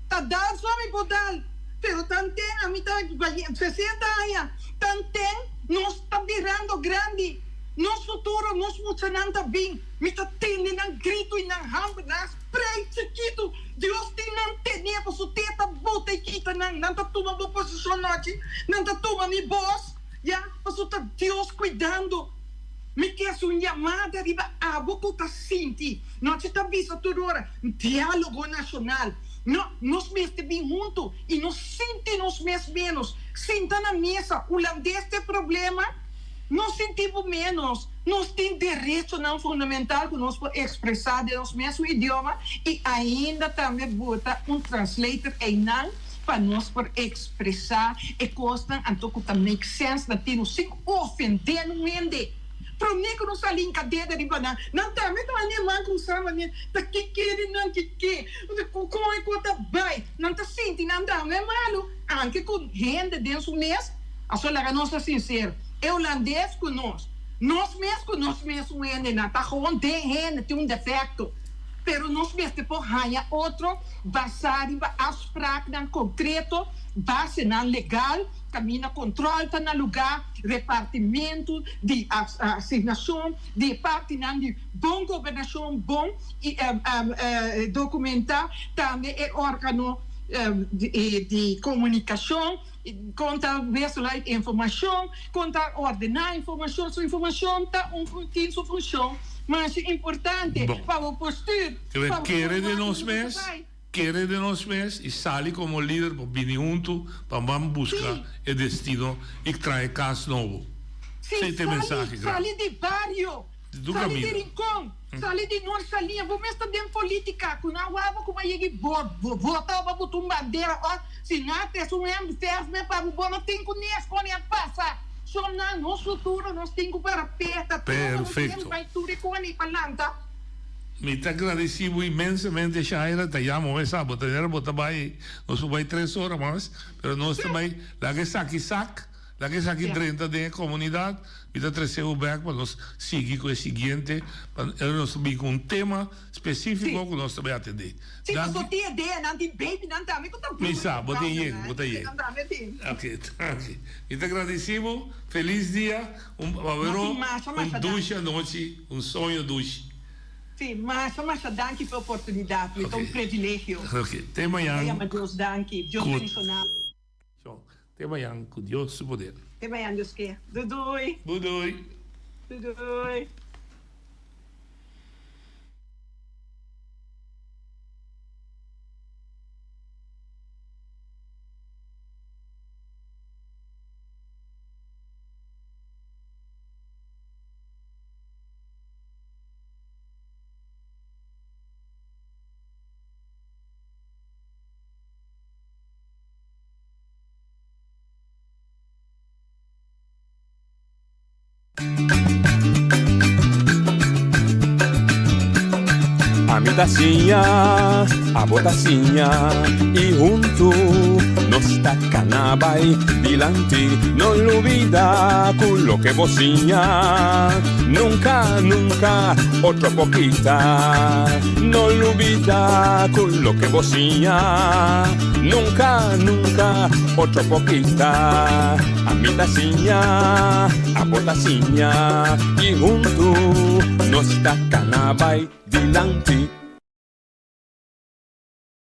Ta dal so mi por dal, pero tanten ami ta 60 aña, tanten nos ta birando grandi, nos futuro, nos muchanan ta bin, mi ta tende nan grito y nan hamber, nan sprei chikitu, Dios tin nan tene pa su teta bota y kita nan, nan ta tuma bo posicion nochi, nan ta tuma mi bos, ya, pasobra ta Dios cuidando. Mi ke haci un yamada riba abo cu ta sinti. Nochi ta bisa tur ora, Dialogo Nacional. No, nos mester bin hunto y no sinti nos mes menos. Sinta na mesa, Hulandes ta e problema? No sinti bo menos. Nos tin derechonan fundamental cu nos por expresa den nos mesun idioma y ainda tambe bota un translator eynan pa nos por expresa e cosnan anto cu ta make sense na tino sin ofende nun hende. Promé ku nos a linka dede riba nan, nan tambe ta haña e man krusá manera ta ke kere nan ke ke, kon e kos ta bai. Nan ta sinti nan tambe malu, anke ku hende den su mes. Aso laga nos ta sinsero, e hulandes ku nos, nos mes ku nos mesun hendenan ta gewoon den hende tin un defekto, pero nos mester por haña otro basá riba afspraaknan konkreto, basenan legal, kaminda kontrol ta na lugá. Repartimentu di asignashon di e partinan di bon gobernashon bon i dokumentá tambe e órgano di komunikashon kon ta wisselá informashon, kon ta ordená informashon. Su informashon ta un tin su funshon masha importante pa bo postur, pa bo Kere den nos mes. Kere den nos mes y sali como lider pa bini hunto pa ban busca e destino y trae cas nobo. Sí, Esey ta e sali, mensahe grandi. sali di bario, Di tu sali di caminda. Rincon, sali di Noord Saliña, bo mes ta den politica cu nan waba cu bo a yega y bo vota pa bo tuma bandera of si nan a trece un hemd verf me pa bo, bo no tin cu ni escone a pasa. Son nan nos futuro, nos tin cu para peta todo, nos tin Perfecto. bay tur e cone pa lanta. Mi ta gradeci bo inmensamente Shaira, ta yama bo esa bo ta nera bo ta bay nos por bay tres ora mas pero nos ta bay laga esaki sak laga esaki drenta den e comunidad mi ta trece bo bek pa nos sigui cu e siguiente pa nos ta bin cu un tema specifico cu nos ta bay atende Si paso tin ideanan tin babynan tambe cu ta Mi sa bo tin yega bo ta yega ok danki mi ta gradeci bo feliz dia un awero un dushi anochi. Un soño dushi. Sí, masha masha danki pa e oportunidat, mi ta un privilegio. Ok, te mañan. Mi ta yama Dios danki, Dios bendiciona. Te mañan cu Dios su poder. Te mañan Dios ke. Doei doei. Doei doei. Doei doei. Ami ta siña, abo ta siña, i huntu nos. Nos ta kana bai dilanti, no lubida ku loke bo siña nunka, nunka otro por kita. No lubida ku loke bo siña nunka, nunka otro por kita. Ami ta siña, abo ta siña i huntu nos ta kana bai dilanti.